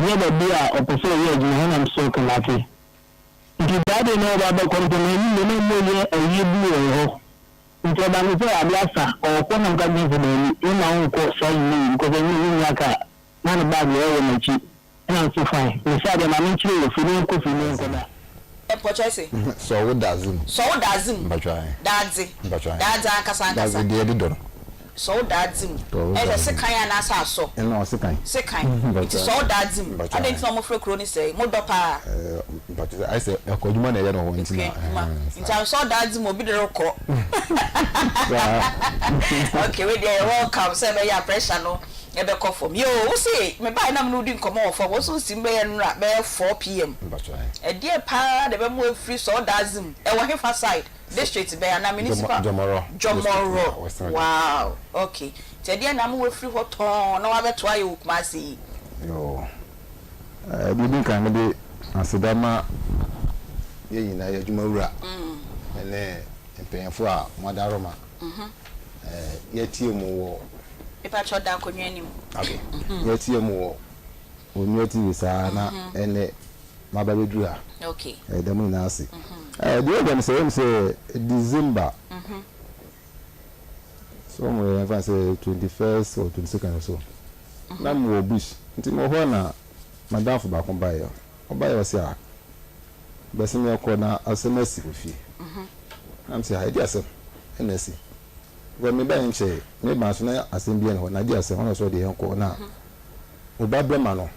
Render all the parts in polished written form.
Mehwɛ baabi a ɔpɛ sɛ ɔyɛ adwuma hɔ na mesɛ okay mate. Nti that day na ɔba abɛkɔ no mpo m'anim deɛ na ɔmo yɛ ayie bi wɔ hɔ. Nti ɔba no sɛ ade asa ɔɔkɔ na meka kyerɛ no sɛ daabi mema wonkɔ saa anwummerɛ yi because anwummerɛ yi wonnya car na ne bag deɛ ɛwɔ n'akyi ɛna mese fine mese adeɛ ma menkyerɛ wɔ fie na yɛnkɔ fie na yɛnkɔda. Mpɔkyɛ se. Sɔ wo dadze mu. Sɔ wo dadze mu. Mpatwa ahe. Dadze. Mpatwa ahe. Dadze ankasa ankasa. Dadze deɛ yɛde dɔ no. Sɔ wo dadze mu. Sɔ wo Ɛyɛ sɛ dadze mu. sekan anaasɛ asɔ. Ɛna ɔsekan. Sekan. Mpatwa Nti sɔ wo dadze mu. Mpatwa Adɛn ahe. nti na wɔfrɛ kuro no sɛɛ? Modɔ paa. Ɛɛ mpatwa sɛ ayɛ sɛ ɛkɔ adwuma na ɛyɛ no hɔ nti na. Ɛkɔ adwuma. Ɛhɛn Nti saa. sɔ wo dadze mu obi de rekɔ. Saa. Okay wei deɛ yɛ welcome sɛ ɛbɛyɛ a pressure no ɛbɛkɔ fam. Yoo wo se mebaeɛ na me ne wo di nkɔmmɔ wɔ fam wo se wo sim bɛyɛ nnora bɛyɛ 4 pm. Mpatwa ahe. Ɛdeɛn paa na ɛbɛma woafiri sɔ wo dadze mu? Ɛwɔ hefa side? District bɛn anaa municipal? Jɔmɔrɔ. Jɔmɔrɔ. Wow okay. Nti ɛdeɛn na ama woafiri hɔ tɔnn na woabɛtoa yɛ wɔ Kumasi yi? Yoo. Deɛ ɛdi nkan mede aseda ma yɛn nyinaa yɛn adwuma wura ne mpanyinfoɔ a moadaroma yɛatie mo wɔ. Mepakyɛw da akonnwa anim. Okay. Yɛatie mo wɔ Onua TV saa na ɛnɛ maba bɛduru ha. Okay. Yɛda mo nyinaa ase. Deɛ ɛda no sɛ ɛyɛ sɛ December. So mo yɛ yɛmfa sɛ 21st or 22nd or so. Na mo wɔ bush. Nti mo hɔ na madamfo baako baeɛ. Ɔbaeɛ ɔse a bɛsɛ me ɛkɔ na asɛm asi wɔ fie. Na mesɛ a ɛdi asɛm ɛna asi. Because me baeɛ nkyɛe me ba nso na asɛm biara nni hɔ na adi asɛm ɔna ɔsɛ ɔde yɛn kɔ na ɔba bɛma no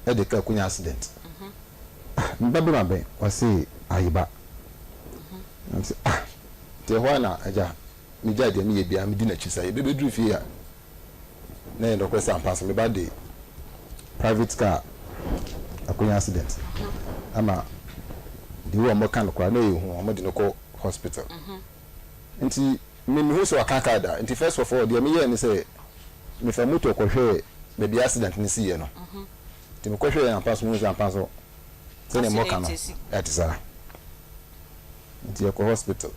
ɛde kaa konya accident. Ah, me ba bɛma bɛn? Ɔse ayiba. Na mesɛ ah, nti ɛhɔ a na agya megyae deɛ meyɛ biara medi n'akyi saa yɛbɛbɛduru fie a na yɛ nɔkorɛ sɛ ampa so me ba de private car akonya accident ama de wo a wɔka no koraa na ɛyɛ hu wɔn de no kɔ hospital nti me mehu sɛ waka car da nti first of all deɛ meyɛɛ ne sɛ mefa motor kɔhwɛɛ baabi accident no siiɛ no nti mekɔhwɛɛ ampa so mehu sɛ ampa so sɛdeɛ mmɔka no ɛte saa nti yɛkɔ hospital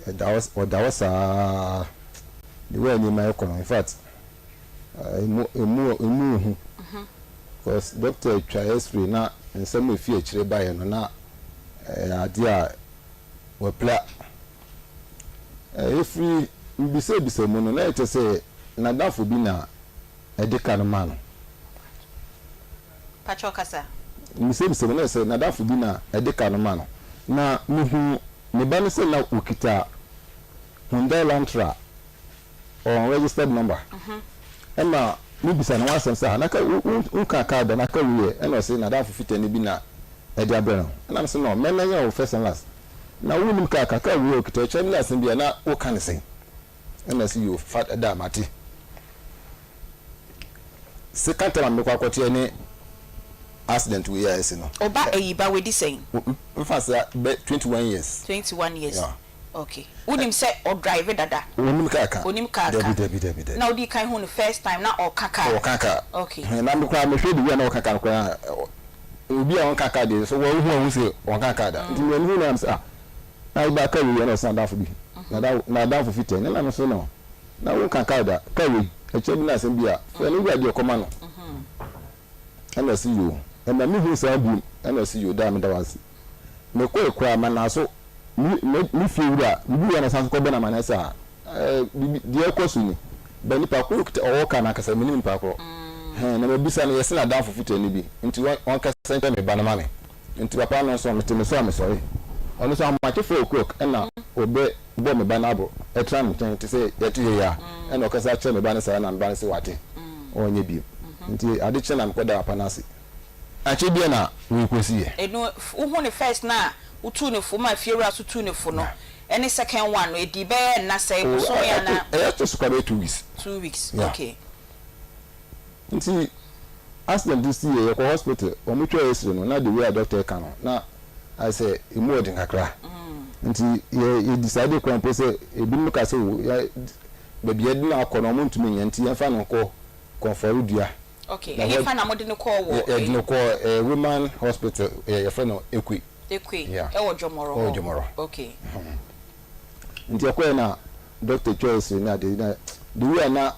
ɛda hɔ ɔda hɔ saa the way nneɛma ɛkɔ no in fact emu emu emu ehu because doctor atwa x-ray na nsɛm a efi akyire baeɛ no na ɛyɛ adeɛ a wapira efiri mbisabisa mu no na ɛkyɛ sɛ n'adamfo bi na ɛde ka no ma no. Pakyɛw kasa. Mbisabisa mu na sɛ n'adamfo bi na ɛde ka no ma no na mihu ne ba no sɛ na okita Hyundai Elantra unregistered number ɛna mebisa no ho asɛm sɛ ah naka wo nka car da naka wei yɛ ɛna ɔse n'adamfo fitani bi na ɛde abrɛ no ɛna mese no mɛmɛ nyɛ wo first and last na wonim car ka car wei yɛ okita ɛkyerɛ me ne asɛm bi a na woka ne sɛn ɛna ɔse yo fa da mate second time a mekɔ akɔteɛ ne accident wei a ɛsi no. Ɔba eyi ba wedi sɛn? Nfa sɛ bɛ 21 years. 21 years. Yeah. Okay. Wonim sɛ ɔdrive dada? Onim kaa ka. Onim kaa ka. Dabi dabi dabi dabi. Na odi kan hu no first time na ɔka kaa. Ɔka kaa. Okay. Na me koraa mehwɛ de wi a na ɔka kaa no koraa obi a ɔnka kaa deɛ so wɔn hu a wɔn sɛ ɔnka kaa da. Nti mɛ hu na sɛ ah na eba kaa wei na ɔsan adamfo bi na adamfo fitaa ne na no so no na wɔnka kaa da kaa wei ɛkyɛ bi na asɛm bi a fɛ no wura deɛ ɔkɔma no ɛna ɔsi yoo ɛna mi hu saa biem ɛna ɔsi yoo daa mi da wase mekɔ ekura ma na so mi mi fie wura bibi wura na san so kɔ bɔ na ma na ɛsɛ a ɛɛ bibi deɛ ɛkɔ so ni bɛ nipa koro kita ɔwɔ kaa n'ankasa mi ni nipa koro hɛn na ma bisa no yɛsɛ n'adamfo fitaa ni bi nti wɔn wɔn kasa nkyɛn mi ba no ma mi nti papa no nso mete me so a me sɔre ɔno nso ahomakye 4 o'clock ɛna ɔbɛ bɔ me ba n'abo ɛtena me nkyɛn te sɛ yɛte yɛ ya ɛna ɔkasa kyerɛ me ba no saa na me ba no sɛ wate ɔnyɛ bio nti ade kyerɛ na mekɔ da papa n'ase akyɛ bia na wei kɔsi yɛ. Enu wohu ne first na wotu ne fo ma fiewura so tu ne fo no ɛne second one no edi bɛyɛ nna sɛ bosome ana? Ɛyɛ to so kora bɛyɛ 2 weeks. 2 weeks. Yeah. Okay. Nti accident si yɛ yɛkɔ hospital wɔn twa x-ray no na the way a doctor ka no na ayɛ sɛ emu ɔden kakra nti yɛ yɛ decide kora mpo sɛ ebinom ka sɛ o yɛ baabi yɛde no akɔ no wɔn ntumi nyɛ nti yɛmfa no nkɔ Koforidua. Okay. Ɛhefa na mode no kɔɔ wɔ? Yɛde no kɔ Roman hospital yɛfrɛ no Ekwe. Ekwe. Yeah. Ɛwɔ Jɔmɔrɔ hɔ. Ɛwɔ Jɔmɔrɔ. Okay. Nti ɛkɔɛ na doctor twa x-ray na ade na the way a na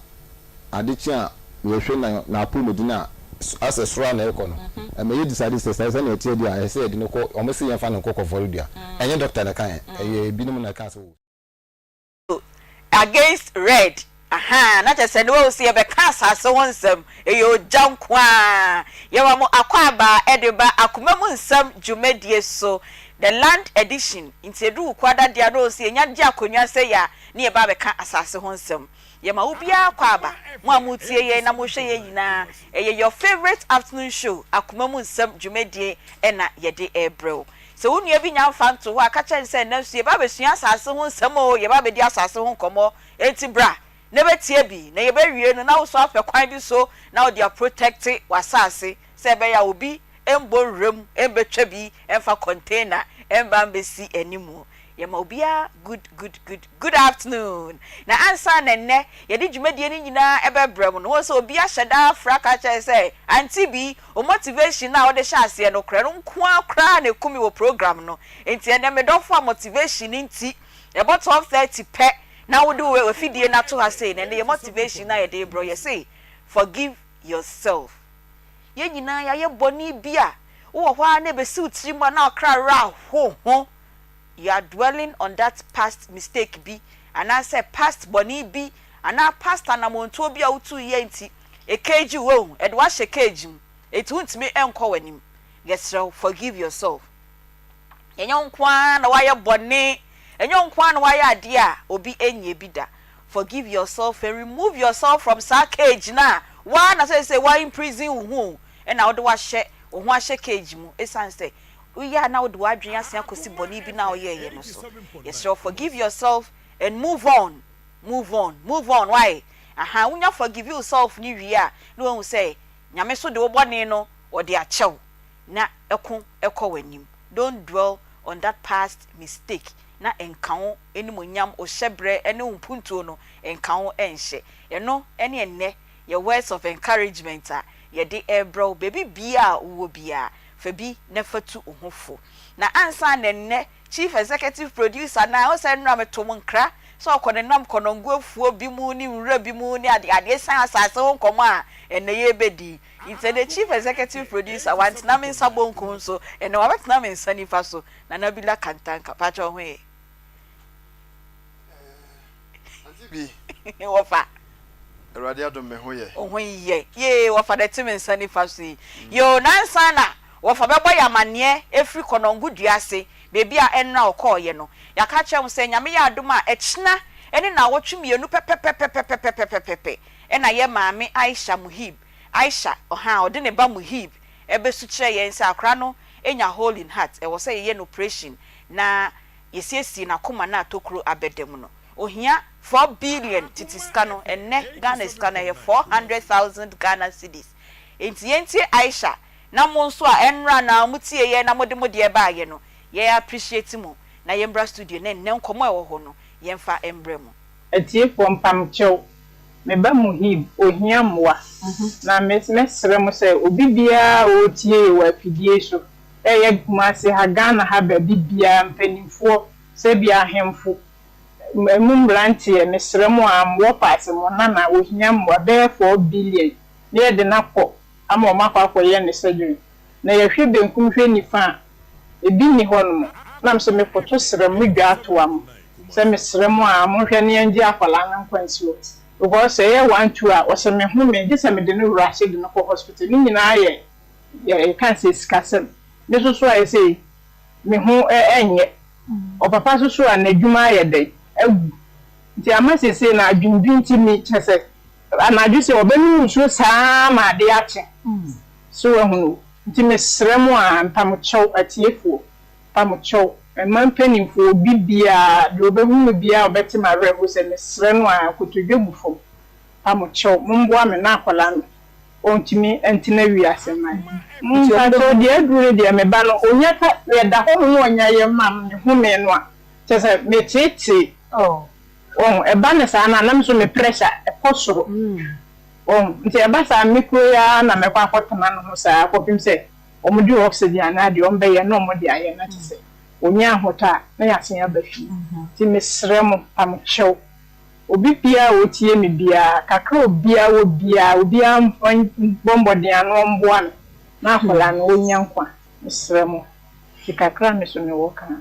ade kye a yɛhwɛ na n'apɔmuden a. Asɛ soro a na ɛrekɔ no, ɛma yɛ decide sɛ saa sɛnea ɛteɛ deɛ a, ɛsɛ sɛ yɛde no kɔ, wɔn se yɛmfa no nkɔ Koforidua. Ɛnyɛ doctor na ɛkaeɛ, ɛyɛ ebinom na ɛkaa sɛ oh. Against red ahaa na kyerɛ sɛ ne wahu sɛ yɛbɛka asase ho nsɛm ɛyɛ ogya nko ara yɛma mo akwaaba ɛde ba akoma mu nsɛm dwumadie so the land edition nti ɛduru Wukuada deɛ a na wahu sɛ yɛnya gye akonnwa sɛ yɛ a ne yɛba abɛka asase ho nsɛm Yɛma wo biara akwaaba, mo a moretie yɛn na morehwɛ yɛn nyinaa, ɛyɛ your favourite afternoon show, Akoma mu Nsɛm dwumadie na yɛde rebrɛ wo. Sɛ wo nua bi nya mfa nto hɔ a, ka kyerɛ no sɛ, Nnɛ nso yɛba abɛsua asase ho nsɛm oo, yɛba abɛdi asase ho nkɔmmɔ, enti bra na bɛtie bi, na yɛbɛwie no na wo nso apɛ kwan bi so na wode aprotɛkte w'asase sɛ ɛbɛyɛ a obi mmɔ nwuram mmɛtwa bi mfa container mma mmɛsi anim. Yɛma obiara good good good good afternoon. Na ansa na ɛnnɛ yɛde dwumadie no nyinaa ɛbɛbrɛ mo no, wohu sɛ obi ahyɛ da afra ka kyerɛ sɛ, Auntie Bi, wo motivation no a wode hyɛ aseɛ no korɛ no nko ara koraa na ɛku me wɔ program no. Enti ɛnnɛ me dɔfo a motivation nti ɛbɔ 12:30 pɛ na wode wo afidie no ato ha sei no, ɛnnɛ yɛ motivation no a yɛde rebrɛ wo, yɛse forgive yourself. Yɛn nyinaa yɛayɛ bɔne bi a, wowɔ hɔ ara na ɛbɛsi wo tirim a na wo kra werɛ aho ho. You are dwelling on that past mistake bi anaasɛ past bɔne bi anaa past anammɔntuo bi a wotuiɛ nti, ɛcage wo, woahu, ɛde wo ahyɛ cage mu, enti wontumi nkɔ w'anim. Yɛsrɛ wo, forgive yourself. Ɛnyɛ wo nko ara na woayɛ bɔne, ɛnyɛ wo nko ara na woayɛ adeɛ a obi nyɛɛ bi da. Forgive yourself and remove yourself from saa cage no a wo ara na seesei woa imprison wo ho o, ɛna wode woahyɛ wo ho ahyɛ cage mu esiane sɛ woyɛ a na wode w'adwene asan akɔsi bɔne bi no a woyɛeɛ no so. Yɛsrɛ wo forgive yourself and move on, move on, move on, why? Ahaa, wonya forgive yourself no wie a na woahu sɛ Nyame nso de wo bɔne no ɔde akyɛ wo na ko kɔ w'anim. Don't dwell on that past mistake na nka wo animuonyam, wo hyɛbrɛ ne wo mpuntuo no nka wo nhyɛ. Ɛno ne ɛnnɛ yɛ words of encouragement a yɛde rebrɛ wo baabi biara a wowɔ biara, fa bi na fa tu wo ho fo. Na ansa na ɛnnɛ Chief Executive Producer no a, wohu sɛ nnora meto mo nkra sɛ ɔkɔnenam kɔnɔngo afuo bi mu ne nwura bi mu ne adeade ɛsiane asase ho nkɔmmɔ a ɛnnɛ yɛrebɛdi. Nti ɛnnɛ Chief Executive Producer wantena me nsa bonkum so, ɛnnɛ wabɛtena me nsa nifa so, Nana Bila Kantanka. Pakyɛ wo ho ye? Auntie bi. Wɔfa. Awurade adom me ho yɛ. Wo ho yɛ. Yee wɔfa na ɛte me nsa nifa so yi. Yoo nansa na wɔfa bɛbɔ yɛ amaneɛ ɛfiri Kɔnɔngo dua ase baabi a ɛnora ɔkɔɔyɛ no. Yɛaka akyerɛ mo sɛ Nyame yɛ adom a ɛkyena ɛne naawɔtwe mmienu pɛpɛpɛpɛpɛpɛpɛpɛpɛ ɛna yɛ maame Aisha Muhib, Aisha, ɔhaa ɔde ne ba Muhib ɛbɛsu kyerɛ yɛn sɛ akora no anya hole in heart ɛwɔ sɛ yɛyɛ no operation na yɛsiesie n'akoma no a tokuro abɛda mu no. Ohia 4 billion tete sika no, ɛnnɛ Ghana sika no ɛyɛ 400,000 Ghana cedis. Enti yɛntie Aisha na mo nso a ɛnnora anaa mo tieeɛ na mode mo deɛ baeɛ no, yɛ appreciate mo na yɛmmra studio na ɛnnɛ nkɔmmɔ a ɛwɔ hɔ no yɛmfa mbrɛ mo. Atiefoɔ mpamokyɛw, me ba Muhib, ohia mmoa, na me mɛsrɛ mo sɛ obi biara a ɔretie yɛ wɔ afidie yi so, ɛyɛ Kumasi ha, Ghana ha baabi biara, mpaninfoɔ, sɛbi ahemfo, ɛmu mmeranteɛ, mesrɛ mo a, mowɔ paase mo nana, ohia mmoa, bɛyɛ 4 billion, na yɛde no akɔ ama wɔn akɔ akɔyɛ ne surgery. Na yɛhwɛ benkum hwɛ nifa a, ebi nni hɔnom. Na me nso mekoto srɛ mo, medwa atoa mo sɛ mesrɛ mo a monhwɛ na yɛngye akwadaa no nkwa nsi hɔ. Because sɛ ɛyɛ one two a, ɔsɛ me home gye sɛ mede no wura ase de no kɔ hospital. Ne nyinaa yɛ yɛka no sɛ sikasɛm. Me nso so ayɛ sɛ me ho nyɛ. Ɔpapa nso so a n'adwuma ayɛ dɛn agu. Nti ama seesei no adwendwen nti me kyerɛ sɛ anadwo sɛ ɔbɛnom nsuo saa ara ma adeɛ akye. So wahunu? Nti mesrɛ mo a, mpamokyɛw, atiefoɔ, mpamokyɛw, mma mpanimfoɔ, obi biara, deɛ ɔbɛhu me biara a ɔbɛte m'awerɛhoɔ sɛ mesrɛ no a, nkotodwe gu fam, mpamokyɛw, momboa me na akwadaa no ɔntumi ntena wiase mma yɛn. Mpakyɛw, deɛ aduru no deɛ, me ba no, ɔnya ka, yɛda hɔ nom na ɔnya yɛn ma me home no a, kyerɛ sɛ meteetee, wahu, ɛba no saa no a, na me nso me pressure kɔ soro. Wahu? Nti ɛba saa a, me kuro yi ara na mɛkɔ akɔtena no ho saa kɔpem sɛ wɔde oxygen anaa deɛ wɔbɛyɛ na wɔde ayɛ na kyerɛ sɛ ɔnya ahotɔ a, na yɛasan aba fie. Nti mesrɛ mo, pamokyɛw, Obi biara a ɔtie me biara, kakra a obiara wɔ biara, obiara mmɔ mmɔden ano mmoa me na akwadaa no ɔnya nkwa. Mesrɛ mo. Nti kakra a me nso mewɔ ka no.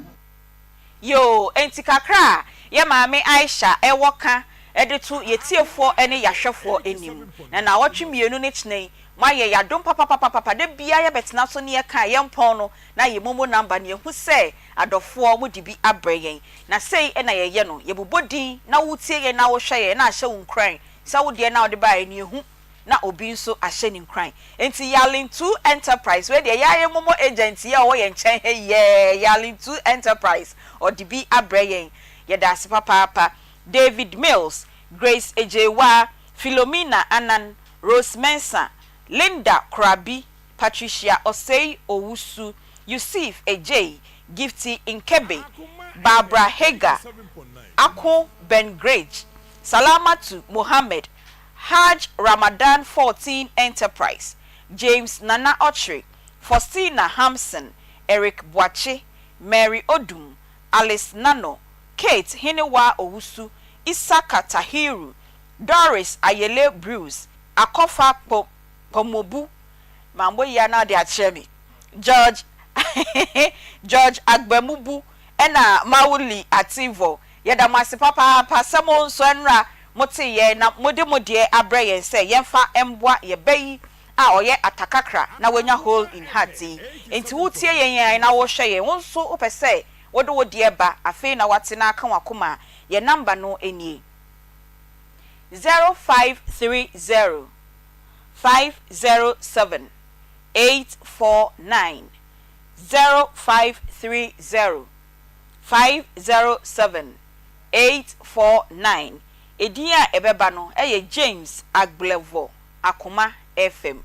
Yoo, enti kakra a yɛ maame Aisha wɔ ka de to yɛ tiefoɔ ne yahwɛfoɔ anim. Na naawɔtwe mienu ne kyena yi, moayɛ yadom papapapapa, da biara yɛbɛtena so ne yɛka a yɛmpɔn no na yɛ momo number no yɛhu sɛ adɔfoɔ mode bi abrɛ yɛn. Na sei na yɛyɛ no, yɛbobɔ din na wotie yɛn na wohwɛ yɛn na ahyɛ wo nkuran sɛ wo deɛ no a wode baeɛ no yɛhu na obi nso ahyɛ no nkuran. Enti Yalintu Enterprise, wei deɛ yɛa yɛ momo agent yi a ɔwɔ yɛn nkyɛn ha yi yɛɛ Yalintu Enterprise, ɔde bi abrɛ yɛn. Yɛda ase papaapa. David Mills, Grace Agyeiwaa, Philomena Annan, Rose Mensah, Linda Korabi, Patricia Osei Owusu, Yusif Adjei, Gifty Nkebe, Barbara Hager, Ako Ben Grage, Salamatu Mohammed, Hajj Ramadan 14 Enterprise, James Nana Okyere, Faustina Hampson, Eric Boakye, Mary Odum, Alice Nano, Kate Henewaa Owusu, Isaka Tahiru, Doris Ayele Bruce, Akɔfa Kpo Kpamobu, mammɔ yi a na ɔde akyerɛ me, George George Agbamubu ɛna Mawuli Ativor. Yɛda mo ase papaapa sɛ mo nso ɛnora motee yɛn na mode mo deɛ abrɛ yɛn sɛ yɛmfa mmoa yɛn ba yi a ɔyɛ atakakra na wanya hole in heart yi. Enti wotie yɛn a na wohwɛ yɛn, wo nso wopɛ sɛ wode wo deɛ ba afei na woate na aka w'akoma a, yɛn number no nie, 0530 507 849 0530 507 849 Edin a ɛbɛba no yɛ James Agblevor Akoma FM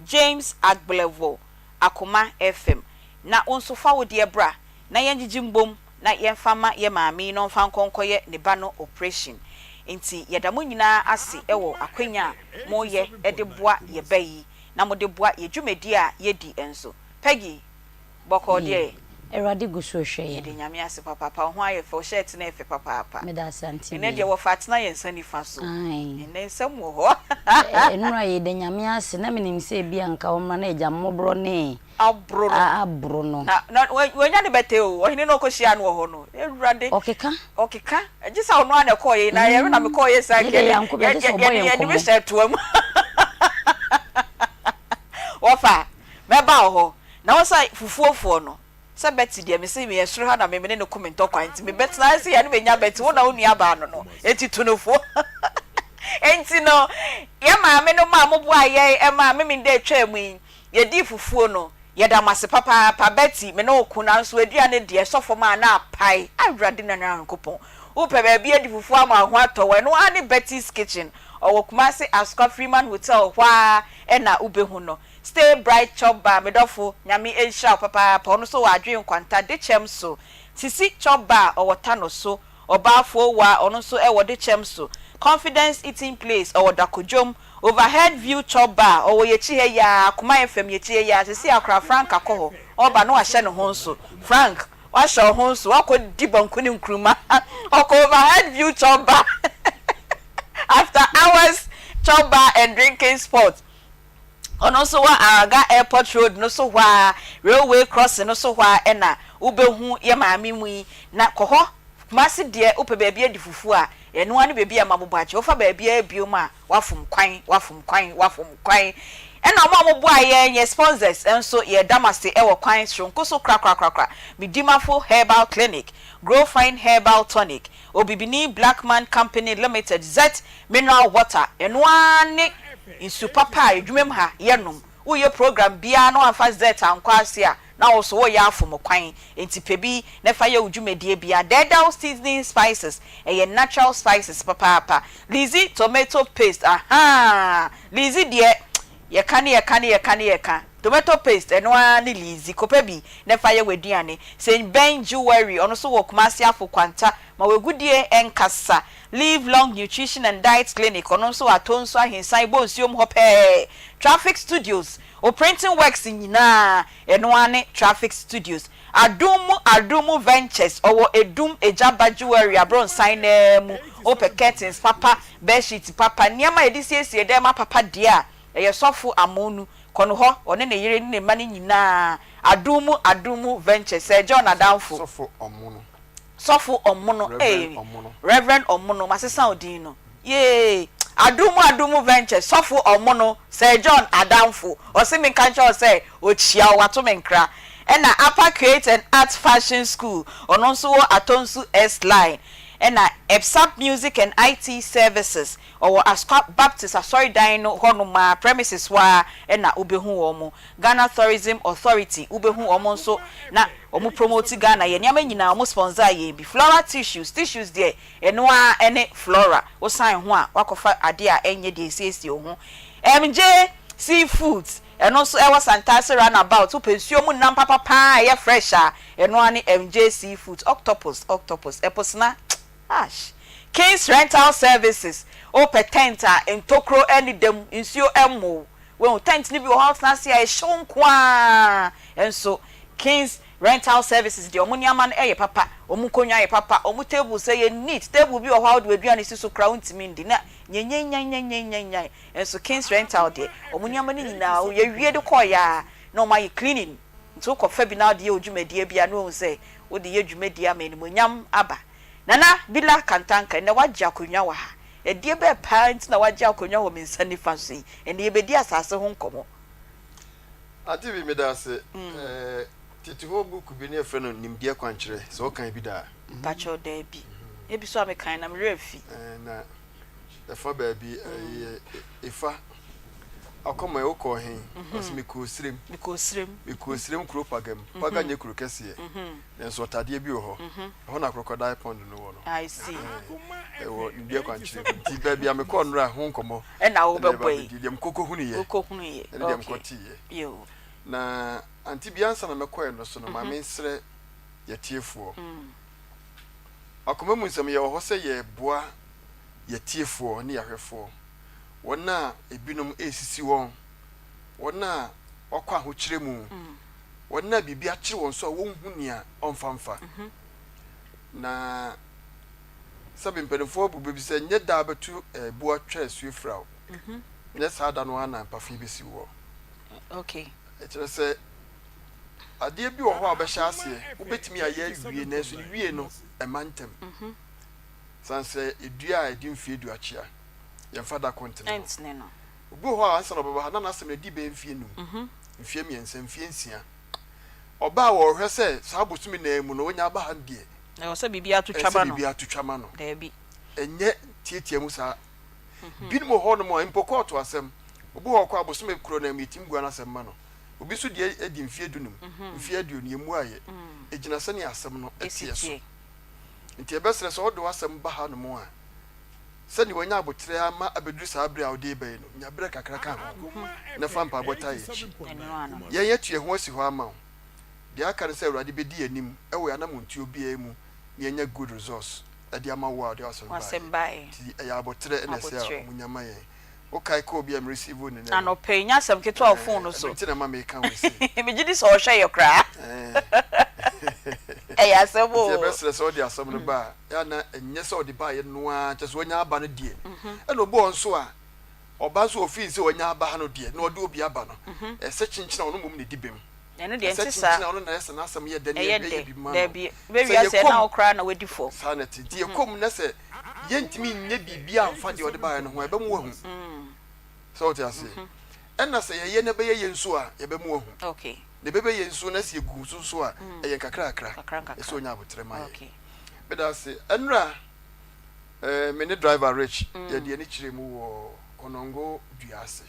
James Agblevor Akoma FM Na wo nso fa wo deɛ bra na yɛngyegye mbom na yɛmfa mma yɛ maame yi na ɔmfa nkɔ nkɔyɛ ne ba no oprehyɛn. Nti yɛda mo nyinaa ase wɔ akwanya a moyɛ de boa yɛ ba yi na mode boa yɛ dwumadie a yɛdi nso. Peggy, bɔkɔɔ deɛ? Awurade gu so rehwɛ yɛn. Yɛda Nyame ase papaapa. Wo ho ayɛ fɛ, wo shirt no yɛ fɛ papaapa. Meda ase Auntie Ɛnɛ Bee. deɛ wɔfa atena yɛn nsa nifa so. Ae. Ɛnɛ nsɛm wɔ hɔ. Nnora yɛda Nyame ase, na menim sɛ ebia nka ɔmmra na agya mmɔborɔ ne Aboro no. Aboro no. Na, na wanya ne bɛtɛ o. Ɔhene no ɔkɔhyiaa no wɔ hɔ no, Awurade. Ɔkeka. Ɔkeka. Gye sɛ ɔno ara na ɛkɔeɛ yi, na yɛn na mekɔeɛ saa Yɛ deɛ yɛankɔ bi a, gye sɛ ɔbɔ yɛn yɛde nkɔmmɔ. me hyɛ toa mu. Wɔfa, mɛba wo hɔ. Na wo sɛ fufuofoɔ no, sɛ Betty deɛ, mese meyɛ soro ha na me mene no ko me ntɔkwa nti mebɛtena ha sei a ne menya Betty, wo na wo nua baa no no, enti tu no fo. Enti no, yɛn maame nom a moboaa yɛn maa Memenda twaa mu yi, Yɛdii fufuo no, yɛda mo ase papaapa. Betty, me ne wo ko nanso w'aduane deɛ ɛsɔ fam a na apae. Awurade Nyankopɔn, wopɛ baabi adi fufuo ama wo ho atɔ wo, ɛno ara ne Betty's Kitchen. Ɔwɔ Kumasi Asokwa Freeman Hotel hɔ ara na wobɛhu no. Stay Bright Chop Bar, me dɔfo, Nyame nhyira wo papaapa. Ɔno nso wɔ Adwene Nkwanta, Dekyɛm so. Sisi Chop Bar, ɔwɔ Tano so. Ɔbaa Fowaa, ɔno nso wɔ Dekyɛm so. Confidence Eating Place, ɔwɔ Dakodwom. Overhead view chop bar, ɔwɔ yɛkyi ha yi ara, Akoma FM yɛkyi ha yi ara, seesei ara koraa Frank akɔ hɔ, ɔreba na wahyɛ ne ho nso, Frank, wahyɛ wo ho nso, woakɔ di banku ne nkruma, ɔkɔ overhead view chop bar, after hours chop bar and drinking spot, ɔno nso wɔ Araga airport road no so hɔ ara, railway crossing no so hɔ ara ɛna wobɛhu yɛ maame mu yi, na kɔ hɔ, Kumasi deɛ wopɛ baabi adi fufuo a, ɛno ara ne baabi a ɛma bobɔ akyɛ, wofa baabiara biom a, Wafom kwan, wafom kwan, wafom kwan. Ɛna wɔn a wɔboaa yɛn, yɛn sponsors nso, yɛda mo ase wɔ kwan soronko so korakorakorakora. Medimafo Herbal Clinic, Grow Fine Herbal Tonic, Obibini Blackman Company Limited, Zet Mineral Water, ɛno ara ne nsu papa a adwumam ha yɛnom. Woreyɛ program biara na woamfa Zet ankɔ ase a, na wo nso woreyɛ afom kwan. Enti pɛ bi na fa yɛ wo dwumadie biara. Dɛɛdɛw Seasoning Spices, ɛyɛ natural spices papaapa. Lizzy Tomato Paste, ahaa! Lizzy deɛ, yɛka ne yɛka ne yɛka ne yɛka. Tomato paste, ɛno ara ne Lizzy. Kɔpɛ bi na fa yɛ w'aduane. Saint Ben Jewelry, ɔno nso wɔ Kumasi Afo Kwanta. Ma w'agudeɛ nkasa. Live Long Nutrition and Diet Clinic, ɔno nso wɔ Atonsu Ahensan Bonsuom hɔ pɛɛ. Traffic Studios. Wo printing works nyinaa, ɛno ara ne Traffic Studios. Adum mu Adum mu Ventures, ɔwɔ Edum Egyaba Jewelry abronsan no ara mu. Wopɛ curtains papa, bedsheet papa, nneɛma a yɛde siesie dan mu apapa deɛ a, ɛyɛ Sɔfo Amonu. Kɔ no hɔ, ɔne ne yere ne ne mma no nyinaa. Adum mu Adum mu Ventures, Sir John adamfo. Sɔfo Ɔmono. Sɔfo Ɔmono, ee, Reverend Ɔmono, masesa wo din no. Yee! Adum mu Adum mu Ventures, Sɔfo Ɔmono, Sir John adamfo, ɔse menka nkyerɛ wo sɛ ɔkyia wo, wato me nkra. Ɛna Upper Create and Art Fashion School, ɔno nso wɔ Atonsu S Line. Ɛna Epsap Music and IT Services, ɔwɔ Asokwa Baptist Asɔredan no hɔnom ara, premises hɔ ara na wobɛhu wɔn. Ghana Tourism Authority, wobɛhu wɔn nso na wɔn promote Ghana, yɛn nneɛma nyinaa wɔn sponsor yɛn bi. Flora Tissues, tissues deɛ Ɛno ara ne Flora, wosan ho a woakɔfa adeɛ a ɛnyɛ deɛ ɛsiesie wo ho. MJ Seafoods, ɛno nso ɛwɔ Santase Runabout, wopɛ nsuo mu nam papa pa ara a ɛyɛ fresh a, ɛno ara ne MJ Seafoods. Octopus, octopus, ɛposena, ash. Kings Rental Services, wopɛ tent a ntokuro nneda mu, nsuo mmɔ wo, Wahu, tent no bi wɔ hɔ a wotena ase a ɛhyew nko ara. Nso Kings Rental Services deɛ, wɔn nneɛma no yɛ papa, wɔn nkonnwa yɛ papa, wɔn tables yɛ neat. Table bi wɔ hɔ a wode w'aduane si so koraa a wontumi ndi, na nyanyanyanyanyanyanyan. Nso Kings Rental deɛ, wɔn nneɛma no nyinaa, yɛwie de kɔeɛ ara na wɔayɛ cleaning. Nti wokɔfa bi na wode yɛ wo dwumadie bi a, na wahu sɛ wode yɛ dwumadie ama animuonyam aba. Nana Bila Kantanka, ɛnnɛ woagye akonnwa wɔ ha. Ɛdeɛ bɛɛ paa nti na woagye akonnwa wɔ me nsa nifa so yi? Ɛnnɛ yɛbɛdi asase ho nkɔmmɔ. Auntie Vi, meda ase. Tete hɔ book bi ne yɛfrɛ no Nimdeɛ Kwankyerɛ, sɛ wokan bi da a? Mpakyɛw, daabi. Ebi so a mekan na me werɛ afi. Na ɛfa baabi, ɛfa akɔma wokɔɔ he? Ɔse mekɔɔ Sirem. Mekɔɔ Sirem. Mekɔɔ Sirem kuro Paga mu. Paga nyɛ kuro kɛseɛ, nanso ɔtadeɛ bi wɔ hɔ. Ɛhɔ na Crocodile Pond no wɔ no. I see. Ɛwɔ Nimdeɛ Kwankyerɛ mu. Nti baabi a mekɔɔ nnora ho nkɔmmɔ Ɛna wobɛbɔ yi. Deɛ mekɔkɔhunuiɛ. Wokɔhunuiɛ. Ɛne deɛ mekɔteeɛ. Yo. Na Auntie bi ansa na mɛkɔɛ no so no, ma mensrɛ yɛtiefoɔ. Akoma mu nsɛm, yɛwɔ hɔ sɛ yɛreboa yɛtiefoɔ ne yɛahwɛfoɔ, wɔn a ebinom resisi wɔn, wɔn a wɔakɔ ahokyerɛ mu, wɔn a biribi akyere wɔn so a wɔnhu nea ɔmfa mfa. Na sɛbe mpanimfoɔ abu bɛ bi sɛ nyɛ da a bɛto ɛboa twa asuo fira wo, nyɛ saa da no ara na mpafe bɛsi woɔ. Okay. Ɛkyerɛ sɛ adeɛ bi wɔ hɔ a wobɛhyɛ aseɛ, wobɛtumi ayɛ awie nanso ne wie no ɛmma ntɛm. Sane sɛ dua a ɛde mfeɛ du akyea, yɛmfa da ko ntene no. Obi wɔ hɔ a ansa na ɔbɛba ha na n'asɛm no adi bɛyɛ mfeɛ num, mfeɛ mmiɛnsa, mfeɛ nsia. Ɔba a wɔhwɛ sɛ saa bosome nan mu no wanya aba ha no deɛ, Ɛwɔ sɛ biribiara to twa ɛsɛ ma no. biribiara to twa ma no. Daabi. Ɛnyɛ tiatia mu saa. Binom wɔ hɔnom a, mpo kɔɔto asɛm, obi wɔ hɔ kɔ a bosome korɔ nan mu yɛtumi bua n'asɛm ma no. Obi nso deɛ adi mfeɛ dunum, mfeɛ aduonu, yɛmmuaeɛ. Ɛgyina sɛnea asɛm no Ɛsi teɛ so. teɛ. Nti yɛbɛsrɛ sɛ wode w'asɛm ba hanom a, sɛdeɛ wanya aboterɛ ama abɛduru saa berɛ a wode reba yi no, nya berɛ kakra ka ho na fa mpaebɔ taa yɛn akyi. Yɛn yɛatu yɛn ho asi hɔ ama wo. Deɛ aka ne sɛ Awurade bɛdi yɛn anim wɔ yɛn anamontuo biara mu na yɛanya good results de ama wo a wode w'asɛm baeɛ. Nti ɛyɛ aboterɛ na ɛsɛ a wɔnya ma yɛn. Wokae call bi a me receive ne nnɛ no? Anɔpa yi, nyɛ asɛm ketewa wɔ phone no so. Ɛno nti na ɛma meka wei sei. Megye di sɛ ɔhwɛ yɛ koraa. Ɛyɛ asɛm oo. Nti yɛbɛsrɛ sɛ wode asɛm no ba a, ɛyɛ a na ɛnyɛ sɛ ɔde baeɛ no ara, kyerɛ sɛ wanya aba no deɛ. Ɛna obi wɔ hɔ nso a, ɔba nso ɔfeel sɛ wanya aba ha no deɛ, na ɔde obi aba no, ɛsɛ kyenkyen a ɔno mmom na ɛdi bem. Ɛno deɛ Ɛsɛ ɛnte saa. kyenkyen a ɔno na ɛsɛ n'asɛm yɛ dɛ na Ɛyɛ yɛhwɛ dɛ. yɛ bi ma no. Daabi. Sɛ Bɛwie asɛ yɛkɔ na mu, wo koraa na wadi fɔ. saa na ɛte. Nti yɛkɔ mu na sɛ yɛntumi nyɛ biribiara mfa deɛ ɔde baeɛ no ho a, yɛbɛma wahu. Sɛ wote aseɛ? Ɛna sɛ yɛyɛ na ɛbɛyɛ yie nso a, yɛbɛma wahu. Okay. Na ɛbɛbɛ yie nso na sɛ yɛgu so nso a, ɛyɛ nkakrakra. Kakra nkakra. Ɛsɛ ɔnya aboterɛ ma yɛn. Okay. Meda ase. Ɛnora, eh, me ne driver Rich, yɛde ani kyerɛɛ mu wɔ Konongo dua ase.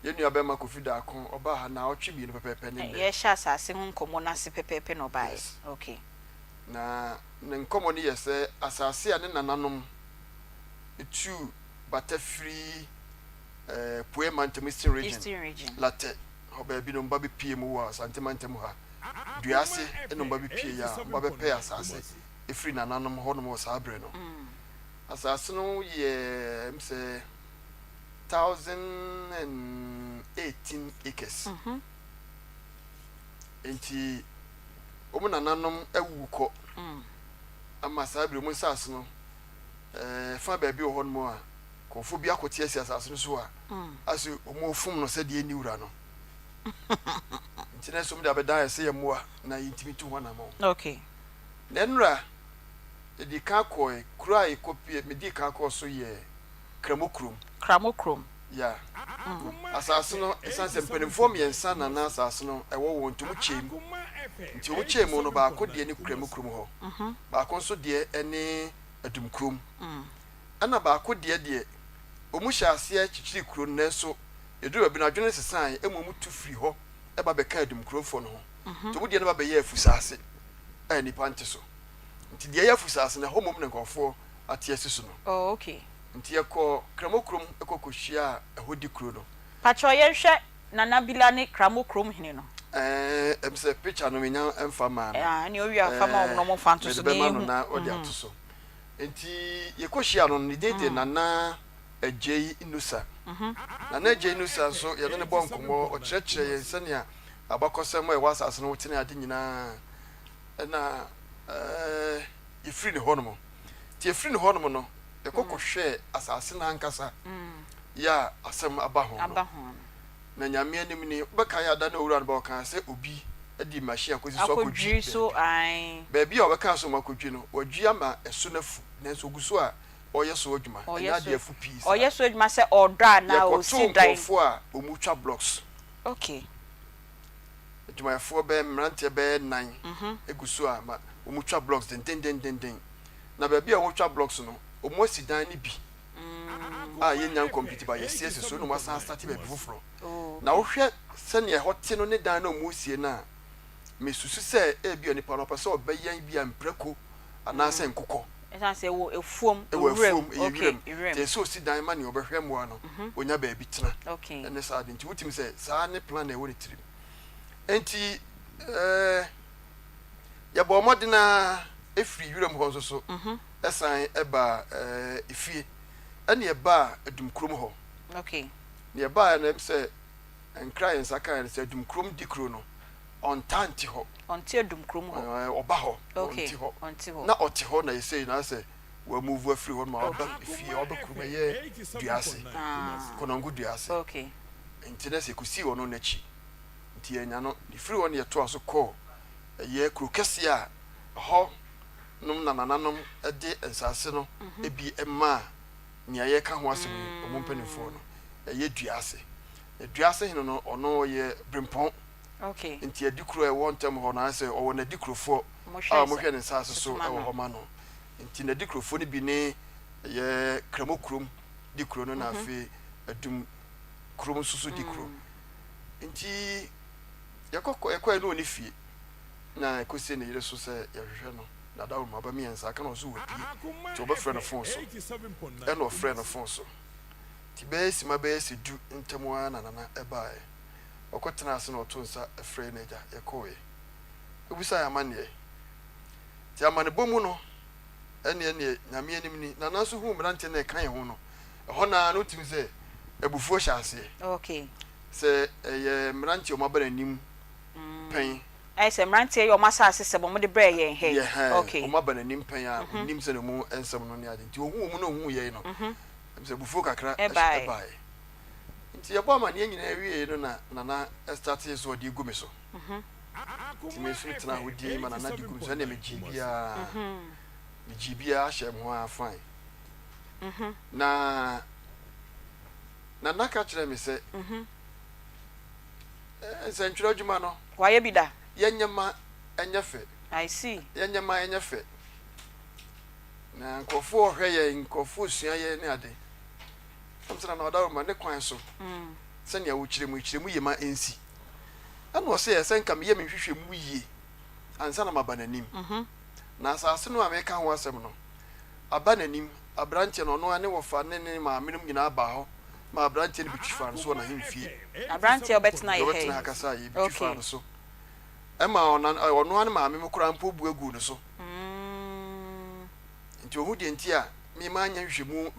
Yɛn nua bɛrima Kofi Darko, ɔbaa ha naawɔtwe mmienu pɛpɛɛpɛ ne nnɛ. Yɛrehyɛ asase ho nkɔmmɔ no ase pɛpɛɛpɛ na ɔbaeɛ. Yes. Okay. Na ne nkɔmmɔ no yɛ sɛ asase a ne nananom tuu bata firi eh, Puei Mantam, Eastern Region, Eastern Region. Latɛ hɔ baabi na wɔba bɛpie mu wɔ Asante Mantam ha. Dua ase na wɔba bɛpie a wɔba bɛpɛɛ asase firi nananom hɔnom wɔ saa berɛ no. Asase no yɛ m sɛ. 18 acres. Enti wɔn nananom awuwu kɔ ama saa bere wɔn nsase no fa baabi wɔ hɔnom a nkurɔfoɔ bi akɔte asi asase no so a ase wɔfom no sɛdeɛ ɛnni wura no. Nti na ɛsɛ wɔde abɛdan ayɛ sɛ yɛ mmoa na yɛntumi tu ho anammɔn. Okay. Na nnora yɛdii kan kɔe, kuro a yɛkɔpie, medii kan kɔɔ so yɛ Kramo kurom. Kramo kurom. Yeah. Asase no, ɛsiane sɛ mpanimfoɔ mmiɛnsa na na asase no ɛwɔ wɔn nti wɔn kyɛɛ mu. Nti wɔn kyɛɛ mu no, baako deɛ ne Kramo kurom hɔ, baako nso deɛ ne Adum kurom. Ɛna baako deɛ deɛ, wɔn hyɛɛ aseɛ kyekyeree kuro no nanso yɛduruu baabi no adwene no sesaeɛ ɛma wɔn tu firii hɔ ba bɛkaa Adum kuromfoɔ no ho. Nti wɔn deɛ no ba bɛyɛɛ afusaase a nnipa nte so. Nti deɛ ɛyɛ afusaase no ɛhɔ mmom na nkurɔfoɔ ate asi so no. Oh okay. Nti yɛkɔɔ Kramo kurom kɔ kɔhyiaa ɛhɔ di kuro no. Pakyɛw yɛnhwɛ Nana Bila ne Kramo kurom hene no. Ɛɛ ɛm sɛ picture no menya mfa maa no. Ah ɛneɛ owie a fa ma wɔn na wɔn mfa nto so na yɛnhu. Mede bɛma no na ɔde ato so. Nti yɛkɔhyiaa no no ne din de Nana Adjei Nusa. Nana Adjei Nusa nso yɛne no bɔɔ nkɔmmɔ, ɔkyerɛkyerɛɛ yɛn sɛnea abakɔsɛm a ɛwɔ asase no ho te ne ade nyinaa. Ɛna ɛɛ yɛfiri ne hɔnom. Nti yɛfiri ne hɔnom no, yɛkɔ kɔhwɛɛ asase no ankasa yɛ a asɛm aba ho no. Na Nyame anim ni, wobɛkae a da no a owura no ba ɔkaa sɛ obi de machine akɔsi so akɔdwi baabi. Baabi a ɔbɛkaa sɛ wɔakɔdwi no, wɔadwi ama ɛso no afu, nanso ɔgu so a ɔreyɛ so adwuma. Ɛnyɛ adeɛ a afu pii saa. Ɔyɛ so adwuma sɛ ɔredɔ anaa Yɛkɔtoo ɔresi dan? nkurɔfoɔ a wɔtwa blocks. Okay. Adwumayɛfoɔ bɛyɛ mmeranteɛ bɛyɛ nnan gu so a ma wɔtwa blocks dendendenden. Na baabi a wɔtwa blocks no, wɔasi dan no bi a yɛnnya nkɔmplete ba yɛasiesie so na wɔasan astate baabi foforɔ. Na wohwɛ sɛnea ɛhɔ te no ne dan no a wɔresie no a, mesusu sɛ ebia nipa no ɔpɛ sɛ ɔbɛyɛn bi a mprako anaasɛ nkokɔ. Ɛsiane sɛ ɛwɔ afuom, Ɛwɔ wuram, afuom, ɛyɛ okay, wuram. wuram. Nti ɛsɛ sɛ ɔsi dan ma nea ɔbɛhwɛ mmoa no, ɔnya baabi tena. Okay. Ɛne saa ade. Nti wotumi sɛ saa ne plan a ɛwɔ ne tirim. Nti ɛɛ yɛbɔɔ mmɔden ara firi wuram hɔ nso so san baa ɛɛ efie. Ɛne ɛbaa Adum kurom hɔ. Okay. Nea ɛbaeɛ no sɛ nkra a yɛn nsa kaeɛ no sɛ Adum kurom di kuro no, ɔntaa nte hɔ. Ɔnte Adum kurom hɔ. Ɛɛ ɔba hɔ, Okay, ɔnte hɔ. ɔnte hɔ. Na ɔte hɔ na yɛsei na asɛ wamuvu afiri hɔ nom a waba efie, waba kurom ɛyɛ dua ase, Ah. Kɔnɔngo dua ase. Okay. Nti na sɛ yɛkɔsii ɔno n'akyi nti yɛannya no. Yɛfiri hɔ no yɛtoa so kɔɔ ɛyɛ kuro kɛseɛ a ɛhɔ nom na nananom de nsaase no bi maa nea yɛreka ho asɛm yi, wɔn mpanimfoɔ no, ɛyɛ dua ase. Na dua ase hene no, ɔno ɔyɛ berempɔn. Nti adikuro a ɛwɔ ntam hɔ no, ayɛ sɛ ɔwɔ n'adikurofoɔ a wɔhwɛ ne nsaase so wɔ hɔ ma no. Nti n'adikurofoɔ no bi ne ɛyɛ Kramo kurom dikuro no na afei Adum kurom nso so dikuro. Nti yɛkɔ yɛkɔɛ no ɔne fie na ɛkɔsie ne yere so sɛ yɛhwehwɛ no na dawuro aba mmiɛnsa aka na ɔso wapue nti ɔbɛfrɛ no fon so ɛna ɔfrɛ no fon so nti bɛyɛ sima bɛyɛ sɛ du ntam ara na nana ɛbaeɛ ɔkɔ tena ase na ɔto nsa ɛfrɛ n'agya yɛkɔɔɛ ɔbisaa yɛ amanneɛ nti amanebɔ mu no ɛneɛ neɛ nyame anim ni nana nso huu mmeranteɛ na ɛka yɛn ho no ɛhɔ naa no wotumi sɛ abufuo hyɛ aseɛ okay. Sɛ ɛyɛ mmeranteɛ a wɔaba n'anim pɛn. Ayɛ sɛ mmeranteɛ yi a wɔn asase sɛm wɔde brɛɛ yɛn hɛ. Yɛ hɛn, Okay. wɔaba n'anim pɛn a ɔnnim sɛdeɛ wɔn nsɛm no ne ade nti ɔhuu wɔn na ɔhuu yɛn no, ɛm sɛ abufuo kakra Ɛbaeɛ. ɛbaeɛ. Nti yɛbɔɔ amaneɛ nyinaa wieeɛ no na Nana startee sɛ ɔde regu me so. Nti me nso metenaa hɔ dinn ma Nana de gu me so, ɛnneɛ megyee biara, megyee biara hyɛɛ me ho ara fine. Na Nana ka kyerɛɛ me sɛ, Nsɛntwerɛ adwuma no. Wayɛ bi da? Yɛnyɛ ma ɛnyɛ fɛ. I see. Yɛnyɛ ma ɛnyɛ fɛ. Na nkurɔfoɔ rehwɛ yɛn, nkurɔfoɔ resua yɛn ne ade. Ɛm sɛ Nana Ɔdawuruma ne kwan so, sɛnea wokyerɛ mu yi, kyerɛ mu yie ma ɛnsi. Ɛna ɔse ɛsɛ nka meyɛ me nhwehwɛmu yie ansa na maba n'anim. Na asase no a meka ho asɛm no, aba n'anim. Aberanteɛ no, ɔno ara ne wɔfa ne ne maamenom nyinaa baa hɔ maa aberanteɛ no bɛtwi faa no so wɔ n'ahemfie. Aberanteɛ a ɔbɛtena Deɛ yɛ ha ɔbɛtena yi. ha kasa yi, bɛtwi faa Okay. no so. Ɛma ɔna, ɔno ara ne maame mo koraa mpo bu aguu no so. Nti ɔhu deɛ nti a me manyɛ nhwehwɛmu,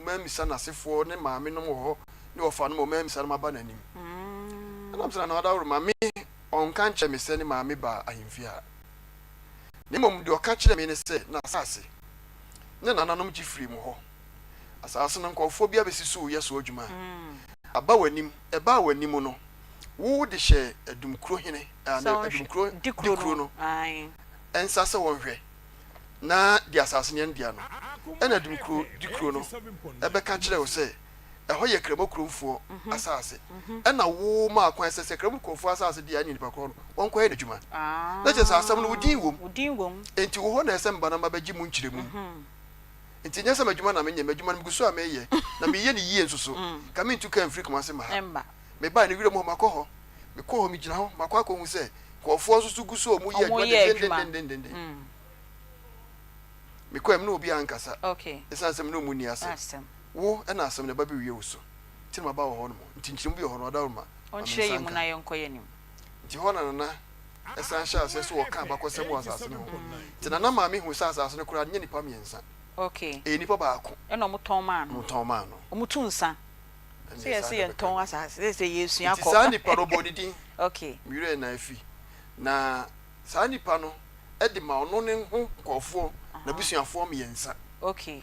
mammisa n'asefoɔ ne maamenom wɔ hɔ ne wɔfanom wɔ hɔ, mammisa no maba n'anim. Ɛnam sɛ Nana Adaworoma me ɔnka nkyerɛ me sɛ ne maame baa ahemfie ha. Na mmom deɛ ɔka kyerɛɛ me ne sɛ n'asase ne nananom gye firii mo hɔ. Asase no nkurɔfoɔ bi abɛsi so reyɛ so adwuma. Aba w'anim, ɛbaa w'anim no, wo de hyɛɛ Adumkuro hene, anaa Adumkuro dikuro no nsa sɛ wɔnhwɛ na deɛ asase no yɛ no dea no. Ɛnna Adumkuro dikuro no bɛka kyerɛɛ wo sɛ, Ɛhɔ yɛ Kramo kuromfoɔ asase. Ɛnna wo maa kwan sɛ, sɛ Kramo kuromfoɔ asase deɛ a, ɛnneɛ nipa korɔ no, wɔnkɔyɛ n'adwuma. Na kyerɛ sɛ asɛm no, wo din wom. Enti wo hɔ na ɛsɛ meba na mabɛgye mu nkyerɛmu. Nti ɛnyɛ sɛ m'adwuma na menyɛ, m'adwuma no megu so a meyɛ, na meyɛ no yie nso so. Nka mentu kaa mfiri Kumasi mma ha. Mebaeɛ no, wiram hɔ, makɔ hɔ. Mekɔɔ hɔ, megyina hɔ, makɔ akɔhu sɛ nkurɔfoɔ nso so gu so a wɔyɛ adwuma dendendendenden. Mekɔeɛ, me ne obiara ankasa, ɛsiane sɛ me ne wɔn nni asɛm. Wo na asɛm no ɛba bɛwie wo so, nti na maba wɔ hɔ nom. Nti nkyerɛmu bi wɔ hɔ no, ɔdawuruma, ma me nsa nka. Nti hɔ na Nana san hyɛɛ aseɛ sɛ ɔka abakɔsɛm wɔ asase no ho. Nti Nana maame huu sɛ asase no koraa no nyɛ nnipa mmiɛnsa. Ɛyɛ nnipa baako. Ɛna ɔmo tɔn maa no. Ɔmo tɔn maa no. Ɔmo tu nsa. Ɛnneɛ Sɛ yɛse saa na ɛbɛka yɛntɔn no. asase, sɛ sɛ yɛresua Nti kɔ. saa nipa no ɔbɔɔ ne din. Okay. Me werɛ na afi. Na saa nipa no de ma ɔno ne ho nkorɔfoɔ, n'abusuafoɔ mmiɛnsa. Okay.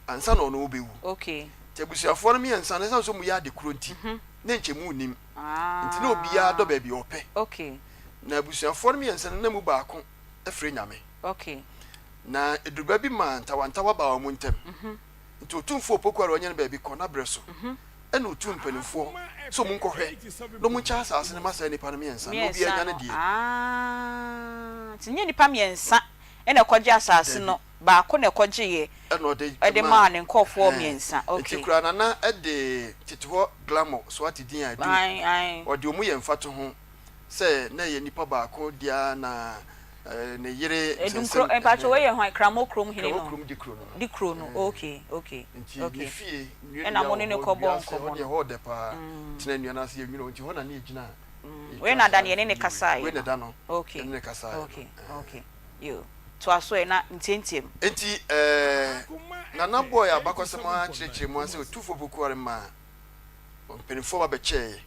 Ansa na ɔno ɔbɛwu. Okay. Nti abusuafoɔ no mmiɛnsa no ɛsiane sɛ wɔyɛ ade korɔ nti, na nkyɛmu nnim. Nti na obiara dɔ baabi a ɔpɛ. Okay. Na abusuafoɔ no mmiɛnsa no, na mu baako frɛ Nyame. Okay. Na ɛduru baabi maa ntawantawa baa wɔn ntam. Nti Otumfoɔ Opoku a ɔnyɛ no baabi kɔ n'abrɛ so, ɛna otuu mpanimfoɔ sɛ wɔn nkɔhwɛ na wɔn nkyɛ asaase no ma saa nnipa no mmiɛnsa na obiara Mmiɛnsa nya ne no, deɛ. aah, nti nyɛ nnipa mmiɛnsa na ɛkɔgye asaase Dabi. no, baako na ɛkɔgyeeɛ Ɛna ɔde de maa maa ne nkurɔfoɔ ɛhɛn. mmiɛnsa, Nti okay. koraa Nana de tete hɔ glamour so ate din a ɛdu, Ae, ae. ɔde wɔn yɛ mfatoho sɛ na ɛyɛ nipa baako dea na ne yere Edunkuro, nsɛnsɛm mpakyɛ wei ɛhɛn. yɛ hwan? Kramo kurom hene Kramo no? kurom di kuro no no. Di kuro no, Ɛhɛn. okay, okay, Nti ne okay. fie nnua Ɛna nnua mo wɔ ne no hɔ, kɔbɔɔ dua ase, hɔ nkɔmmɔ deɛ no. hɔ ɔdɛ paa. Tena nnua no ase yɛ nwunu hɔ, nti hɔ na ne yɛgyina Wei yɛtwa na da saa no yɛne ne mfoni wei. kasaeɛ Wei na no. ɛda no Okay, yɛne no kasaeɛ no. okay, Ɛhɛn. okay. Yo, toa so ɛ na ntiantia mu. Nti ɛɛ Nana bɔɔ yɛn abakɔsɛm ara kyerɛkyerɛɛ mu ara sɛ Otumfoɔ Opoku Ware maa mpanimfoɔ ba bɛkyɛeɛ,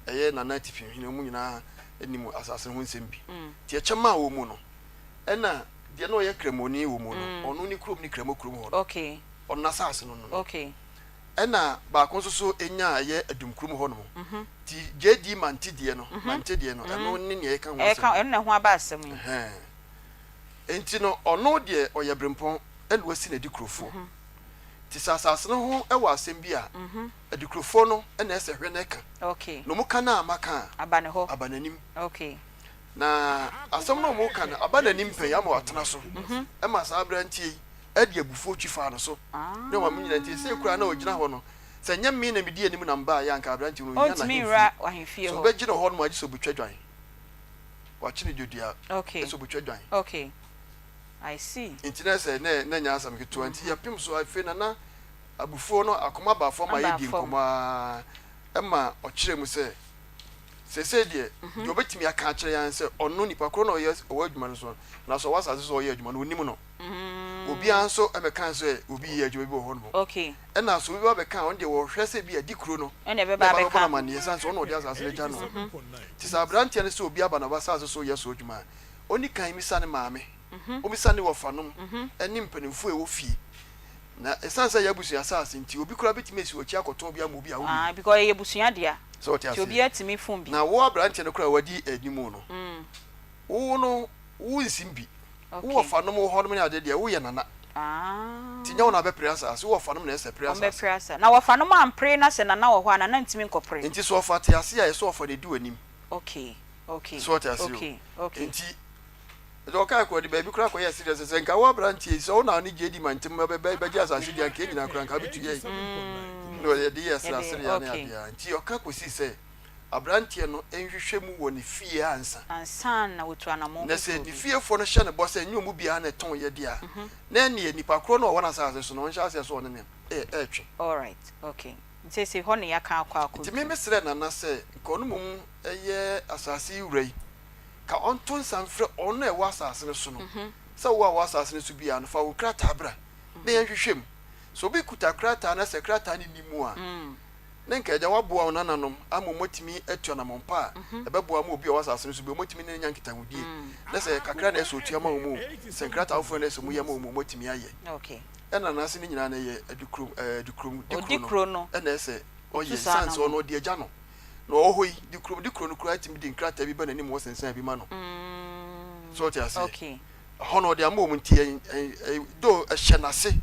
ɛyɛ Nana Atifi Hene, wɔn nyinaa nim asase no ho nsɛm bi. Nti ɛkyɛ maa wɔn mu no, ɛna deɛ na ɔyɛ Kramoni wɔ mu no, ɔno ne kurom ne Kramo kurom hɔ no, ɔno n'asase no no. Ɛna baako nso so nyaa ɛyɛ Adum kurom hɔ nom. Nti JD Mante deɛ no, Mante deɛ no, ɛno ne nea yɛka ho asɛm. Ɛno na ɛho aba asɛm yi. Ɛhɛn. Nti no, ɔno deɛ ɔyɛ berempɔn, ɛna wasi n'adikurofoɔ. Nti sɛ asase no ho wɔ asɛm bi a, adikurofoɔ no na ɛsɛ hwɛ na ɛka. Na wɔn ka no a maka a, Aba ne hɔ. aba n'anim. Okay. Na asɛm no a wɔn ka no, aba n'anim pɛn ama watena so. Ɛma saa aberanteɛ yi de abufuo twi faa no so. Ne wɔn nyinaa nti, sei koraa na ɔgyina hɔ no, sɛ ɛnyɛ me na medi anim na mebaeɛ a, anka aberanteɛ no ɔnnya Ɔntumi n'ahemfie. nwura ahemfie Sɛ hɔ. ɔbɛgyina hɔ nom a, gye sɛ ɔbɛtwa dwan. Wakye no dwodua, Okay. sɛ ɔbɛtwa dwan. Okay. I see. Nti na sɛ na na ɛnyɛ asɛm ketewa nti yɛpem so afei na na abufuo no akoma baa fam ma Aba yɛdii fam. nkɔmmɔ ara ɛma ɔkyerɛɛ mu sɛ seesei deɛ deɛ ɔbɛtumi aka akyerɛ yɛn sɛ ɔno nipa korɔ na ɔyɛ ɔwɔ adwuma no so no na sɛ ɔwɔ asase so a ɔyɛ adwuma no ɔnim no obiara nso ɛmɛka sɛ obi yɛ adwuma bi wɔ hɔ nom Okay. ɛna sɛ obi ba bɛka a ɔno deɛ wɔhwɛ sɛ bi adi kuro no Ɛna na ɛbɛba ɛba bɛbɔ abɛka. no amanneɛ ɛsiane sɛ ɔno na ɔde asase no agya no nti sɛ aberanteɛ no sɛ obi aba n'asase so yɛ so adwuma a Onni kan mmisa ne maame, ommisa ne wɔfanom ne mpanimfoɔ a ɛwɔ fie. Na ɛsiane sɛ ɛyɛ abusua asase nti, obi koraa bɛtumi asi w'akyi akɔtɔn bi ama obi a wonnim. Ah, because ɛyɛ abusua dea. Sɛ wote Nti aseɛ? obiara tumi fom bi. Na wo aberanteɛ no koraa a wadi anim no, wo no, wonsim bi. Wo Okay. wɔfanom wɔ hɔnom ne adeɛ deɛ, woyɛ nana. Ah. Nti nyɛ wo na wobɛpere asase, wo wɔfanom na ɛsɛ pere asase. Wɔbɛpere asase. Na wɔfanom ampere na sɛ nana wɔ hɔ a, nana ntumi nkɔpere. Nti sɛ ɔfa te ase a, ɛsɛ ɔfa na ɛdi w'anim. Okay. Okay. So ɔte ase o. Okay. Okay. Nti ɛsɛ ɔkaa kɔ ɔde baabi koraa kɔyɛ serious sɛ nka wo aberanteɛ yi sɛ wo na ne gyedi ma ntem bɛgye asase di anka nyina koraa nka wobɛtu yɛi na ɔde yɛ serɛsereɛ ne adeɛ nti ɔka kɔsii sɛ aberanteɛ no nhwehwɛ mu wɔ ne fie ansa ansa na wɔtu anammɔn na sɛ ne fiefoɔ no hyɛ no bɔ sɛ ɛnyɛ ɔmu biara na ɛtɔn yɛ deɛ a mhm. na ɛneɛ nipa korɔ no ɔwɔ no asase so no ɔnhyɛ aseɛ so ɔne ne ɛɛtwe. Alright, okay. Nti sɛ hɔ ne yɛaka akɔ akɔ. Nti me mesrɛ Nana sɛ nka ɔno mmom yɛ asase yi wura yi, ka ɔnto nsa mfrɛ ɔno a ɛwɔ asase no so no, sɛ wo a wɔ asase no so biara no, fa wo krataa bra na yɛnhwehwɛ mu. Sɛ obi kuta krataa na sɛ krataa no nni mu a, Na nka Agya woaboa wo nananom ama wɔatumi atu anammɔn pa a ɛbɛboa ama obi a ɔwɔ asase no so bi wɔatumi ne no anya nkitahodie, na sɛ kakra na ɛsɛ ɔtua ma wɔn o, sɛ nkrataa foforɔ na ɛsɛ wɔyɛ ma wɔn o, wɔatumi ayɛ. Ɛna n'ase no nyinaa no ɛyɛ Adikurom, ɛɛ Adikurom dikuro no na ɛsɛ ɔyɛ, ɛsiane sɛ ɔno ɔde agya no na ɔwɔ hɔ yi, dikurom dikuro no koraa tumi de nkrataa bi ba n'anim wɔsensan bi ma no. So ɔte aseɛ? Ɛhɔ no ɔde ama wɔn nti ɛ, ɛ, though ɛhyɛ n'ase,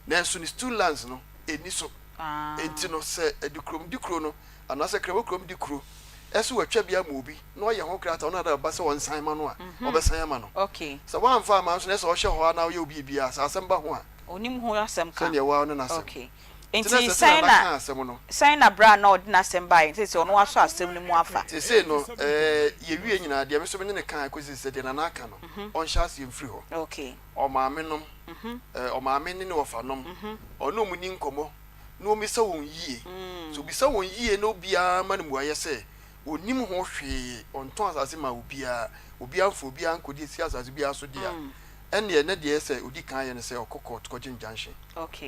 nanso ne stool lands no ɛnni so. Enti no, sɛ adikurom dikuro no anaasɛ kramokurom dikuro sɛ watwa bi ama obi na ɔyɛ ho krataa na ɔde aba sɛ ɔnsan ma no a, ɔbɛsan ama no. Sɛ wamfa amma nso na sɛ ɔhyɛ hɔ ara na ɔyɛ obi biribi a, sɛ asɛm ba ho a, Onim ho asɛm ka. sɛdeɛ waa ɔne n'asɛm. Nti Nti na sɛn ɛsɛ sɛ Nana na ka asɛm no. sɛn na berɛ a na ɔde n'asɛm baeɛ no, seesei ɔno wasɔ asɛm no mu afa? Seesei no, ɛɛ, yɛwie nyinaa, deɛ me nso me ne no kaeɛ kɔsi sɛ deɛ Nana aka no, ɔnhyɛ aseɛ mfiri hɔ. Ɔmaamenom, ɔmaame ne ne wɔfanom, ɔne wɔn nni nkɔmmɔ na ɔmmisa wɔn yie. Sɛ ɔbisa wɔn yie na obiara ma no mmuaeɛ sɛ ɔnnim ho hwee, ɔntɔn asase mmaa obiara, obiara mfa obiara nkɔdi si asase biara so deɛ a, ɛnneɛ na deɛ ɛsɛ sɛ ɔdi kan yɛ ne sɛ ɔkɔ kɔɔto kɔgye injunction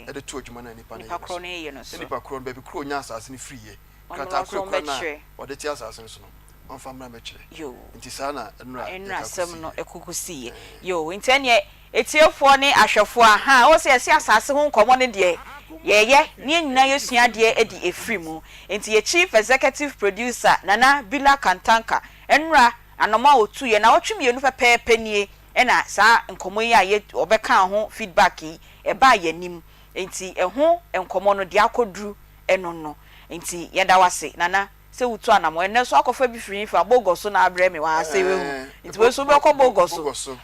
de to adwuma no a nipa no yɛ no so. Na nipa korɔ no, baabi korɔ a ɔnya asase no firiiɛ, krataa korɔ kura no a ɔde te asase no so no, ɔmfa mmra mmɛkyerɛ. Nti saa na nnora yɛka kɔsiiɛ. Ɛkɔkɔsiiɛ. Yoo, nti ɛnneɛ Atiefoɔ ne ahwɛfoɔ, ahaa, ɛwɔ sɛ yɛse asaase ho nkɔmmɔ no deɛ yɛyɛ na yɛn nyinaa yɛsua adeɛ de ɛfiri mu. Nti yɛ Chief Executive Producer Nana Bila Kantanka, nnora anɔma a ɔtuiɛ, nnawɔtwe mmienu pɛpɛɛpɛ nie na saa nkɔmmɔ yi a yɛ ɔbɛkaa ho feedback yi ɛbaa yɛn anim. Nti ɛho nkɔmmɔ no deɛ akɔduru ɛno no. Nti yɛda wo ase Nana. Sɛ wotu anamɔn. Ɛnnɛ nso akɔfa bi firi hefa? Bogor so na abrɛ me wɔ ha sei wahu. Nti wei nso wobɛkɔ Bogor so. Bogor so,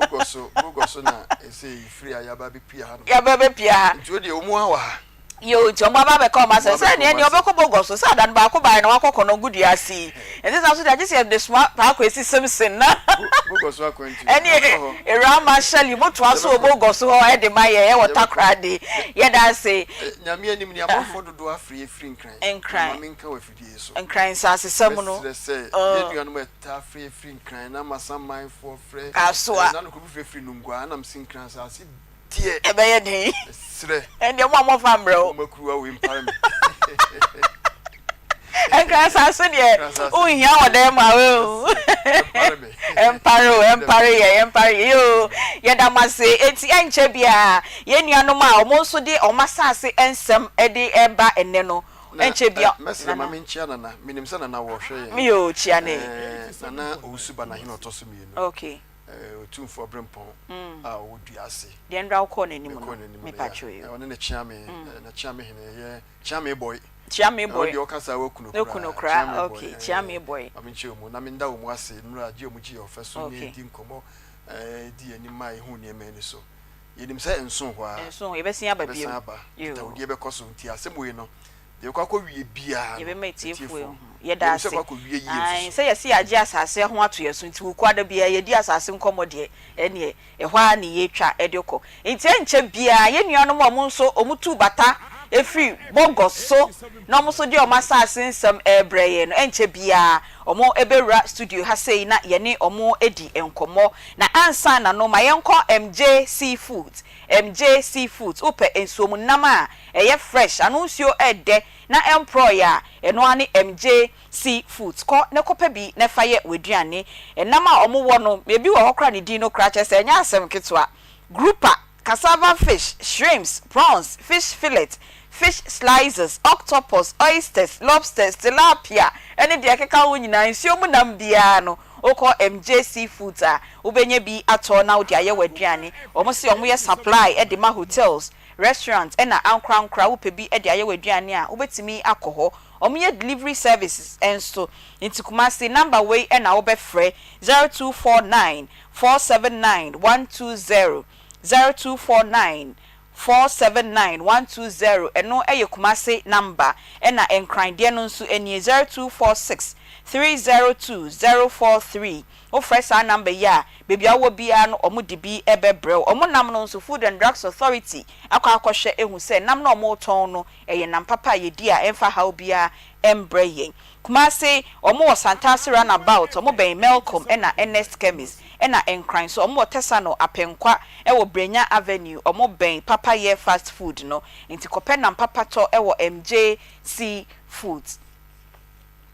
Bogor so, Bogor so na ɛsɛ firi a yɛaba abɛpia ha nom. Yɛaba abɛpia ha. Nti wo deɛ wɔn ara wɔ ha. Yoo nti wɔn aba abɛka wɔn asɛm. Sɛ neɛ neɛ ɔbɛkɔ Bogor so. Sɛ ada no baako baeɛ na wakɔ Kɔnɔngo dua ase yi. Ɛnte saa nso deɛ agye sɛ yɛde soma Paa Kwesi Simpson na Bogor so akwantu. Ɛne Awurama Shirley motoa so wɔ Bogor so hɔ de ma yɛn ɛwɔ Takoradi. Yɛda ase. Nyame anim ni amanfoɔ dodoɔ afiri Firi Nkran, na Nkran. ma menka wɔ afidie yi so. Nkran nsasesɛm no. Mɛsrɛ sɛ yɛn nuanom a ɛtaa frɛ firi Nkran na Amasamanfoɔ frɛ, Kasoa. na nokorɛ bi frɛ firi Nungua, ɛna mese Nkran asase deɛ. Ɛbɛyɛ den. Mesrɛ. Ɛndeɛ mo a mofa mbrɛ o. Momma kuruwa wei mpare me. Nkran asase deɛ wonhia wɔ dɛn mu a oo. Ɛmpare me. Ɛmpare o, ɛmpare yɛn, ɛmpare yɛn yoo. Yɛda mo ase. Enti ɛnkyɛ biara yɛn nuanom a wɔn nso de wɔn asase nsɛm de reba ɛnnɛ no, ɛnkyɛ biara. Na mɛsrɛ ma menkyia Nana. Menim sɛ Nana wɔhwɛ yɛn. Yoo, kyia no. Nana Owusu Banahene ɔtɔ so mmienu. Okay. Otumfoɔ Brempɔn a ɔwɔ Duase. Deɛ nnora wokɔɔ n'anim no. Mekɔɔ n'anim no, Mepa kyɛw yoo. Ɔne ne Kyeame, na Kyeame hene yɛ Kyeame boy. Kyeame boy. Ɛhɔ deɛ ɔka saa waku no koraa. Waku no koraa okay Kyeame boy. Ma me nkyɛ wɔn na me nda wɔn ase nnora gye wɔn gye yɛ ɔfɛ so ne di nkɔmɔ di yɛn anim ma yɛhu nneɛma ani so. Yɛnim sɛ ɛnso hɔ ara. Ɛnso hɔ yɛbɛsan aba bio. Yɛbɛsan aba. Nkitahodie bɛkɔ so nti asɛm wei no deɛ ɛkɔ akɔ wie biara no. Yɛbɛma atiefoɔ ahu. Yɛda Yɛnim ase. sɛ ɛkɔ akɔ wie yie nso Ae so. sɛ yɛse yɛagye asase ho ato yɛn so nti wukuada biara yɛdi asase nkɔmɔ deɛ ɛneɛ Ɛhɔ ara na yɛtwa de kɔ. Enti ɛnkyɛ biara, yɛn nuanom a wɔn nso wɔtuu bata firi Bogor so na wɔn nso de wɔn asase nsɛm rebrɛ yɛn no, ɛnkyɛ biara wɔbɛwura studio ha sei na yɛne wɔn adi nkɔmmɔ. Na ansa na no, ma yɛnkɔ MJ Seafoods. MJ Seafoods, wopɛ nsuom nam a ɛyɛ fresh, ano nsuo ɛdɛ na ɛmporɔeɛ a, ɛno ara ne MJ Sea foods, kɔ na kɔpɛ bi na fa yɛ w'aduane. Ɛnam a wɔwɔ no, ebi wɔ hɔ koraa ne din no koraa kyerɛ sɛ ɛnyɛ asɛm ketewa. Grouper, cassava fish, shrimps, prawns, fish fillet, fish slices, octopus, oysters, lobsters, tilapia ne deɛ ɛkeka ho nyinaa, nsuo mu nam biara no, wokɔ MJ Sea Foods a, wobɛnya bi atɔ na wode ayɛ w'aduane. Wɔn se wɔyɛ supply de ma hotels, restaurants ɛna ankorankoro a wopɛ bi de ayɛ w'aduane a, wobɛtumi akɔ hɔ. Wɔyɛ delivery services nso. Nti Kumasi, number wei na wobɛfrɛ, 0249 479 120, 0249 479 120, ɛno yɛ Kumasi number. Ɛna Nkran deɛ no nso nie, 0246 302 043. Wofrɛ saa number yi a, baabi a wowɔ biara no wɔde bi bɛbrɛ wo. Wɔn nam no nso, Food and Drugs Authority akɔ akɔhwɛ ahu sɛ nam no a wɔretɔn no, ɛyɛ nam papa a yɛdi a ɛmfa haw biara mbrɛ yɛn. Kumasi, wɔn wɔ Santase Run About, wɔn bɛn Melcom ɛna Ernest Chemist. Ɛna Nkran nso wɔn wɔ Tesano Apenkwa wɔ Brenya Avenue, wɔn bɛn Papayɛ Fast Food no. Nti kɔpɛ nam papa tɔ wɔ MJC Foods.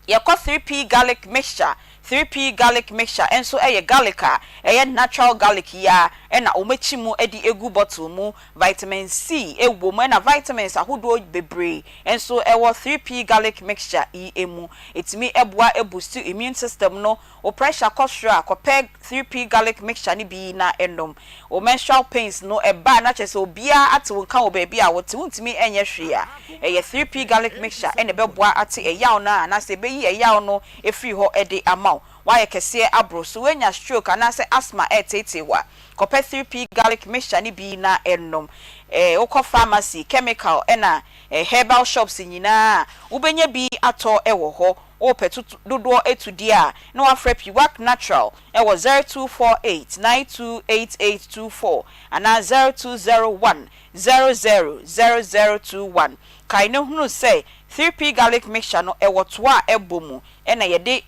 Yɛkɔ 3P Garlic Mixture, 3P Garlic Mixture nso yɛ garlic a ɛyɛ natural garlic yi ara na wɔakyi mu de agu bottle mu. Vitamin C wɔ mu ɛna vitamins ahodoɔ bebree nso wɔ 3P Garlic Mixture yi mu. Ɛtumi boa boost immune system no Wo pressure kɔ soro a, kɔpɛ 3P garlic mixture no bi na nom. Wo menstrual pains no ba a na kyerɛ sɛ obiara ate wo nka wɔ baabi a wote, wontumi nyɛ hwee a, ɛyɛ 3P garlic mixture na ɛbɛboa ate ɛyaw no a anaasɛ ɛbɛyi ɛyaw no afiri hɔ de ama wo. Woayɛ kɛseɛ aboro so, woanya stroke anaasɛ asthma ɛreteetee wo a, kɔpɛ 3P garlic mixture no bi na nom. Wokɔ pharmacy, chemical ɛna herbal shops nyinaa a, wobɛnya bi atɔ wɔ hɔ. Wopɛ to dodoɔ atu deɛ a, na wafrɛ Piwak Natural wɔ 0248 928824 anaa 0201 00 0021. Kae na hunu sɛ 3P Garlic Mixture no ɛwɔ toa a ɛbɔ mu ɛna yɛde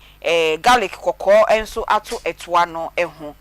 garlic kɔkɔɔ nso ato toa no ho.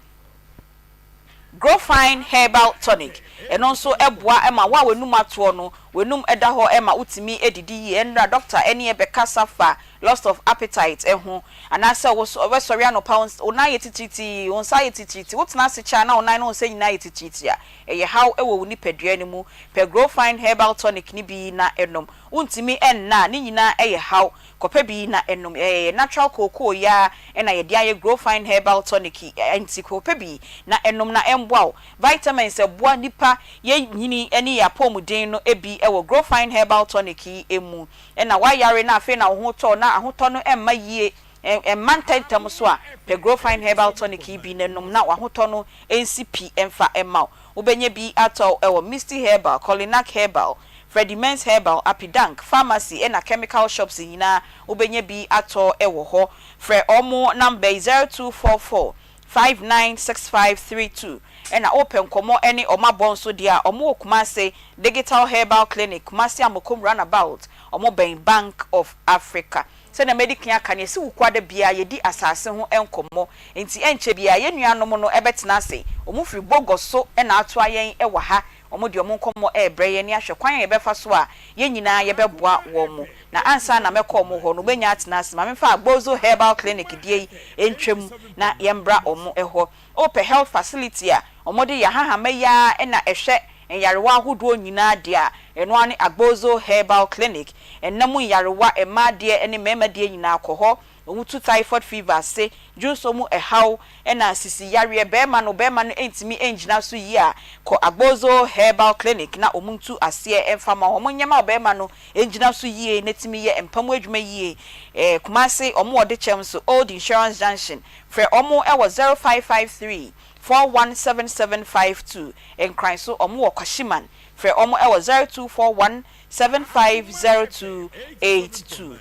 Growfine Herbal Tonic, Ɛno nso boa ma wo a w'anum atoɔ no, w'anum da hɔ ma wotumi didi yie. Ɛnnora dɔkta ne yɛn bɛkasa fa loss of appetite ho. Anaasɛ wo wobɛsɔre anɔpa wo nan ayɛ titiritii, wo nsa ayɛ titiritii, wotena ase kyɛ a na wo nan ne wo nsa nyinaa ayɛ titiritii a, ɛyɛ haw wɔ wo nipadua no mu. Pɛ Growfine Herbal Tonic no bi na nom. Wontumi nna a, ne nyinaa yɛ haw. Kɔpɛ bi na nom. Ɛyɛ natural kookoo yi ara na yɛde ayɛ Grow Fine Herbal Tonic yi, nti kɔpɛ bi na nom na ɛmboa wo. Vitamins a ɛboa nnipa yɛ nyini ne yɛn apɔwmuden no bi wɔ Grow Fine Herbal Tonic yi mu. Ɛna woayare na afei na wo ho retɔ wo na ahotɔ no mma yie, ɛmma ntɛmntɛm so a, pɛ Grow Fine Herbal Tonic yi bi na nom na w'ahotɔ no nsi pi mfa mma wo. Wobɛnya bi atɔ wɔ Misty Herbal, Kolinak Herbal, Fredimens Herbal, Apidank, Pharmacy ɛna chemical shops nyinaa wobɛnya bi atɔ wɔ hɔ. Frɛ wɔn number yi 0244 596532 ɛna wopɛ nkɔmmɔ ne wɔn abɔ nso deɛ a wɔn wɔ Kumasi Digital Herbal Clinic, Kumasi Amokom Runabout, wɔn bɛn Bank of Africa. Sɛnea madi kan aka no, yɛsi Wukuada biara yɛdi asase ho nkɔmmɔ, enti ɛnkyɛ biara yɛn nuanom no bɛtena ase. Wɔfiri Bogoso na atoa yɛn wɔ ha. Wɔde wɔn nkɔmmɔ rebrɛ yɛn ne ahwɛ kwan a yɛbɛfa so a yɛn nyinaa yɛbɛboa wɔn. Na ansa na mɛkɔ wɔn hɔ no, wɔbɛnya atena ase. Ma memfa Agbozo Herbal Clinic deɛ yi ntwam na yɛmbra wɔn hɔ. Wopɛ health facility a wɔde yɛn ahahama yi ara na ɛhwɛ nyarewa ahodoɔ nyinaa deɛ a, ɛno ara ne Agbozo Herbal Clinic. Nna mu nyarewa, mmaa deɛ ne mmarima deɛ nyinaa kɔ hɔ. Wɔtu typhoid fever ase, dwonsɔ mu ɛhaw, ɛna sisi yareɛ, barima no barima no ntumi ngyina so yie a, kɔ Agbozo Herbal Clinic na wɔn ntu aseɛ mfa ma wo. Wɔn nyɛ ma ɔbarima no ngyina so yie na tumi yɛ mpa mu adwuma yie. Ɛɛ Kumasi, wɔn wɔ Dekyɛm nso, Old Insurance Junction. Frɛ wɔn wɔ 0553 417752. Nkran nso, wɔn wɔ Kwashiman. Frɛ wɔn wɔ 0241 750282.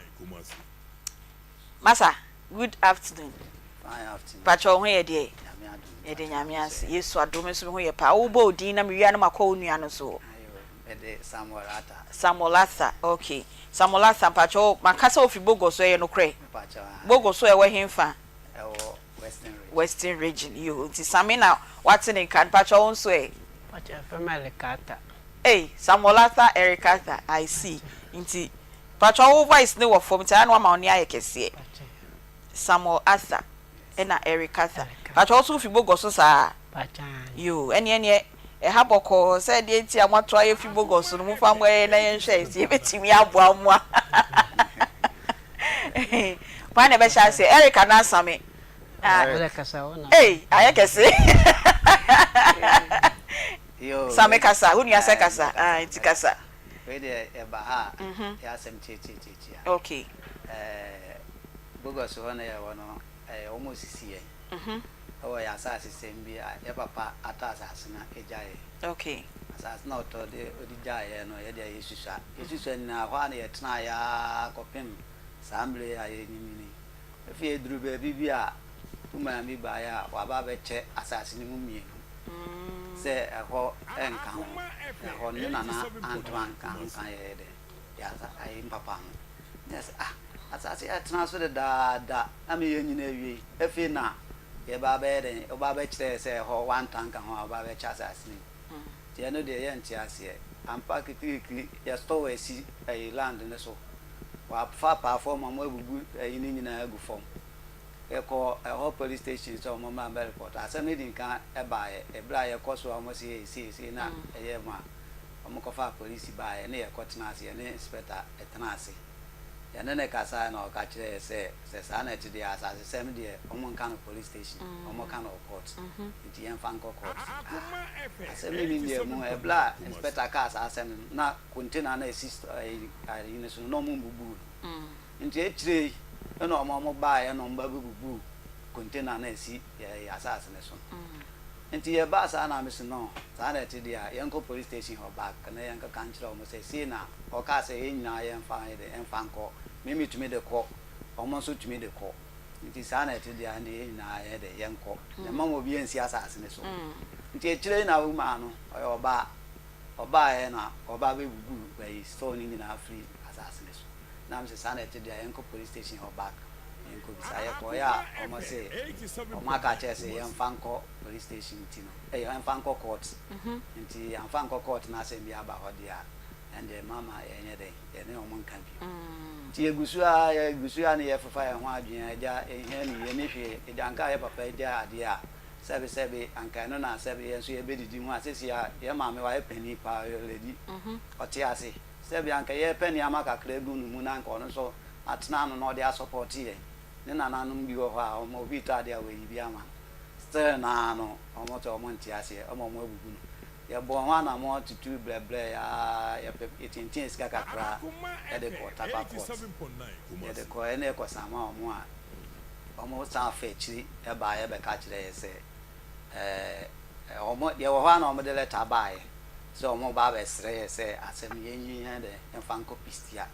Masa good afternoon. Fine afternoon. Pakyɛ wo ho yɛ deɛ? Nyame adom. Yɛde Nyame ase. Yesu adom me nso me ho yɛ paa. Wo bɔ wo din na me wie a na makɔ wo nua no so hɔ. Ayo, me de Samuel Arthur. Samuel Arthur, okay. Samuel Arthur mpakyɛ wo, maka sɛ wo firi Bogoso ɛyɛ nokorɛ? Mepakyɛ aah. Bogoso ɛwɔ henfa? Ɛwɔ Western Region. Western Region, yoo. Nti Same na wate ne nka, mpakyɛ wo nso ɛ? Mpakyɛ yɛfrɛ me Eric Arthur. Ei, Samuel Arthur, Eric Arthur, I see. Nti Patrɔ wo voice no wɔ fam nti ayɛ na wama wo nne ayɛ kɛseɛ. Samuel Arthur ɛna Eric Arthur. Patrɔ wo nso wofi Bogor so saa? Yoo ɛneɛ neɛ ɛha bɔkɔɔ sɛ deɛ nti a moato ayɛ fi Bogor so no momfa mmɔ yɛn na yɛnhwɛ sɛ yɛbɛtumi aboa mo a. Hwan na ɛbɛhyɛ aseɛ Eric anaa Same? Ah, ei ayɛ kɛse. Same kasa, wo nua sɛ kasa, ah nti kasa. Wei deɛ yɛba ha a, yɛ asɛm tiatiatiatia. Okay. Ɛɛ Bogus hɔ na yɛwɔ no, ɛyɛ wɔn a osisi yɛn. Ɛwɔ yɛn asase sɛm bi a yɛ papa atɔ asase no agya yɛn. Okay. Asase no a ɔtɔ de ɔde gyaa yɛn no, yɛ deɛ yɛsusua. Yɛsusua nyinaa hɔ ara na yɛtenaeɛ ara kɔpem saa mmerɛ yi a yɛrenyini yi. Afei ɛduruu baabi bi a, wo maame baeɛ a, waba abɛkyɛ asase no mu mmienu sɛ ɛhɔ nka ho, na ɛhɔ no ne nana anto anka ho nka yɛyɛ dɛ, yɛ ayi mpapa ho. Na yɛsɛ ah, asase yɛatena so dedaada ama yɛanyini awie yi, afei na Yɛba abɛyɛ dɛn? Woba abɛkyerɛ yɛ sɛ ɛhɔ woantɔ anka ho a woba abɛkyɛ asase no mu. Nti ɛno deɛ yɛnte aseɛ. Ampa kikirikiri yɛ store asi ɛyi land no so. Wɔafa apaafoɔ ma wɔabubu ɛyi no nyinaa agu fam. Yɛkɔɔ ɛhɔ police station sɛ wɔn mmra mmɛ report. Asɛm no di nkan baeɛ. Ɛberɛ a yɛkɔ so a wɔse ei sei sei na ɛyɛɛ mu a, wɔkɔfaa polisi baeɛ ne yɛkɔtenaa ase, yɛne inspector tenaa ase. Yɛne no kasaeɛ na ɔka kyerɛɛ yɛ sɛ, sɛ saa na ɛte deɛ a, asasesɛm deɛ wɔnka no police station, wɔka no wɔ court, nti yɛmfa nkɔ court. Ah, asɛm no nni deɛ mu. Ɛberɛ a inspector kaa saa asɛm no, na container no a ɛsi ayi no so no, na wɔmbubuu no. Nti akyire yi na wɔn a wɔbaeɛ na wɔba bɛbubuu container no a ɛsi yɛn asase no so no. Nti yɛbaa saa na mese no saa na ɛte deɛ a yɛnkɔ police station hɔ back na yɛnkɔka nkyerɛ wɔn sɛ sei na ɔkaa sɛ yɛn nyinaa yɛmfa nyɛ dɛn yɛmfa nkɔ, me metumi de kɔ, wɔn nso tumi de kɔ. Nti saa na ɛte deɛ a ɛnde yɛn nyinaa yɛnyɛ dɛn yɛnkɔ na mma obiara nsi asase no so. Nti akyire yi na woman no ɔyɛ ɔbaa, ɔbaeɛ na ɔba bɛbubuu ayi store no nyinaa firi asase no so. Na mese saa na ɛte deɛ a yɛnkɔ police station hɔ back na yɛnkɔ bisa. Yɛkɔeɛ a wɔn se wɔn aka akyerɛ sɛ yɛmfa nkɔ police station nti no eh yɛmfa nkɔ court nti yɛamfa ankɔ court na asɛm bi aba hɔ deɛ a ɛndeɛ mama yɛnyɛ dɛn yɛne wɔn nka bio. Nti yɛgu so ara yɛgu so ara na yɛfefa yɛn ho adwene agya ɛnhia ni yɛnni hwee agya anka yɛ papa agya adeɛ a sɛbe sɛbe anka ɛno na sɛbe yɛn nso yɛbɛdidi ho a seesei a yɛn maame wayɛ panin paa ɔyɛ lady ɔte ase. Sɛbea anka yɛrepɛ nneɛma kakra agu ne mu na anka ɔno nso atena ano na ɔde asɔpɔte yɛn. Ne nananom bi wɔ hɔ a wɔn obi retɔ adeɛ a wɔayi bi ama no. Still no ara no wɔn sɛ wɔn nte aseɛ wɔn wɔn abubu no. Yɛbɔɔ ho anamɔn tutu brɛbrɛɛ ara yɛpɛ yɛtiatiaa sika kakra de kɔɔ Tarkwa court. Yɛde kɔeɛ na yɛkɔsan maa wɔn a wɔn san fa akyiri baeɛ bɛka kyerɛɛ yɛn sɛ ɛɛ wɔn yɛwɔ hɔ ara na wɔde lɛta baeɛ. Sɛ ɔmo ba abɛsrɛ yɛ sɛ asɛm no yɛnyi yɛn dɛ yɛmfa nkɔ pistia.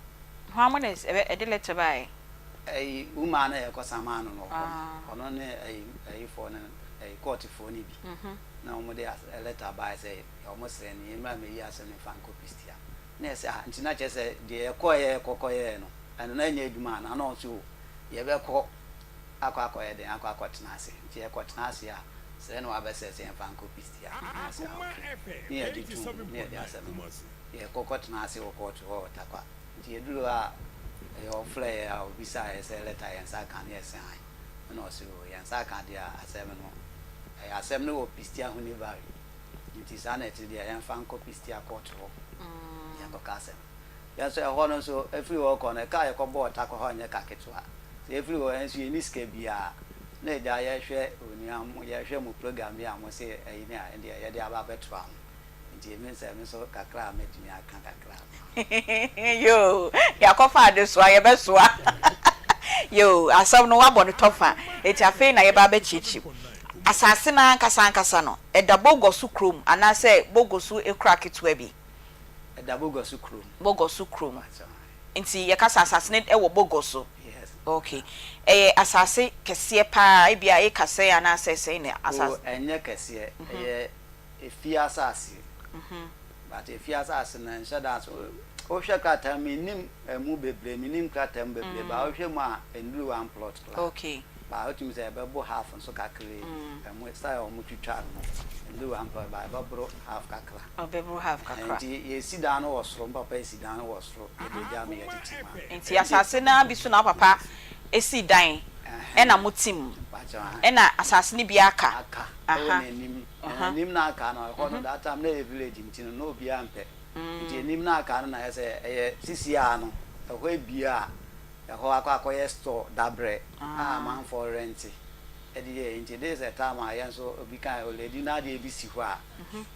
Hwan mo na ɛde lɛtɛ baeɛ? Ɛyi woman no a yɛkɔ samaa no no wɔ hɔ no, ɔno ne ɛyi ɛyifoɔ no ɛyi kɔɔtefoɔ no bi na ɔmo de lɛta baeɛ sɛ ɔmo srɛ no yɛmmra mmɛyi asɛm no mfa nkɔ pistia. Na yɛsɛ ah nti na kyerɛ sɛ deɛ yɛkɔeɛ yɛkɔ kɔyɛɛ no ɛno na ɛnyɛ adwuma anaa? Na ɔse o yɛbɛkɔ. akɔ akɔyɛ dɛn akɔ akɔtena ase nti yɛkɔtena ase a sɛɛ na wabɛsɛɛ sɛ yɛmfa nkɔ pistia na yɛsɛ ah ok ne yɛgye tom ne yɛde asɛm no yɛkɔ kɔtena ase wɔ kɔɔto hɔ wɔ Tarkwa nti yɛduru hɔ a ɛyɛ ɔfrɛ yɛ a ɔbisaa yɛ sɛ lɛta yɛn nsa aka ne yɛsɛ ae ɛna ɔse o yɛn nsa aka deɛ a asɛm no ɛyɛ asɛm no wɔ pistia Hunivari nti saa na ɛte deɛ yɛmfa nkɔ pistia kɔɔto hɔ yɛnkɔka asɛm Yɛn nso ɛhɔ no nso, ɛfiri hɔ rekɔ no, ɛka a yɛkɔbɔɔ Tarkwa hɔ nyɛ ka ketewa. Sɛ yɛfiri hɔ, yɛn nso yɛnni sika biara. Na agya yɛhwɛ onua mo, yɛhwɛ mo program yi a mose ayi ne a, ɛndeɛ yɛde aba abɛtoa mo. Nti emi sɛ me nso kakra a mɛtumi aka kakra no. Yoo, yɛakɔfa adesoa, yɛbɛsoa. Yoo, asɛm no woabɔ no tɔfa, enti afei na yɛba abɛkyerɛkyerɛ mu. Asase no ankasa ankasa no, ɛda Bogoso kurom anaasɛ Bogoso akura ketewa bi? Ɛda Bogoso kurom. Bogoso kurom. Nti yɛka sɛ asase no wɔ Bogoso. Yes. Okay. Ɛyɛ asase kɛseɛ paa, ebia eka sɛn anaasɛ sɛn na asase? Oh, ɛnyɛ kɛseɛ. Ɛyɛ efie asase. But efie asase no ɛnhyɛ da so. Wohwɛ krataa mu, mennim ɛmu bebree, mennim krataa mu bebree, but wohwɛ mu a, ɛnnuru one plot koraa. Okay. But wotumi sɛ ɛbɛbo half nso kakraa bi. Ɛmu style a wɔtwitwa no no, ɛnnuru one plot but ɛbɛboro half kakra. Ɔbɛboro half kakra. Nti yɛsi dan no wɔ soro, me papa si dan no wɔ soro, yɛde gya me yɛtete mu a. Nti asase no ara bi so na wo papa sii dan ɛna mo te mu, ɛna asase no bi aka. Aka, ɛwɔ n'anim, n'anim na aka no, ɛhɔ no that time na ɛyɛ village nti no na obiara mpɛ, nti anim na aka no na ayɛ sɛ ɛyɛ sisi ara no, ɛhɔ abue a Ɛhɔ akɔ akɔyɛ store dabrɛ a amanfoɔ rɛnte de yɛ nti this is a time a yɛn nso obi ka olady na adeɛ bi si hɔ a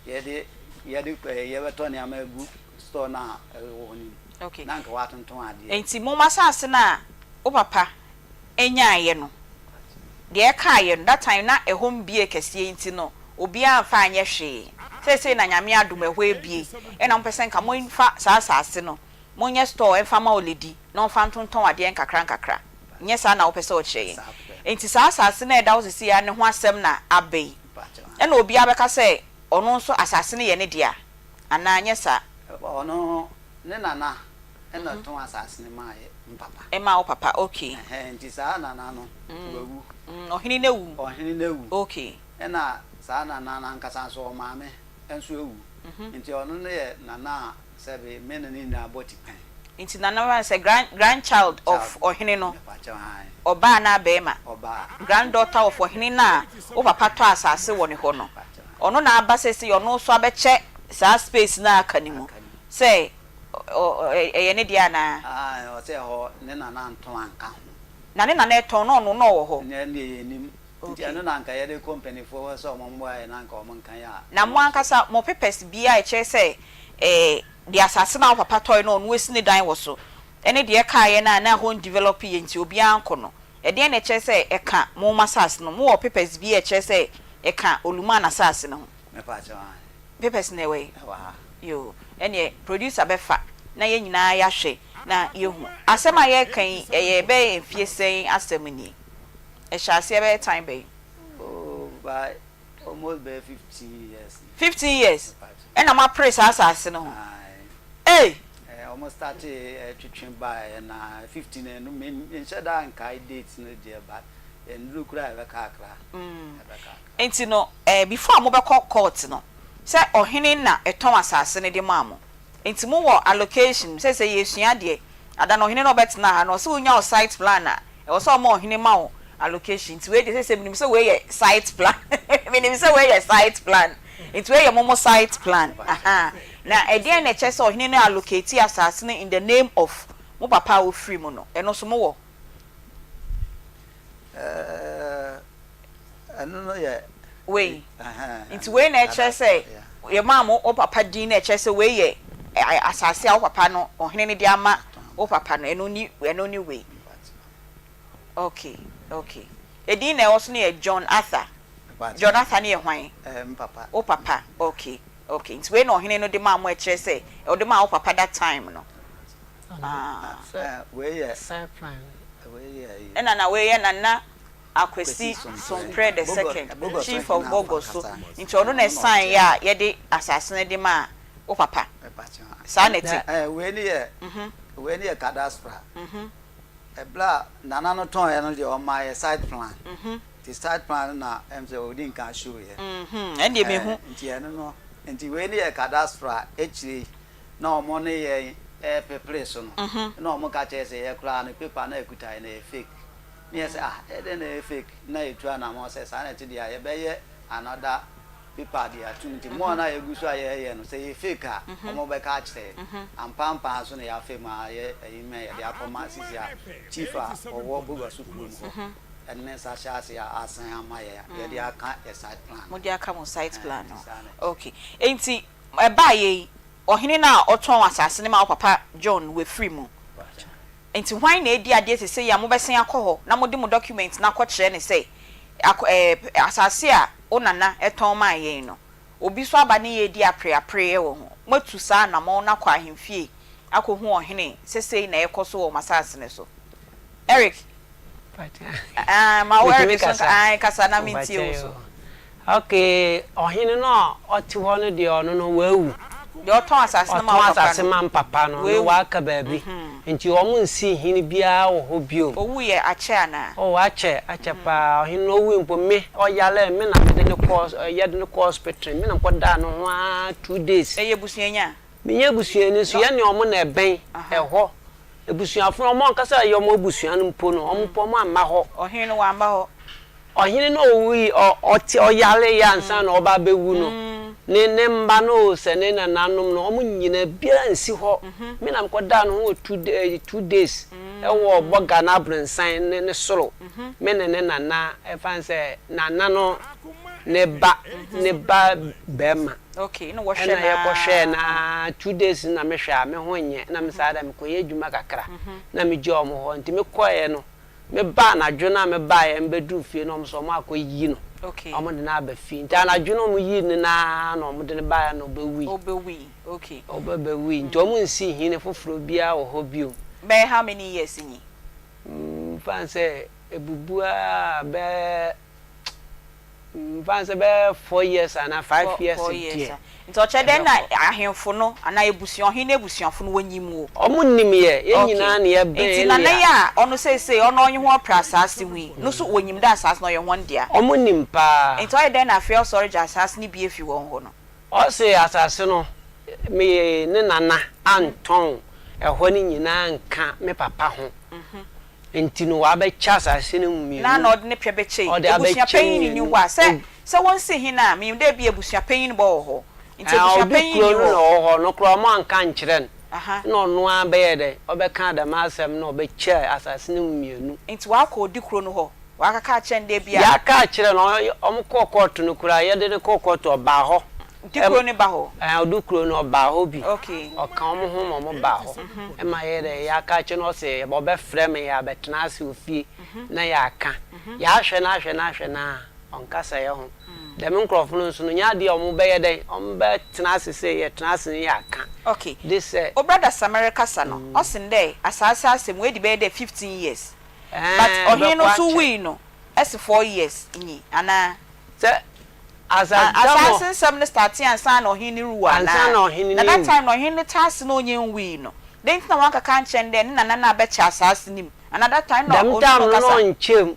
yɛde yɛde yɛbɛtɔ nneɛma agu store no a ɛwɔ hɔ no mu Okay. na anka watontɔn adeɛ. Nti mom asase no a wo papa nyaeɛ no deɛ ɛkaeɛ no that time na ɛhɔ mbie kɛseɛ nti no obiara amfa anyɛ hwee seesei na Nyame adom ɛhɔ abie ɛna mopɛ sɛ nka momfa saa asase no Monyɛ store mfa ma Oledi na ɔmfa ntontɔn adeɛ nkakra nkakra. Nyɛ saa na wopɛ sɛ wokyerɛ yɛn? Enti saa asase no a ɛda hɔ seesei ara no ho asɛm na aba yi. Ɛna obiara bɛka sɛ ɔno nso asase no yɛ ne dea, anaa nyɛ saa? Ɔno ne nana. ɛna ɔtɔn asase no maa yɛ mpapa. Ɛmaa wo papa, okay. Ɛhɛn, nti saa nana no wawu. Ɔhene no awu? Ɔhene no awu. Okay. Ɛna saa nana no ankasa nso ɔmaame nso awu. Nti ɔno no yɛ nana a sɛbe me ne no nyinaa bɔ tipɛn. Nti nana no sɛ grand grandchild of ɔhene no, ɔbaa anaa barima? Ɔbaa. Granddaughter of ɔhene no a wo papa tɔ asase wɔ ne hɔ no, ɔno na aba seesei ɔno nso abɛkyɛ saa space no a aka no mu sɛ ɛyɛ ne dea anaa? Aane, ɔsɛ ɛhɔ ne nana ntɔn anka ho. Na ne nana ɛtɔn na ɔno na ɔwɔ hɔ? Ɛndeɛ yɛnnim. Nti ɛno na anka yɛde kɔ mpaninfoɔ hɔ sɛ wɔn mmoa yɛn na anka wɔn nka yɛn a. Na mo ankasa mo papers biara a ɛkyerɛ sɛ ɛɛ deɛ asase no a wo papa tɔe no ɔno asi ne dan wɔ so ɛne deɛ ɛkaeɛ no a na ɛhɔ ndevelop yɛ nti obiara nkɔ no, ɛdeɛn na ɛkyerɛ sɛ ɛka mo mo asase no ho? Mowɔ papers bi a ɛkyerɛ sɛ ɛka Oluman asase no ho? Mepa kyɛw aane. Papers no ɛwɔ he? Ɛwɔ ha. Yoo, ɛneɛ producer bɛfa na yɛn nyinaa yɛahwɛ na yɛahu. Asɛm a yɛreka yi ɛyɛ bɛyɛ mfie sɛn asɛm nie? Ɛhyɛ aseɛ bɛyɛ time bɛn? Oh by almost bɛyɛ 15 years ni. 15 years ɛna mo apere saa asase no ho? Aye. Ei! Eh, ɔmo startee ɛtwetwe baeɛ na 15 ɛno me nhyɛ da nkae date no deɛ but ɛnnuru koraa ɛbɛka akra. Ɛbɛka akra. Nti no eh before a mobɛkɔ court no sɛ ɔhene na ɛtɔn asase no de maa mo nti mo wɔ allocation sɛsɛ yɛsua adeɛ ada no ɔhene no ɔbɛtena ha no ɔse wonya wo site plan a Ɛwɔ sɛ ɔma ɔhene ma wo allocation nti wei deɛ seesei menim sɛ wei yɛ site plan menim sɛ wei yɛ site plan nti wei yɛ momo site plan ahaa na ɛdeɛn na ɛkyerɛ sɛ ɔhene no allocate asase no in the name of mo papa a ɔfiri mu no ɛno nso mowɔ? Ɛɛ ɛno no yɛ. Wei nti wei na ɛkyerɛ sɛ yɛmaa mo wo papa din na ɛkyerɛ sɛ wei yɛ asase a wo papa no ɔhene no de ama wo papa no ɛno ne ɛno ne wei. Okay okay edin na ɛwɔ so no yɛ John Arthur. John Arthur no yɛ hwan? Wo papa okay okay nti wei na ɔhene no de maa mo ɛkyerɛ sɛ ɔde maa wo papa that time no. Ah. Ɛna na wei yɛ Nana Akwasi Somprɛ the second, Chief of Bogoso, nti ɔno na ɛsan yɛ a yɛde asase no de maa wo papa. Saa na ɛte? Wei ne yɛ wei ne yɛ cadastre. Ɛberɛ a Nana no tɔn yɛ no deɛ ɔmaa yɛ site plan. Nti site plan no na ɛm sɛ ɔdi nkan show yɛ. Ɛndeɛ mehu. Nti ɛno no nti wei ne yɛ cadastre a akyire yi na wɔn ne yɛn ɛrepepere so no na wɔn ka kyerɛ sɛ yɛ koraa no paper no a ɛkuta yɛ no ɛyɛ fake. Ne yɛ sɛ ah ɛyɛ dɛn na ɛyɛ fake na yɛtu anamɔn sɛ saa na ɛte deɛ a yɛbɛyɛ another paper de atum nti more no a yɛgu so a yɛyɛ no sɛ ɛyɛ fake a wɔn bɛka akyerɛ yɛn. Ampa ampa ara nso na yɛafa mu a yɛ ayi mɛ yɛde akɔma sisi a chief a ɔwɔ Bogoso kurom hɔ ɛne ne nsa hyɛ ase a asan ama yɛn a yɛde aka yɛ site plan no. Mode aka mo site plan no. Okay. Nti ɛbaeɛ yi ɔhene no a ɔtɔn asase no ma wo papa John wafiri mu. Enti hwan na adi adeɛ seesei yi a mobɛsan akɔ hɔ na mode mo document no akɔkyerɛ no sɛ akɔ ɛɛ asase a wo nana tɔn maa yɛn no, obi nso aba ne yɛn redi apereapereɛ wɔ ho? Moatu saa anammɔn no akɔ ahemfie akɔhu ɔhene sɛ sei na ɛrekɔ so wɔ mo asase no so? Eric, Aah, ma wo Metumi Eric so kasa? ae, kasa na mentie Mpakyɛ wo so. yoo. Okay, ɔhene no a ɔte hɔ no deɛ ɔno no wawu. Deɛ ɔtɔn asase no ma Ɔtɔn wo papa asase no, ma mpapa no, no wawu. waka baabi. Nti wɔn nsi hene biara wɔ hɔ bio. Owuiɛ akyɛ anaa? Oh, akyɛ, akyɛ paa. Ɔhene no owui mpo, me, ɔyaree, me na mede no kɔɔ, yɛde no kɔɔ hospital, me na mekɔdaa ne ho ara 2 days. Ɛyɛ busuani a? Menyɛ busuani nso, No. yɛne wɔn na ɛbɛn ɛhɔ. Abusuafo no, wɔn ankasa a ɛyɛ wɔn abusua no mpo no, wɔn mpo wɔamma hɔ. Ɔhene no wamma hɔ. Ɔhene no a owui, ɔ, ɔte, ɔyareeɛ ansa na ɔreba abɛwu no, ne, ne mma no o, sɛ ne nananom no, wɔn nyinaa, biara nsi hɔ. Me na mekɔdaa ne ho wɔ two, eh, 2 days wɔ Bɔga no abronsan ne, ne soro. Me ne ne nana, ɛfa ne sɛ, nana no ne ba, ne ba barima. Okay, na wɔhwɛ Ɛna no yɛkɔhwɛɛ no ara. ara, 2 days no na mehwɛ a, me ho nyɛ, na me saa da mekɔyɛ adwuma kakra, na megyaa wɔn hɔ. Nti mekɔeɛ no, Mebaa anadwo no a mebaeɛ mebɛduruu fie no wɔn nso wɔn akɔyi no Okay. wɔn de no aba fie nti anadwo no wɔn yii no no ara na wɔn de no baeɛ na ɔbɛwui. Ɔbɛwui okay. Ɔbɛbɛwui nti wɔn nsii hene foforɔ biara wɔ hɔ bio. Bɛyɛ how many years ni? Mfa no sɛ ɛbubu ara bɛyɛ. Mfa no sɛ bɛyɛ 4 years anaa 5 years deɛ. Nti ɔkyerɛ dɛn na Ɛbɛkɔ. ahemfo no anaa ebusua, ɔhen n'ebusuafo no wonyim wo? Ɔmo nim yɛ, yɛn Okay. nyinaa na yɛbɛn Ntsi nana Elia. yi a ɔno seisei ɔno ɔnye hɔn per asaase ho yi no so wonyim dɛ asaase no ɔyɛ hɔn dea? Ɔmo nim paa. Ntsi ɔyɛ dɛn na afei ɔsɔr gye asaase no bi efi hɔn hɔ no? Ɔse asaase no me ne nana antɔn ɛhɔ no nyinaa anka me papa ho nti no wabɛkyɛ asaase no mu Na mmienu. na ɔde ne pɛ bɛkyɛ yi. Ɔde Ebusua abɛkyɛ panyin nni mmienu. hɔ a, sɛ sɛ wonsi hen a, minyim dɛ ebia ebusua panyin bɔwɔ hɔ. Ntsi Ɛɛ ebusua ɔde panyin kuro nni no na hɔ. ɔwɔ hɔ no koraa ɔmo anka ankyerɛ no Aha. na ɔno ara bɛyɛɛ dɛn ɔbɛkaa dɛm asɛm no na ɔbɛkyɛɛ asaase no mu mmienu. Ntsi ɔakɔ odi kuro no hɔ, ɔakɛka akyerɛ no dɛ ebia. Yɛaka akyerɛ no, ɔmo kɔɔ kɔɔto no koraa yɛde no kɔɔ kɔɔto ɔbaa hɔ. Di kuro no ba hɔ? Ɛɛ ɔde kuro no ɔbaa hɔ bi. Okay. Ɔka ɔmo ho ma ɔmo baa hɔ. Ɛma yɛyɛ dɛ yɛaka akyerɛ no ɔse ɔbɛfrɛ me yɛabɛtena ase wɔ fie na yɛaka. Yɛahwɛ no ahwɛ no ahwɛ no a ɔnkasa yɛ ho. Dɛm nkorɔfo no nso no nyɛ adeɛ a ɔmo bɛyɛ dɛn ɔmo bɛtena ase sɛ yɛtena ase ne yɛaka. Okay. De sɛ. Wo brada Sammy rekasa no ɔse ndɛ asaase asɛm oedi bɛyɛ dɛ 15 years but Ɛɛ ɔhen no ɛbɛkɔ so akyɛ. wui no ɛse 4 years nyi anaa? Sɛ Na asa da mɔ. asaase nsɛm no startee ansa na ɔhen no ruwu Ansa anaa? na ɔhene Na no that rewu. time no ɔhen no tse ase na ɔnnyɛ nnwui no, dɛn ntsi na ɔannkɛka annkyerɛ no dɛ ne nana no abɛkyɛ asaase no mu? Anaa that time nna Dɛm onntum time no na nnkasa? ɔnnkyɛ mu.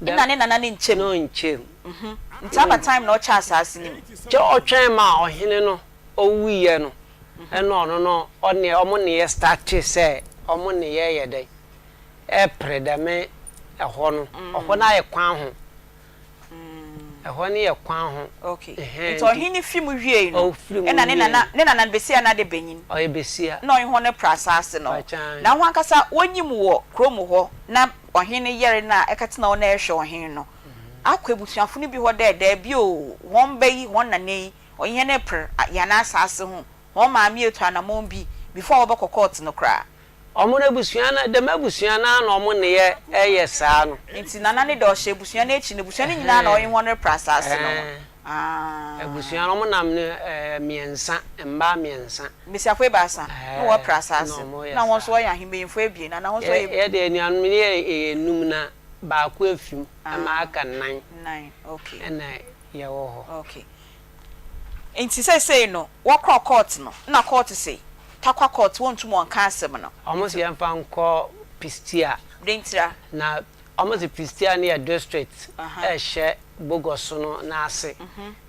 Dɛm. Nna ne nana no nnkyɛ Na mu. ɔnnkyɛ mu. Mhm. Ntsi aba time na ɔkyɛɛ asaase no mu? Kyɛ ɔtwɛn maa ɔhene no owuiɛ no, ɛna ɔno no ɔne ɔmo ne yɛ startee sɛ ɔmo ne yɛ yɛ dɛn ɛpere dɛm ɛhɔ no. Ɛhɔ no ayɛ kwan ho. Ɛhɔ no yɛ kwan ho. Okay. Ɛhɛn Nti nti. ɔhene fi mu wiei no, Ɔfiri mu ɛna ne wiei nana, no. ne nana no besia anaa de banyin? Ɔyɛ besia. Na ɔnye hɔn pra asaase no. Pakyan. Na hɔn ankasa wonyim wɔ kurow mu hɔ na ɔhen yar no a ɛkɛtsena hɔ na ɛrehwɛ ɔhen no, akɔ ebusuafo no bi hɔ dɛ, Dabi o, hɔn ba yi, hɔn nana yi, ɔnye hɛn reper hɛn asaase ho. Hɔn maame etu anamɔn bi before wɔbɔkɔ court no koraa. Wɔn abusua no, dɛm abusua no ara na wɔn nneyɛɛ yɛ saa no. Nti Nana ne deɛ ɔhyɛ abusua no akyi no, abusua no nyinaa na ɔnye hɔn repra asaase no ho. Ɛɛ, Aah. abusua no, wɔnam no ɛɛ mmiɛnsa, mmaa mmiɛnsa. Mbesiafo ebiasa na Ɛɛ, wɔrepra na asaase no, wɔyɛ na hɔn so saa. wɔyɛ ahe, mbanyimfo ebien anaa hɔn so Yɛ, wɔyɛ. yɛ deɛ anuanom no yɛ yɛyɛ nnum na baako afi mu ma Ah, aka nnan nnan, okay. ɛna yɛwɔ hɔ. Okay. Ntsi sesei no wɔkɔr court no nna court se Tarkwa court wonntum wɔnnka asɛm no. Wɔn se yɛmfa nkɔ Pistia. Dɛn ntira? Na wɔn se Pistia no yɛ district a ɛhyɛ Bogoso no n'ase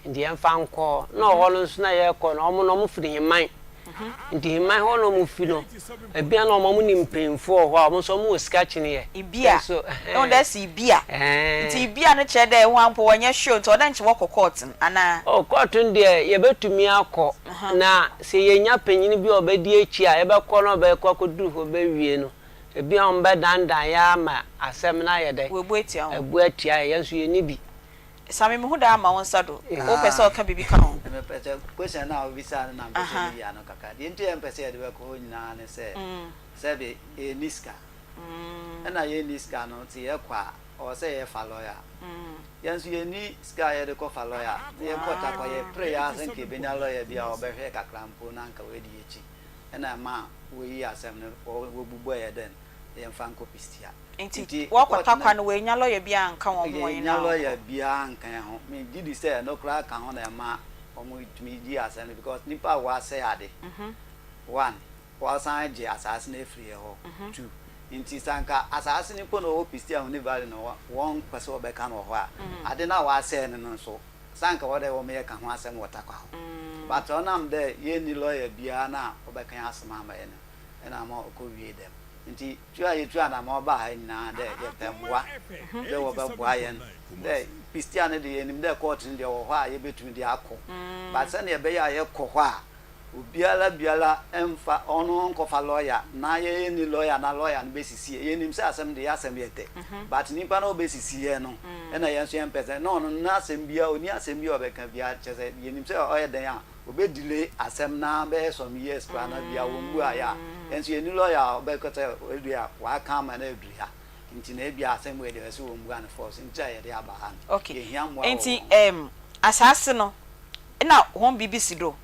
nti yɛmfa nkɔ hɔ. Na ɔhɔ no nso na yɛrekɔ no wɔn no wɔfiri Heman. Nti Heman hɔ na wɔfi no, ebia na wɔn wɔnim mpanyinfoɔ wɔ hɔ a wɔn nso wɔwɔ sika kyene yɛ. Ibia, Nso ehu dɛ ese ibia, ɛhɛn. ntsi ibia no kyerɛ dɛ hɔn mpo wɔnnyɛ sure ntsi ɔwɔ dɛ nkyɛ wɔkɔ court no anaa? Oh, court no deɛ yɛbɛtumi akɔ, na sɛ yɛnya panyin bi a ɔbɛdi akyi a, yɛbɛkɔ na ɔbɛkɔ akɔduru hɔ bɛwie no, ebia wɔbɛdandan yɛn ama asɛm no ayɛ dɛn? Woebu etsia hɔn. Abu atia yɛn, yɛn nso yɛnni bi. Sammy mehu dɛ ama wo nsa do, wopɛ sɛ ɔka biribi ka ho? Mepɛ sɛ, question no a wobisaa no na mepɛ sɛ meyi ano kakra. Deɛ nti a yɛmpɛ sɛ yɛde bɛkɔ hɔ nyinaa ne sɛ, sɛbe yɛnni sika. Ɛna yɛnni sika no nti yɛkɔ a, ɔwɔ sɛ yɛfa lɔya. Yɛn nso yɛnni sika a yɛde kɔfa lɔya. Nti yɛkɔ Tarkwa yɛpere ara sɛ nka yɛbɛnya lɔya bi a ɔbɛhwɛ kakra mpo na anka wadi yɛn akyi. Ɛna ɛma wɔyii asɛm no, wɔbobɔeɛ dɛn, yɛmfa nkɔ Pistia. Nti wɔkɔ Tarkwa no wɔannya lɔya biara anka wɔn ho wɔn Yɛannya nyinaa lɔya wɔnkɔ? biara anka yɛn ho. Megye di sɛ ɛno koraa ka ho na ɛma wɔtumi gyee asɛm no because nnipa a wɔasɛe ade, one, Wɔasan agye asaase no afiri yɛn hɔ tu. Nti sɛ anka asaase no mpo na ɔwɔ Pistia Huni Valley no wɔmpɛ sɛ wɔbɛka no wɔ hɔ a, ade no a wɔasɛɛ no no nso, sɛ anka wɔdɛ wɔyɛ ka ho asɛm wɔ Tarkwa hɔ. But ɔnam dɛ yɛnni lawyer biara no a ɔbɛka yɛn asɛm ama yɛn no na ama ɔkɔwiee dɛm. Nti tu a yɛtu anamɔn baa ha nyinaa dɛ yɛpɛ mboa, dɛ wɔbɛboa yɛn dɛ Pistia no de yɛnim dɛ court no deɛ ɔwɔ hɔ a yɛbɛtumi de akɔ but sɛdeɛ ɛbɛyɛ a yɛkɔ hɔ a Obiara biara mfa ɔno nkɔfa lawyer na yɛ nni lawyer na lawyer no bɛsisi yɛ. Yɛnim sɛ asɛm deɛ yɛ asɛm yɛ dɛ but nipa no a ɔbɛsisi yɛ no ɛna yɛn nso yɛmpɛ sɛ na ɔno n'asɛm biara ɔnni asɛm biara a ɔbɛka biara kyerɛ sɛ yɛnim sɛ ɔyɛ dɛn a ɔbɛ delay asɛm no ara bɛyɛ some years koraa na bia wɔmmuaeɛ a yɛn nso yɛnni lawyer a ɔbɛka sɛ ebia waka ama no aduru ha nti na ebia asɛm wei deɛ ɛsɛ sɛ wɔmmua no force nti a yɛde aba ha no Okay yɛhia mmoa wɔ nti wɔn hɔ. ɛɛm asaase no nna hɔn biribi si do?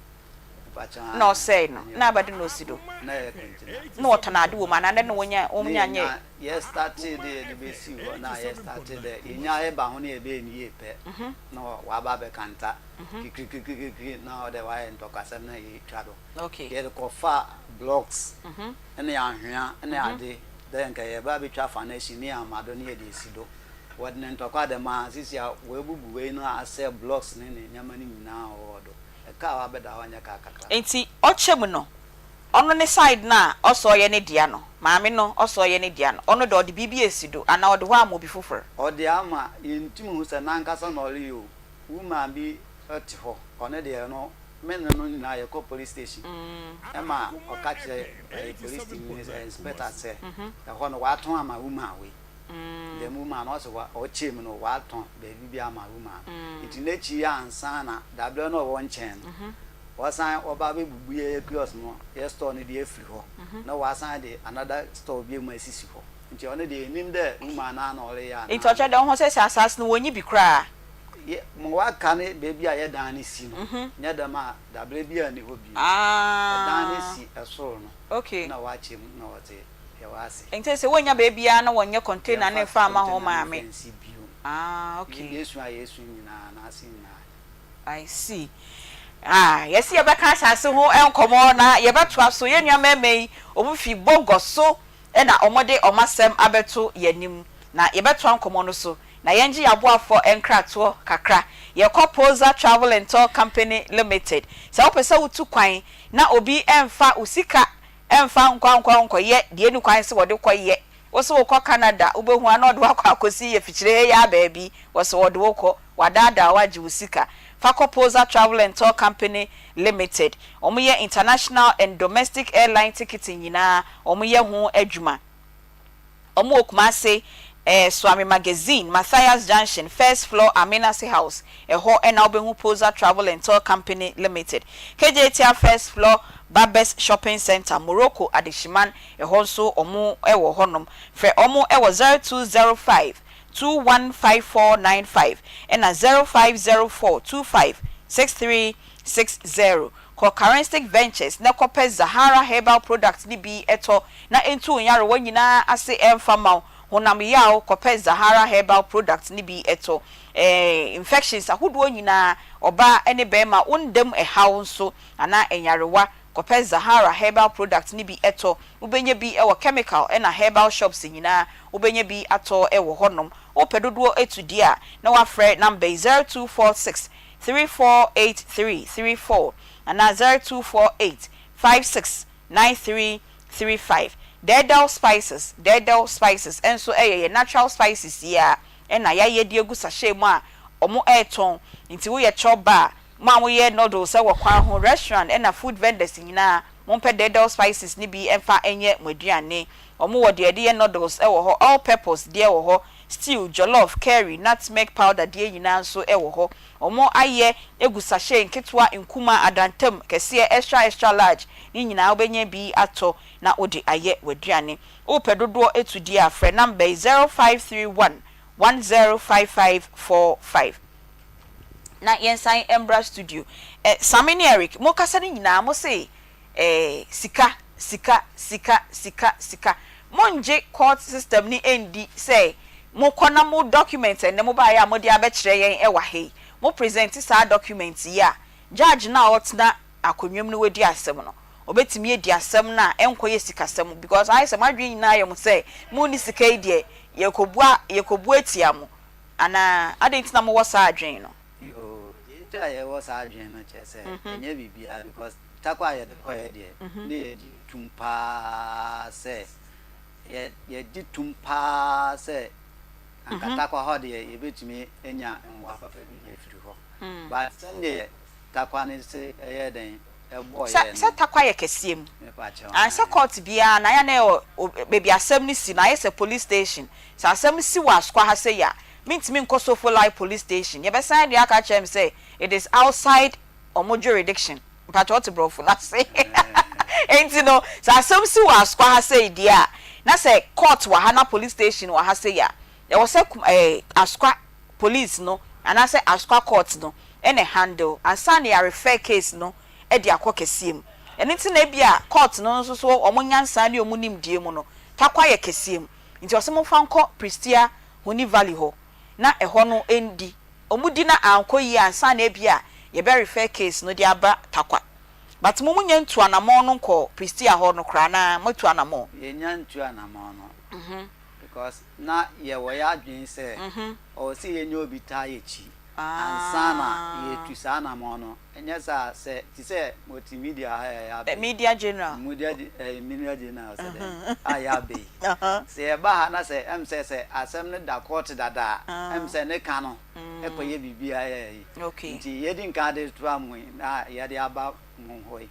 Na ɔsɛe no, na abɛde na osi do. Na ɛyɛ container. Na wɔtɔn ade wɔ mu anaa dɛ na wonya Ne wonya nyɛe? yɛnya yɛ startee dɛ yɛde besii hɔ na yɛ startee dɛ yenya yɛba ho na yɛbɛyɛ no yie pɛ na wɔaba abɛkanta kikirikikirikiri na ɔdɛ wɔayɛ ntɔkwasɛm na yɛtwa do. Yɛde kɔfa blocks ne anhwea ne ade dɛ nka yɛreba abɛtwa foundation ne yɛama do ne yɛde esi do. Wɔde no ntɔkwa dɛm ara sisi a woebubu wei no asɛɛ blocks ne ne nneɛma no nyinaa a ɔwɔ do. Ɛka a ɔabɛda hɔ nnyɛ kaa kakra. Ntsi ɔkyɛ mu no, ɔno ne side no a ɔsɛ ɔyɛ ne dea no, maame no ɔsɛ ɔyɛ ne dea no, ɔno de ɔde biribi esi do anaa ɔde hɔ ama obi fofor? Ɔde ama, yenntum hu sɛ nankasa na ɔreyɛ o, woman bi tse hɔ, ɔno deɛ ɔno me ne no nyinaa yɛkɔ police station ma ɔka kyerɛ ɛɛ police station inspector sɛ ɛhɔ no wɔatɔn ama woman wei. Dɛm woman no ɔse ɔkyɛɛ mu no ɔatɔn beebi bi ama woman no. Ntsi n'ekyir yi ansaana daberɛ no a ɔwɔ nkyɛn no ɔsan ɔba abɛbubu yɛ kiosk no yɛ store no de efiri hɔ na ɔasan de another store bio mu esisi hɔ. Ntsi ɔno deɛ yennyim dɛ woman no ara na ɔreyɛ anaa. Ntsi ɔkyerɛ dɛ woho sɛ sɛ asaase no wonnyi bi koraa. Yɛ ma wɔaka ne beebi a yɛ dan no si no nnyɛ dɛm a daberɛ biara nnyi hɔ bio. Dan no si sor no na wɔakyɛ mu na wɔdze yɛ wɔ ase. Ntsi sɛ wonnya beebiara na wɔnnyɛ container no Yɛmmfa mmfa mma hɔn container no mmfa maame. nnsi bio. Ah okay. Yesu a yesu nyinaa n'ase nyinaa. I see. Ah, yɛse yɛbɛka asase ho nkɔmmɔ na yɛbɛtoa so. Yɛn nua mmarima yi, wɔn fi Bogor so na wɔde wɔn asɛm abɛto yɛn anim. Na yɛbɛtoa nkɔmmɔ no so. Na yɛngye yɛn aboafoɔ nkratoɔ kakra. Yɛkɔ Poza Travel and Tour Company Limited. Sɛ wopɛ sɛ wotu kwan na obi mfa wo sika mfa nkɔ ankɔ nkɔyɛ deɛ ɛnni kwan sɛ wɔde kɔyɛ. Wo se wokɔ Canada, wobɛhu a na wɔde wo akɔ akɔsi afikyire ha yi ara baabi. Wɔse wɔde wo kɔ, wɔadaadaa wo agye wo sika. Fa kɔ Poza Travel and Tour Company Limited. Wɔyɛ international and domestic airline ticketing nyinaa, wɔyɛ ho adwuma. Wɔn wɔ Kumase, eh, Suame Magazine, Mathias Junction, First Floor, Amenase House. Ɛhɔ na wobɛhu Poza Travel and Tour Company Limited. Kejetia First Floor, Babes Shopping Centre, Morocco, Adehyeman, ɛhɔ nso wɔn wɔ hɔnom. Frɛ wɔn wɔ 0205 215495 ɛna 0504 25 6360. Kɔ Karenstick Ventures na kɔpɛ Zahara Herbal Products no bi tɔ na ɛntu wo nyarewa nyinaa ase ɛmfa mma wo. Honam yaw, kɔpɛ Zahara Herbal Products no bi tɔ. Ɛɛ infections ahodoɔ nyinaa, ɔbaa ne barima, wo nda mu ɛhaw nso anaa nyarewa, kɔpɛ Zahara Herbal Products no bi tɔ. Wobɛnya bi wɔ chemical ɛna herbal shops nyinaa, wobɛnya bi atɔ wɔ hɔnom. Wopɛ dodoɔ tu deɛ a, na woafrɛ number yi, 0246 348334 anaa 0248 569335. Dɛɛdɛw Spices, Dɛɛdɛw Spices nso yɛ yɛn natural spices yi ara na yɛayɛ de agu sachet mu a wɔretɔn. Nti woyɛ chop bar, mo a moyɛ noodles wɔ kwan ho, restaurant na food vendors nyinaa, mompɛ Dɛɛdɛw Spices no bi mfa nyɛ mo aduane. Wɔwɔ deɛ yɛde yɛ noodles wɔ hɔ, all purpose deɛ wɔ hɔ, Stew, jollof, curry, nutmeg powder deɛ nyinaa nso wɔ hɔ. Wɔayɛ agu sachet nketewa, nkumaa, adantam, kɛseɛ, extra extra large, ne nyinaa wobɛnya bi atɔ na wode ayɛ w'aduane. Wopɛ dodoɔ atu deɛ a, frɛ number yi, 0531 105545. Na yɛnsan mbra studio. Eh, Sammy ne Eric, mokasa no nyinaa mose eh, sika, sika, sika, sika, sika. Mongye court system no ndi sɛ mokɔ na mo document ɛnnɛ mobaeɛ a mode abɛkyerɛ yɛn wɔ ha yi, mo present saa document yi a, judge no a ɔtena akonnwa mu no wadi asɛm no, ɔbɛtumi adi asɛm no a ɛnkɔyɛ sikasɛm because ayɛ sɛ mo adwene nyinaa yɛ mo sɛ monni sika yi deɛ yɛkɔbua, yɛkɔbu atia mo anaa? Adɛn nti na mowɔ saa adwene no? Yoo, deɛ nti a yɛwɔ saa adwene no kyerɛ sɛ ɛnyɛ biribiara because Takwa a yɛde kɔeɛ deɛ, na yɛgye tom pa ara sɛ, yɛ, yɛgye tom pa ara sɛ anka Takwa hɔ deɛ yɛbɛtumi anya mmoa papa bi afiri hɔ. But sɛdeɛ Takwa no se ɛyɛɛ dɛn ɛbɔɔ Sɛ, yɛn sɛ no, Takwa yɛ kɛseɛ mu. mepa kyɛw, And sɛ aane. court biara no, ayɛ a na ɛwɔ o, baabi asɛm no si no, ayɛ sɛ police station. Sɛ asɛm si wɔ Asukwa ha sei a, mentumi nkɔ Sofolai police station. Yɛbɛsan de aka akyerɛ me sɛ it is outside wɔn jurisdiction. Mpakyɛ wote brɔfo no ase? Enti no sɛ asɛm si wɔ Asukwa ha sei deɛ a, na sɛ court wɔ ha na police station wɔ ha sei a, ɛwɔ sɛ kum ɛɛ Asukwa police no anaasɛ Asukwa court no ɛna handle ansa na yɛ refer case no de akɔ kɛseɛ mu. Ɛno nti na ebia court no nso so wɔn nyansa ne wɔn nimdeɛ mu no, Tarkwa yɛ kɛseɛ mu. Nti ɔse momfa nkɔ Prestea Huni Valley hɔ na ɛhɔ no ndi. Wɔn di na ankɔ yie ansa na ebia yɛbɛ refer case no de aba Tarkwa. But mo monya ntu anamɔn no nkɔɔ Prestea hɔ no koraa anaa moatu anamɔn? Yɛnnya ntu anamɔn no because na yɛwɔ yɛn adwene sɛ ɔwɔ sɛ yɛnya obi taa yɛn akyi ansa na yɛatu saa anamɔn no. Ɛnyɛ saa a, sɛ te sɛ multimedia ha a yɛaba yi. Media general. Media ɛɛ media general sɛ dɛn a yɛaba yi. Sɛ yɛba ha na sɛ ɛm sɛ sɛ asɛm no da kɔɔte dada a, ɛm sɛ ne ka no kɔyɛ biribi a ɛyɛ yi. Nti yɛdi nkan de to mo yi na yɛde aba mo hɔ yi.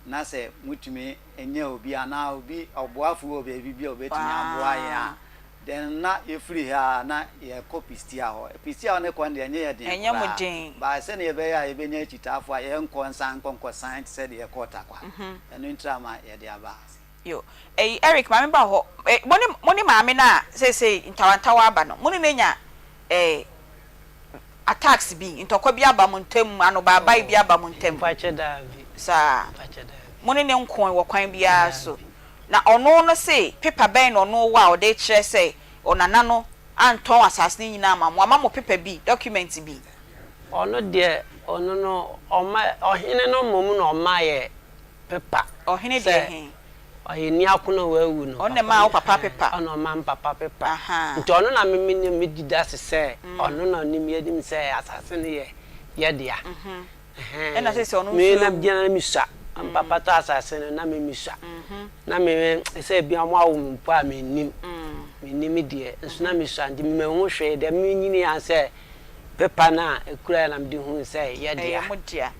Na sɛ motumi nya obi anaa obi ɔboafo wɔ baabi bi a obetumi aboa yɛn a, Then na yɛfiri ha a na yɛkɔ Pistia hɔ. Pistia hɔ no kɔ no deɛ ɛnyɛ yɛ den Ɛnyɛ mo koraa. den. But sɛdeɛ ɛbɛyɛ a yɛbɛnya akyitaafoɔ a yɛnkɔ nsan nkɔ nkɔsan te sɛ deɛ yɛkɔɔ Tarkwa. Ɛno ntira ama yɛde aba ha sei. Yo. Ɛyi Eric ma me ba hɔ. Eh, mo ne mo ne maame no a seesei ntawantawa aba no, mo ne no anya eh, attacks bi, ntɔkwa bi aba mo ntam, anobaabae bi aba mo ntam? Mpakyɛ daabi. Saa. Mpakyɛ daabi. Mo ne no nkoe wɔ kwan biara so. Daabi. Na ɔno no se pepa bɛn na ɔno wɔ a ɔde rekyerɛ sɛ ɔnana no antɔn asase no nyinaa amma mo? Wama mo pepa bi, document bi? Ɔno deɛ, ɔno no, ɔma, ɔhene no mmom na ɔma yɛ pepa Ɔhene deɛ sɛ he? ɔyɛ niako na wawu no, Ɔno na papa ɛmaa no, wo papa ɛhɛn, pepa? ɔna ɔma me papa pepa. Ahaa. Nti ɔno na me menim, medi dase sɛ ɔno na ɔnim, yɛnim sɛ asase no yɛ yɛ dea. Ɛna seesei ɔno Me nso na awu. bia na misua. Me papa tɔ asase no na me misua. Na me sɛ bia ɔmo awo me mpo a mennim. Mennim deɛ nso na misua nti manhu hwee deɛ me nyini ara sɛ paper no a ekura na mede hui sɛ yɛ dea. Ɛyɛ mo dea.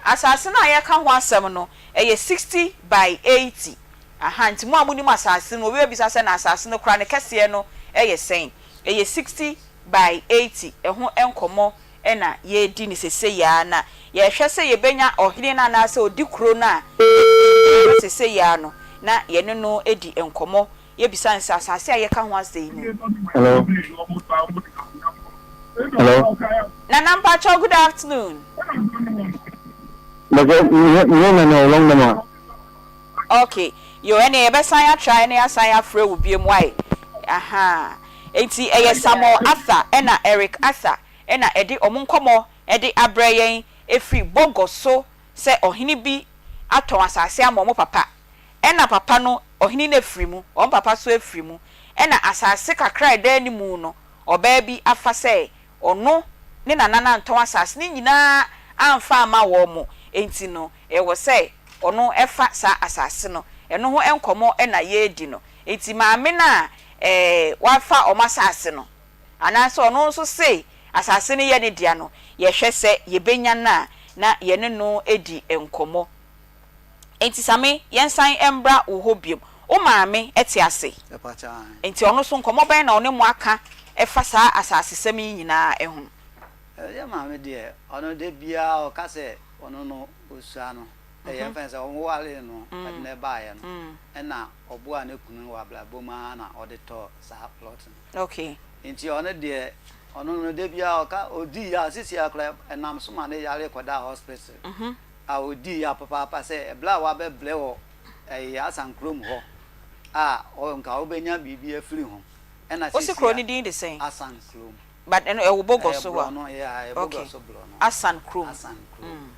Asase no a yɛreka ho asɛm no ɛyɛ 60 by 80. Aha nti mo a monim asase no obi bɛbisa sɛ na asase no koraa ne kɛseɛ no yɛ sɛn? Ɛyɛ 60 by 80 ɛho nkɔmmɔ na yɛredi no sesei ara, na yɛrehwɛ sɛ yɛbɛnya ɔhene no anaasɛ ɔdi kuro no a yɛdi no sesei ara no, na yɛne no adi nkɔmmɔ, yɛbisa no sɛ asase a yɛka ho asɛ yi mu. Hello. Hello. Nana mpakyɛw good afternoon. Mpakyɛw me me nana o long number. Ok yo ɛneɛ yɛbɛsan atra na yɛasan afrɛ wo biom wai ahaa enti ɛyɛ Samuel Arthur ɛna Eric Arthur na ɛde wɔn nkɔmmɔ de abrɛ yɛn ɛfiri Bogor so sɛ ɔhene bi atɔn asase ama wɔn papa ɛna papa no ɔhene no afiri mu wɔn papa nso afiri mu ɛna asase kakra a ɛda animu no ɔbaa bi afa sɛ ɔno ne nana no antɔn asase no nyinaa amfa amma wɔn enti no ɛwɔ sɛ ɔno fa saa asase no. Ɛno ho nkɔmmɔ na yɛredi no. Enti maame no a wafa wɔn asase no, anaasɛ ɔno nso se asase no yɛ ne dea no, yɛhwɛ sɛ yɛbɛnya no a, na yɛne no adi nkɔmmɔ. Enti Same, yɛnsan mmra wo hɔ bio. Wo maame te ase? Enti ɔno nso nkɔmmɔ bɛn na ɔne mo aka fa saa asasesɛm yi nyinaa ho? Yɛn maame deɛ, ɔno da biara ɔka sɛ ɔno no ɔsua no. Ɛyɛ mfa sɛ wɔwaree no de no baeɛ no, ɛna ɔboaa ne kunu wɔ abrabɔ mu ara na ɔde tɔɔ saa plot no. Okay. Nti ɔno deɛ, ɔno no da biara ɔka, ɔdi yaw, sisi ara koraa ɛnam so ma ne yare kɔdaa hospital. A ɔdi yaw papaapa sɛ ɛberɛ a wabɛbrɛ wɔ ɛyɛ Asankurom hɔ a nka ɔbɛnya biribi afiri ho. Ɛna Wo se sisi kuro a no din de sɛn? Asankurom. But ɛno ɛwɔ Bogor Ɛyɛ so hɔ a? borɔno, yeah, ɛyɛ Okay. Bogor so borɔno. Asan kurom. Asan kurom.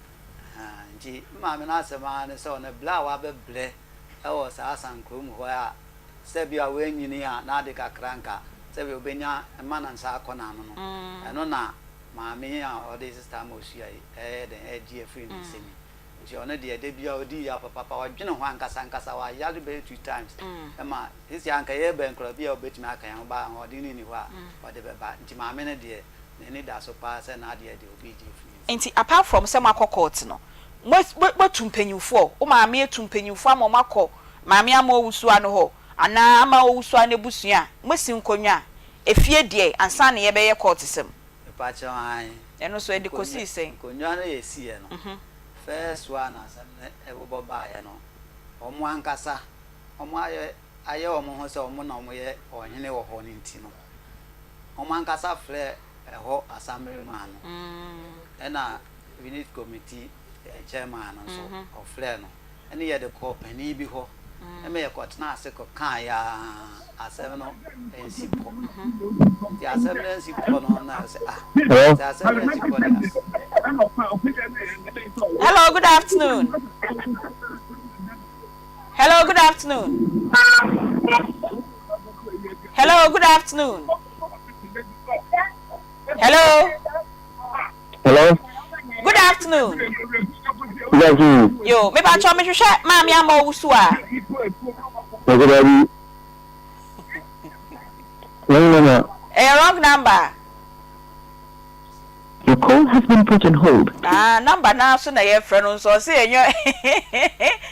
Ahaa, nti me maame no asɛm ara ne sɛ ɔno berɛ a wabɛbrɛ wɔ saa Asan kurom hɔ a, sɛbi a wanyini a n'ade kakra nka sɛbi ɔbɛnya ma ne nsa akɔ n'ano no, ɛno na maame yi a ɔde sista ama ɔsua yi ɛyɛ dɛn ɛregye afiri ne nsam yi. Nti ɔno deɛ da biara ɔdi yaw papaapa, ɔdwene ho ankasa ankasa, wayare bɛyɛ two times ma seesei anka yɛreba nkura bi a ɔbɛtumi aka yɛn ho but ahoɔden no nni hɔ a ɔde bɛba. Nti maame no deɛ n'ani da so paa sɛ n'adeɛ deɛ obi regye afiri ne nsam. Nti apart from sɛ moakɔ court no, moatu mpanyinfoɔ, wo maame atu mpanyinfoɔ ama wɔn akɔ maame ama owusoa no hɔ anaa ama owusoa no abusua a, moasi nkonnwa, efie deɛ ansa na yɛbɛyɛ court sɛm. Mepakyɛw aane. Ɛno nso ɛde kosii sɛn? Nkonnwa no yɛsiiɛ no, first one asɛm no ɛbobɔ baeɛ no, wɔn ankasa wɔn ayɛ ayɛ wɔn ho sɛ wɔn na wɔyɛ ɔhene wɔ hɔ no nti no, wɔn ankasa frɛɛ ɛhɔ asammere maa no, ɛna unit committee. Chairman no nso ɔfrɛɛ no ne yɛde kɔɔ panin bi hɔ ma yɛkɔtenaa ase kɔkaeɛ ara asɛm no ansi pɔ. Nti asɛm no ansi pɔ no na sɛ ah sɛ asɛm no ansi pɔ deɛ. Hello, good afternoon. Hello, good afternoon. Hello, good afternoon. Hello. Hello. Good afternoon. Good afternoon. Yo, me ba cho me hwehwɛ maame ama owusu a. Ɛsɛ dabi. Wrong number. Ɛyɛ wrong number. Your call has been put on hold. Ah, number naa so na yɛfrɛ no nso ɔse ɛnyɛ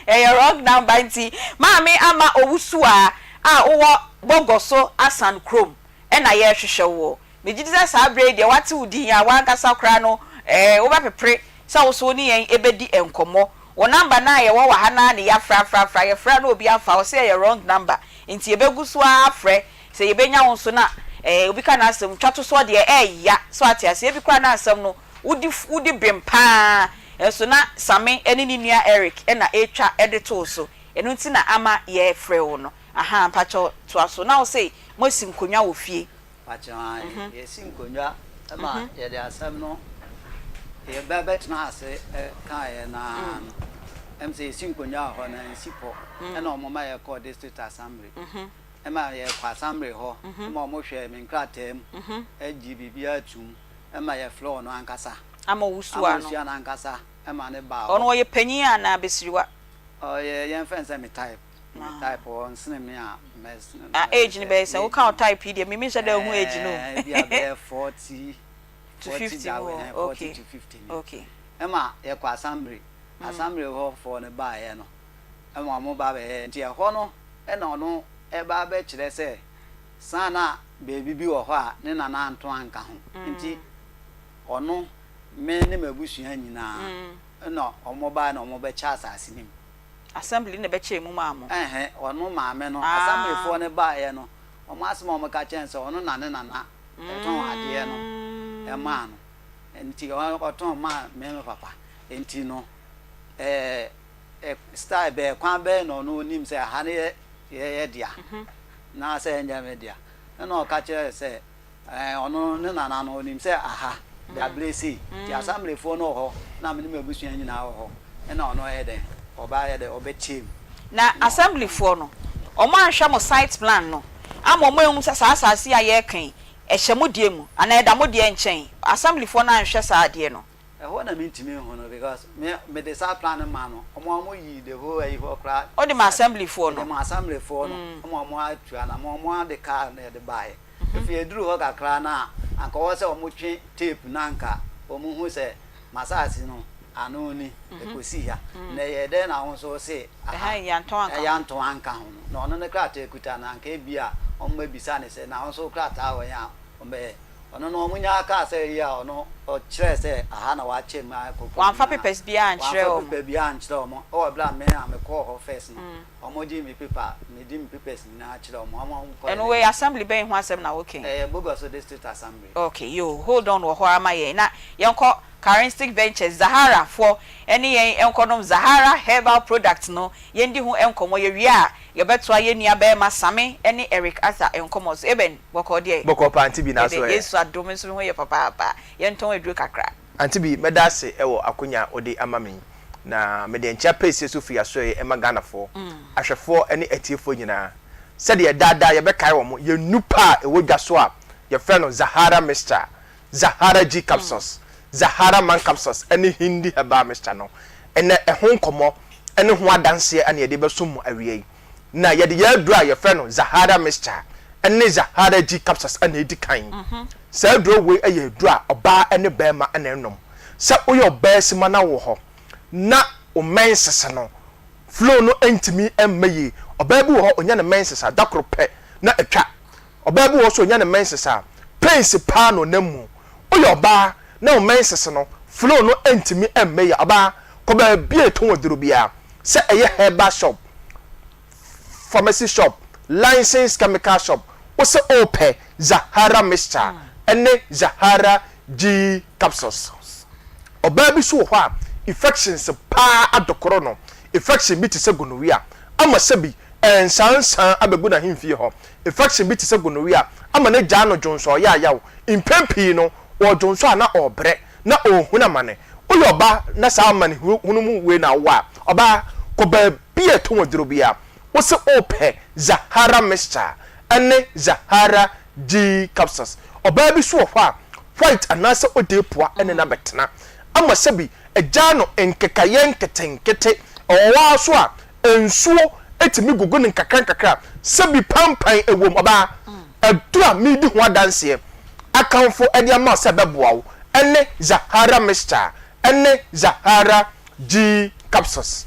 ɛyɛ wrong number nti maame ama owusu a a wowɔ bɔgɔ so asan kurom ɛna yɛrehwehwɛ woɔ. Megye di sɛ saa berɛ yi deɛ woate wo din a, w'ankasa koraa no, eh, wobɛpepere sɛ wo nso wo ne yɛn bɛdi nkɔmmɔ. Wo number no a yɛwɔ wɔ ha no ara na yɛafrɛafrɛafrɛ a, yɛfrɛ a na obi amfa, ɔse ɛyɛ wrong number. Nti yɛbɛgu so ara afrɛ sɛ yɛbɛnya wo nso na, eh, obi ka n'asɛm, twa to soɔ deɛ ɛɛya, so ate aseɛ? Ebi koraa na asɛm no, wodi, wodi bem pa ara, nso na Same ne ne nua Eric na ɛretwa de to wo so. Ɛno nti na ama yɛrefrɛ wo no. Ahaa, mpakyɛw toa so. Na wo se moasi nkonnwa wɔ fie. Pakyɛ ae, yɛsi nkonnwa ma yɛde asɛm no yɛbɛ bɛtena ase kaeɛ no ara no, ɛm sɛ yɛsi nkonnwa wɔ hɔ no ansi pɔ, ɛna wɔn ma yɛkɔɔ district assembly, ɛma yɛkɔ assembly hɔ ma wɔn hwɛɛ me nkrataa mu, gye biribiara tum, ɛma yɛfrɛ ɔno ankasa, Ama owusu ano. Ama owusu ano ankasa ɛma ne baa hɔ. Ɔno ɔyɛ panyin anaa abasiriwa? Ɔyɛ yɛmfrɛ no sɛ me type. Me type ɔnsene me a mɛsene no. Ah age no bɛyɛ sɛn? Woka wo type yi deɛ me menhyɛ da nhu age no o. Ɛɛ ebia bɛyɛ 40 To 50 mu hɔ okay 40 to 50 ni. Okay. Ɛma yɛkɔ assembly, assembly hɔ foɔ no baeɛ no ɛma wɔn ba bɛyɛɛ nti ɛhɔ no ɛna ɔno ɛba bɛkyerɛ sɛ saa na baabi bi wɔ hɔ a ne nana anto anka ho nti ɔno me ne m'abusua nyinaa ɛna wɔn baeɛ na wɔn bɛkyɛ asase no mu. Assembly na ɛbɛkyɛɛ mu maa mo? Ɛhɛ, ɔno maame no, Assemblyfoɔ no baeɛ no, wɔn asɛm a wɔka kyerɛɛ no sɛ ɔno na ne nana tɔn adeɛ no maa no. Nti ɔtɔn maa me me papa. Nti no, ɛɛ, style bɛɛ, kwan bɛɛ na ɔno ɔnim sɛ ha no yɛ yɛ dea, na sɛ ɛnyɛ me dea. Ɛna ɔka kyerɛɛ sɛ Ɛɛ, ɔno ne nana no, ɔnim sɛ aha, dabere sei, nti asɛmblefoɔ no wɔ hɔ, na me ne m'abusua nyinaa wɔ hɔ, ɛna ɔno ɔyɛ dɛn, ɔba yɛ dɛn, ɔbɛkyɛɛ mu. Na asɛmblefoɔ no, wɔn anhwɛ mo site plan no ama wɔn anhu sɛ saa asase yi a yɛreka yi, ɛhyɛ mo deɛ mu, anaa ɛda mo deɛ nkyɛn, asɛmblefoɔ no anhwɛ saa adeɛ no. Ɛhɔ na mentumi nhu no because me, mede site plan no maa no, wɔn a wɔyii the whole ayi hɔ koraa. Wode maa asɛmblefoɔ no? Mede maa asɛmblefoɔ no, ma wɔn atua na wɔn ade car na yɛde baeɛ. Afei eduruu hɔ kakra no a, anka ɔwɔ sɛ wɔtwe tape no anka wɔhu sɛ m'asase no ano ni, ɛkɔsi ha. Na ɛyɛɛ dɛn na wo nso wose aha yɛantɔn anka ho no? Na ɔno ne krataa ɛkuta no, anka ebia wɔbɛbisa no sɛ, na wo nso wo krataa wɔ he a wɔbɛyɛ? Ɔno no wɔnyaa kaa sɛ eyi a ɔno ɔkyerɛɛ sɛ aha na wɔakyɛ mu akɔ kurom Wamfa no a, papers biara ankyerɛ wamfa wɔn. paper biara ankyerɛ wɔn. Ɛwɔ berɛ a me a mekɔɔ hɔ first no, Wɔn gyee me paper, me di me papers nyinaa kyerɛ wɔn, wɔn a wɔn kɔɛ Ɛno no wei deɛ. assembly bɛn ho asɛm na woka yi? Ɛyɛ Bogoso District Assembly. Ok yoo hold on wɔ hɔ ara ma yɛn na yɛnkɔ Karistic Ventures Zahara foɔ ɛne yɛn nkɔnom Zahara herbal product no yɛndi ho nkɔmmɔ yɛwie a yɛbɛtoa yɛn nua barima Same ɛne Eric Arthur nkɔmmɔ so Eben bɔkɔɔ deɛ? Bɔkɔɔ paa Auntie Bi nanso Yɛde ɛ? Yesu adom nso me ho yɛ papaapa yɛntɔn aduro kakra. Auntie Bi mɛda ase wɔ akonya a wode ama me yi. Na mede nkyea pɛsie so firi asoɛeɛ ma Ghanafoɔ, ahwɛfoɔ ne atiefoɔ nyinaa. Sɛdeɛ daa daa yɛbɛkae wɔn, yɛn nnupa a ɛwɔ dwa so a yɛfrɛ no Zahara Mixture, Zahara G Capsules, Zahara Man Capsules ne Hindi Herbal Mixture no, ɛnnɛ ɛho nkɔmmɔ ne ho adanseɛ na yɛde rebɛsom mo awia yi. Na yɛde yɛn aduro a yɛfrɛ no Zahara Mixture ne Zahara G Capsules na ɛdi kan. Saa aduro wei yɛ aduro a ɔbaa ne barima na ɛnom. Sɛ woyɛ ɔbaa sima na wowɔ hɔ na wo menses no flow no ntumi mma yie. Ɔbaa bi wɔ hɔ ɔnya ne menses a da koro pɛ na atwa. Ɔbaa bi wɔ hɔ nso ɔnya ne menses a pains paa na ɔnam mu. Woyɛ ɔbaa na wo menses no flow no ntumi mma yie a, ɔbaa kɔ baabi a yɛtɔn aduro biara sɛ ɛyɛ herbal shop, pharmacy shop, licensed chemical shop, wo sɛ wopɛ Zahara mixture ne Zahara G capsules. Ɔbaa bi nso wɔ hɔ a, Infections paa adokoro no. Infection bi te sɛ gonorrhea ama sɛbi ɛnsansan abɛgu n'ahemfie hɔ. Infection bi te sɛ gonorrhea ama no agyaa no dwonsɔ ɔyaayaw. Mpɛn pii no, ɔredwonsɔ a na ɔrebrɛ, na ɔrehunu amane. Woyɛ ɔba na saa amanehunu mu wei na wowɔ a, ɔbaa, kɔ baabi a ɛtɔn aduro biara. Wose wopɛ Zahara mixture ne Zahara G capsules. Ɔbaa bi nso wɔ hɔ a, white anaasɛ odeepua ne no abɛtena ama sɛbi agyaa no nkekaeɛ nketenkete. Ɛwɔ hɔ ara nso a, nsuo tumi gugu no nkakrankakra sɛbi pampan wɔ mu. Ɔbaa, aduro a meredi ho adanseɛ akamfo de ama wo sɛ ɛbɛboa wo ne Zahara mixture ne Zahara G capsules.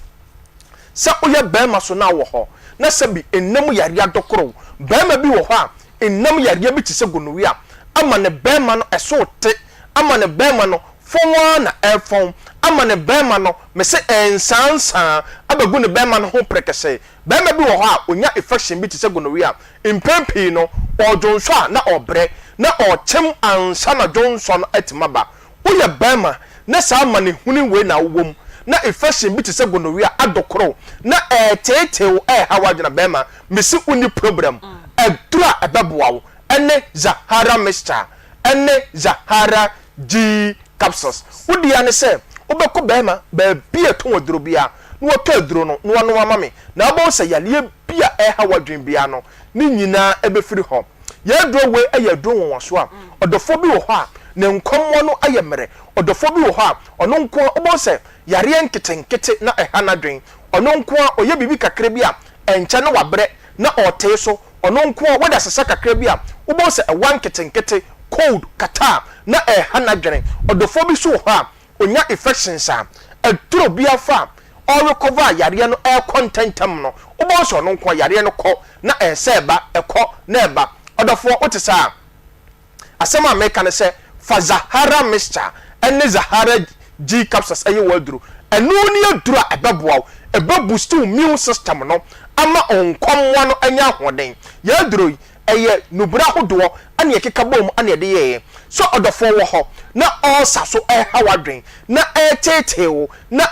Sɛ woyɛ barima so na wɔ hɔ na sɛbi nna mu yareɛ adɔkoro wo. Barima bi wɔ hɔ a, nna mu yareɛ bi te sɛ gonorrhea ama ne barima no ɛso rete, ama ne barima no fɔn ara na ɛrefɔn, ama ne barima no mese ɛrensaansaa abɛgu ne barima no ho prɛkɛsɛɛ. Barima bi wɔ hɔ a, ɔnya infection bi te sɛ gonorrhea, mpɛn pii no ɔredwonsɔ a na ɔrebrɛ, na ɔrekyem ansa na dwonsɔ no atumi aba. Woyɛ barima na saa amanehunu wei na wowɔ mu, na infection bi te sɛ gonorrhea adokoro wo, na ɛreteetee wo, ɛreha w'adwene a, barima, mese wonni problem. Aduro a ɛbɛboa wo ne Zahara mixture ne Zahara G capsules. Wo dea ne sɛ wobɛkɔ barima baabi a ɛtɔn aduro biara na watɔ aduro no na wanom ama me, na wobɛhu sɛ yareɛ bi a ɛreha w'adwene biara no, ne nyinaa bɛfiri hɔ. Yɛn aduro wei yɛ aduro nwanwasoɔ a, ɔdɔfoɔ bi wɔ hɔ a, ne nkɔmmɔ no ayɛ mmerɛ. Ɔdɔfoɔ bi wɔ hɔ a, ɔno nko ara, wobɛhu sɛ yareɛ nketenkete na ɛha n'adwene. Ɔno nko ara, ɔyɛ biribi kakra bi a, ɛnkyɛ na wabrɛ, na ɔretee so. Ɔno nko ara, wode asesa kakra bi a, wobɛhu sɛ ɛwa nketenkete, cold, catarrh, na ɛreha n'adwene. Ɔdɔfoɔ bi nso wɔ hɔ a, ɔnya infections a, aduro biara fa a ɔrecover a yareɛ no rekɔ ntɛntɛm no, wobɛhu sɛ ɔno nko ara yareɛ no kɔ na ɛresɛ ɛba, ɛkɔ na ɛba. Ɔdɔfoɔ, wote saa a? Asɛm a meka ne sɛ, fa Zahara mixture ne Zahara G capsules yɛ w'aduro. Ɛno ne aduro a ɛbɛboa wo, ɛbɛ boost wo immune system no ama wo nkɔmmoa no anya ahoɔden. Yɛn aduro yi, Ɛyɛ nnubura ahodoɔ na yɛkeka bɔɔ mu na yɛde yɛeɛ. Sɛ ɔdɔfoɔ wɔ hɔ na ɔresa so reha w'adwene na ɛreteetee wo na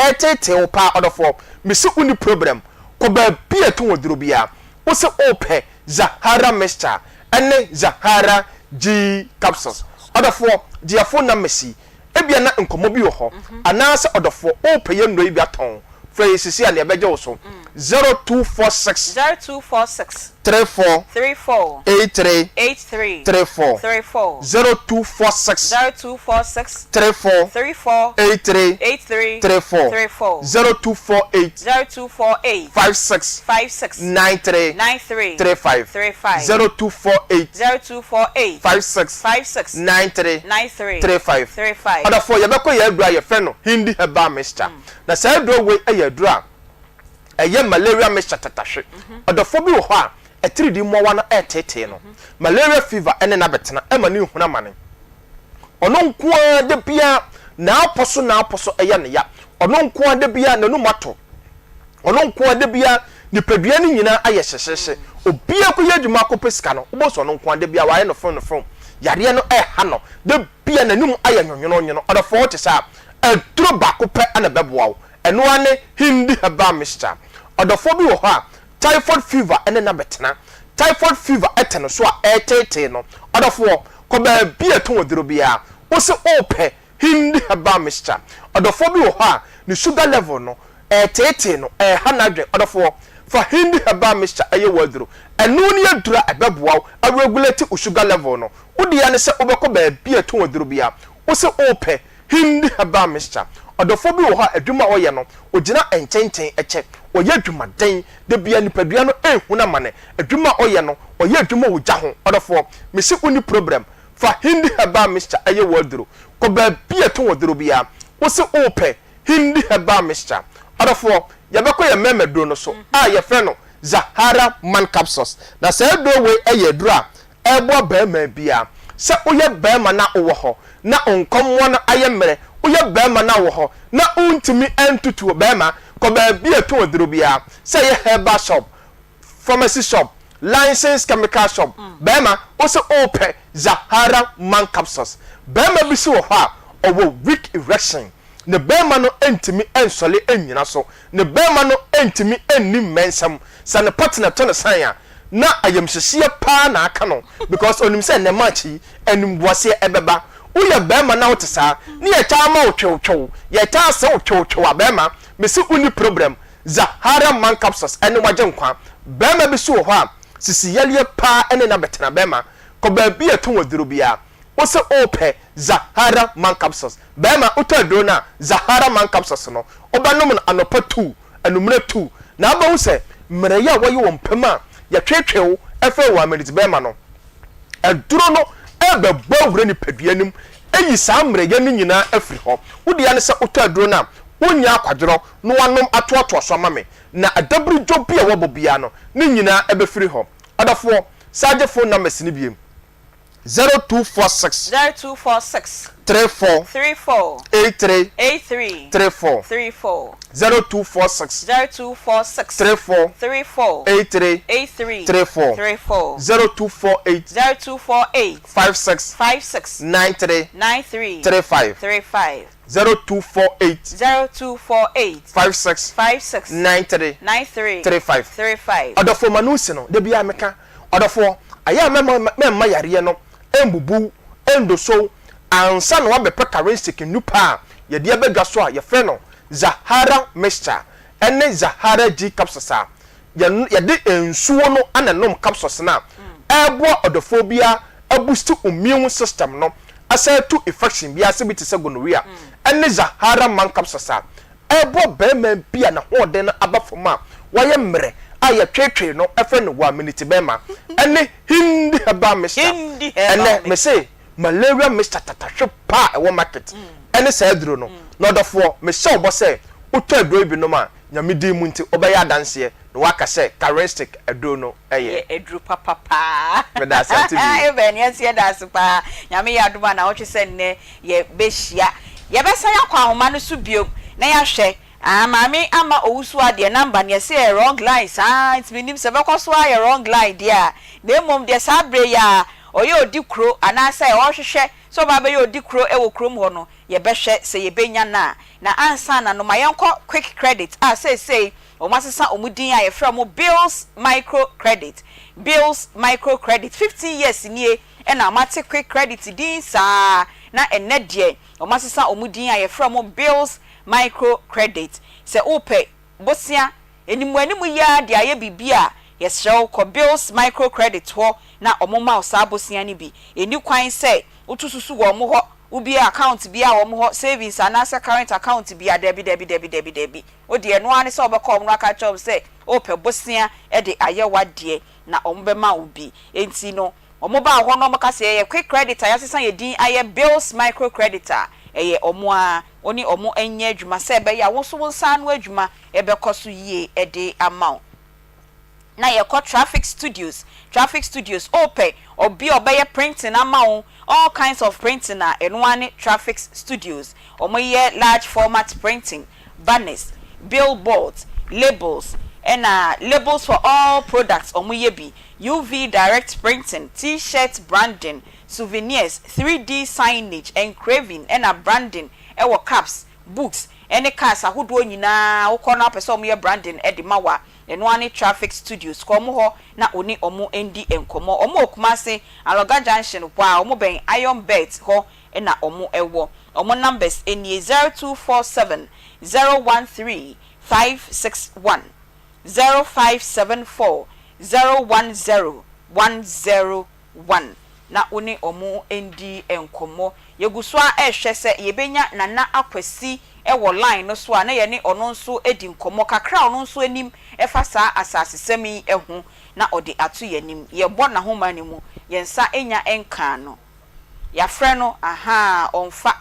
ɛreteetee wo paa ɔdɔfoɔ, mese wonni problem. Kɔ baabi a ɛtɔn aduro biara, wose wopɛ Zahara mixture ne Zahara G capsules. Ɔdɔfoɔ, gye yɛn phone numbers yi. Ebia na nkɔmmɔ bi wɔ hɔ anaasɛ ɔdɔfoɔ wopɛ yɛn nnuro yi bi atɔn. Frɛ yɛn seesei a na yɛbɛgye wo so. 0246. 0246. 34. 34. 83. 83. 34. 34. 0246. 0246. 34. 34. 83. 83. 34. 34. 0248. 0248. 56. 56. 93. 93. 35. 35. 0248. 0248. 56. 56. 93. 93. 35. 35. Ɔdɔfoɔ, yɛbɛkɔ yɛn aduro a yɛfrɛ no Hindi Herbal Mixture. Na saa aduro wei yɛ aduro a ɛyɛ malaria mixture tatahwe. Ɔdɔfoɔ bi wɔ hɔ a, atiridii mmoawa no reteetee no. Malaria fever ne no abɛtena ma no rehunu amane. Ɔno nko ara da biara n'apɔ so n'apɔ so yɛ no ya. Ɔno nko ara da biara n'anum atɔ. Ɔno nko ara da biara nipadua no nyinaa ayɛ hyehyeehye. Obiara kɔyɛ adwuma akɔpɛ sika no, wobɛhu sɛ ɔno nko ara da biara wayɛ nofronofron. Yareɛ no reha no. Da biara n'anum ayɛ nwonwononwono. Ɔdɔfoɔ wote saa a, Aduro baako pɛ na ɛbɛboa wo, ɛno ara ne Hindi Herbal Mixture. Ɔdɔfoɔ bi wɔ hɔ a, typhoid fever ne no abɛtena. Typhoid fever te no so a, ɛreteetee no. Ɔdɔfoɔ, kɔ baabi a ɛtɔn aduro biara, wo se worepɛ Hindi Herbal Mixture. Ɔdɔfoɔ bi wɔ hɔ a, ne sugar level no, ɛreteetee no, ɛreha n'adwene. Ɔdɔfoɔ, fa Hindi Herbal Mixture yɛ w'aduro. Ɛno ne aduro a ɛbɛboa wo aregulate wo sugar level no. Wo dea ne sɛ wobɛkɔ baabi a ɛtɔn aduro biara, wo se worepɛ Hindi herbal mixture. Ɔdɔfoɔ bi wɔ hɔ a adwuma a ɔyɛ no, ɔgyina nkyɛnkyɛn kyɛ. Ɔyɛ adwumaden. Da biara nipadua no nhunu amane. Adwuma a ɔyɛ no, ɔyɛ adwuma wɔ gya ho. Ɔdɔfoɔ, mese wonni problem. Fa Hindi herbal mixture yɛ w'aduro. Kɔ baabi a ɛtɔn aduro biara. Wose wopɛ Hindi herbal mixture. Ɔdɔfoɔ, yɛbɛkɔ yɛn mmarima aduro no so a yɛfrɛ no Zahara Man Capsules. Na saa aduro wei yɛ aduro a ɛreboa barima biara. Sɛ woyɛ barima na wowɔ hɔ na wo nkɔmmoa no ayɛ mmerɛ, woyɛ barima na wowɔ hɔ na wontumi ntutu barima, kɔ baabi a ɛtɔn aduro biara, sɛ ɛyɛ herbal shop, pharmacy shop, licensed chemical shop, barima, wo se wopɛ Zahara Man Capsules. Barima bi nso wɔ hɔ a, ɔwɔ weak erection. Ne barima no ntumi nsɔre nnyina so. Ne barima no ntumi nni mmɛnsɛm. Sɛ ne partner to no sign a, na ayamhyehyeɛ paa na aka no because ɔnim sɛ nnɛ March yi, animguaseɛ ɛbɛba. Woyɛ barima na wote saa, ne yɛtaa ma wo twewtwew, yɛtaa se wo twewtwew a, barima, mese wonni problem. Zahara Man Capsules ɛne w'agyenkwa. Barima bi so wɔ hɔ a, sisi yareɛ paa ɛne no abɛtena. Barima, kɔ baabi a yɛtɔn aduro biara, wose wopɛ Zahara Man Capsules. Barima, wotɔ aduro no a, Zahara Man Capsules no, wobɛnom no anɔpa tuu, anwummerɛ tuu, na wobɛhu sɛ mmerɛyɛ a wɔyɛ wɔ mpa mu a yɛtweetwee wo frɛ wo Amanidzi Barima no, aduro no rebɛbɔ awura nipadua no mu ayi saa mmerɛyɛ no nyinaa afiri hɔ. Wo deɛ ara ne sɛ wotɔ aduro no a, wonyɛ akwadworɔ na woanom atoatoa so ama me, na adabiridwo bi a wɔbɔ biara no, ne nyinaa bɛfiri hɔ. Ɔdɔfoɔ, san gye phone numbers no bio. 0246. 0246. 34. 34. 83. 83. 34. 34. 0246. 0246. 34. 34. 83. 83. 34. 34. 0248. 0248. 56. 56. 93. 93. 35. 35. 0248. 0248. 56. 56. 93. 93. 35. 35. Ɔdɔfoɔ ma no nsi no, da biara meka. Ɔdɔfoɔ, ayɛ a mɛmma mɛmma yareɛ no mbubu wo, ndoso wo, ansa na woabɛpɛ Karensic nnupa a yɛde aba dwa so a yɛfrɛ no Zahara Mixture ne Zahara G Capsules a yɛn yɛde nsuo no na ɛnom capsules no a ɛreboa ɔdɔfoɔ biara abusti immune system no asan atu infection biara ase bi te sɛ gonorrhea ne Zahara Man Capsules a Ɛboa barima bi a n'ahoɔden no aba fam a wayɛ mmerɛ a yɛtweetwee no frɛ no Waminiti bɛrima ne Hindi herbal mixture. Hindi herbal Ɛnnɛ mixture. mese malaria mixture tatahwe pa a ɛwɔ market ne saa aduro no. Na ɔdɔfoɔ mehyɛ wo bɔ sɛ wotɔ aduro yi bi nom a Nyame din mu nti wobɛyɛ adanseɛ na woaka sɛ Karenstick aduro no yɛ. Yɛ aduro papa paa. Meda ase Auntie Bee. Amen yɛn nso yɛda ase paa. Nyame yɛ adom a naawɔtwe sɛ nnɛ yɛ bɛ hyia. Yɛ bɛ san akɔ ahoma no so biom na yɛ ahwɛ ah maame ama owusu adeɛ number no yɛ se ɛyɛ wrong line saa nti me nim sɛ ɛbɛkɔ so ara ayɛ wrong line deɛ a na mmom deɛ saa berɛ yi a ɔyɛ odi kuro anaa sɛ ɔrehwehwɛ sɛ ɔba abɛyɛ odi kuro wɔ kurom hɔ no yɛ bɛ hwɛ sɛ yɛ bɛ nya no a na ansa na no ma yɛn kɔ quick credit a seesei wɔn asesa wɔn din a yɛfrɛ wɔn bills micro credit bills micro credit 15 years nie Ɛna wɔate Quick Credit din saa ara, na ɛnnɛ deɛ wɔasesa wɔn din a yɛfrɛ wɔn Bills Micro Credit. Sɛ wopɛ bosea animuanimu yi ara de ayɛ biribi a, yɛsrɛ wo kɔ Bills Micro Credit hɔ na wɔmma wo saa bosea no bi. Ɛnni kwan sɛ woto susu wɔn hɔ, wobue account biara wɔ wɔn hɔ, savings anaasɛ current account biara, dabi, dabi, dabi, dabi, dabi. Wo deɛ ɛno ara ne sɛ wobɛkɔ wɔn na woaka akyerɛ wɔn sɛ wopɛ bosea de ayɛ w'adeɛ na wɔbɛma wo bi. Enti no, Wɔbaa hɔ na wɔka sɛ yɛyɛ Quick Credit a yɛasesa yɛn din ayɛ Bills Micro Credit a, ɛyɛ wɔn ara. Wo ne wɔn nyɛ adwuma sɛ ɛbɛyɛ a wo nso wo nsa ano adwuma bɛkɔ so yie de ama wo. Na yɛkɔ Traffic Studios, Traffic Studios, wopɛ obi a ɔbɛyɛ printing ama wo, all kinds of printing a, ɛno ara ne Traffic Studios. Wɔyɛ large format printing, banners, billboards, labels, ɛna labels for all products wɔyɛ bi. UV direct printing, T-shirt branding, souvenirs, 3D signage, engraving ɛna branding wɔ cups, books ɛne cars ahodoɔ nyinaa wokɔ na wopɛ sɛ wɔyɛ branding de ma wo a, ɛno ara ne Traffic Studios. Kɔ wɔn hɔ na wo ne wɔn ndi nkɔmmɔ. Wɔn wɔ Kumasi, Alɔga Junction hɔ a, wɔbɛn Iron Bet hɔ na wɔn wɔ. Wɔn numbers nie, 0247 013 561. 0574 010 101 na wo ne wɔn ndi nkɔmmɔ. Yɛgu so ara rehwɛ sɛ yɛbɛnya Nana Akwasi wɔ line no so a na yɛne ɔno nso adi nkɔmmɔ kakra a ɔno nso anim fa saa asasesɛm yi ho na ɔde ato yɛn anim. Yɛbɔ n'ahoma no mu, yɛn nsa nnya nkaa no. Yɛafrɛ no, ahaa, ɔmfa.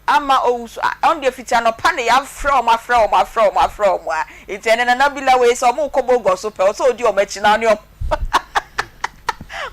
Ama owu so a ɔno deɛ fiti anɔpa na yafrɛ wɔn afrɛ wɔn afrɛ wɔn afrɛ wɔn a nti ɛnɛ Nana Bila wei sɛ wɔn rekɔ Bogor so pɛ ɔsɛ odi wɔn akyi na ɔne wɔn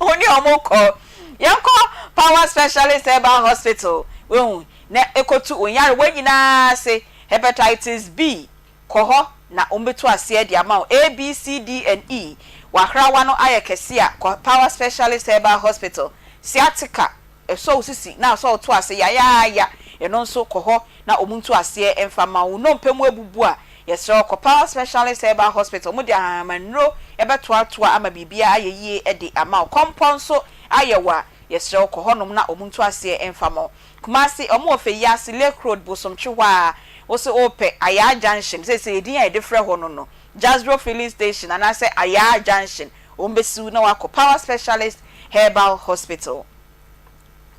ɔne wɔn kɔ yɛnkɔ Power Specialist Herbal Hospital wehu na ekotu wɔn nyarewa nyinaa ase Hepatitis B kɔ hɔ na wɔn bɛtu aseɛ de ama wo A B C D and E wahrawa no ayɛ kɛse a kɔ Power Specialist Herbal Hospital sciatica Ɛsɔ wo sisi na asɔ wo to ase yayaaya. Ɛno nso kɔ hɔ na wɔn ntu aseɛ mfa mma wo. Wo nnompe mu abubu a, yɛsrɛ wo kɔ Power Specialist Herbal Hospital. Wɔde ahahamannuro bɛtoatoa ama biribiara ayɛ yie de ama wo. Kɔmpɔ nso ayɛ wo a, yɛsrɛ wo kɔ hɔnom na wɔn ntu aseɛ mfa mma wo. Kumasi, wɔn wɔ Feyiase, Lake Road, Bosomtwe hɔ ara. Wo se wopɛ Ayaa Junction, seesei edin a yɛde frɛ hɔ no no, Jasbro Filling Station anaasɛ Ayaa Junction, wɔn bɛsi wo na woakɔ Power Specialist Herbal Hospital.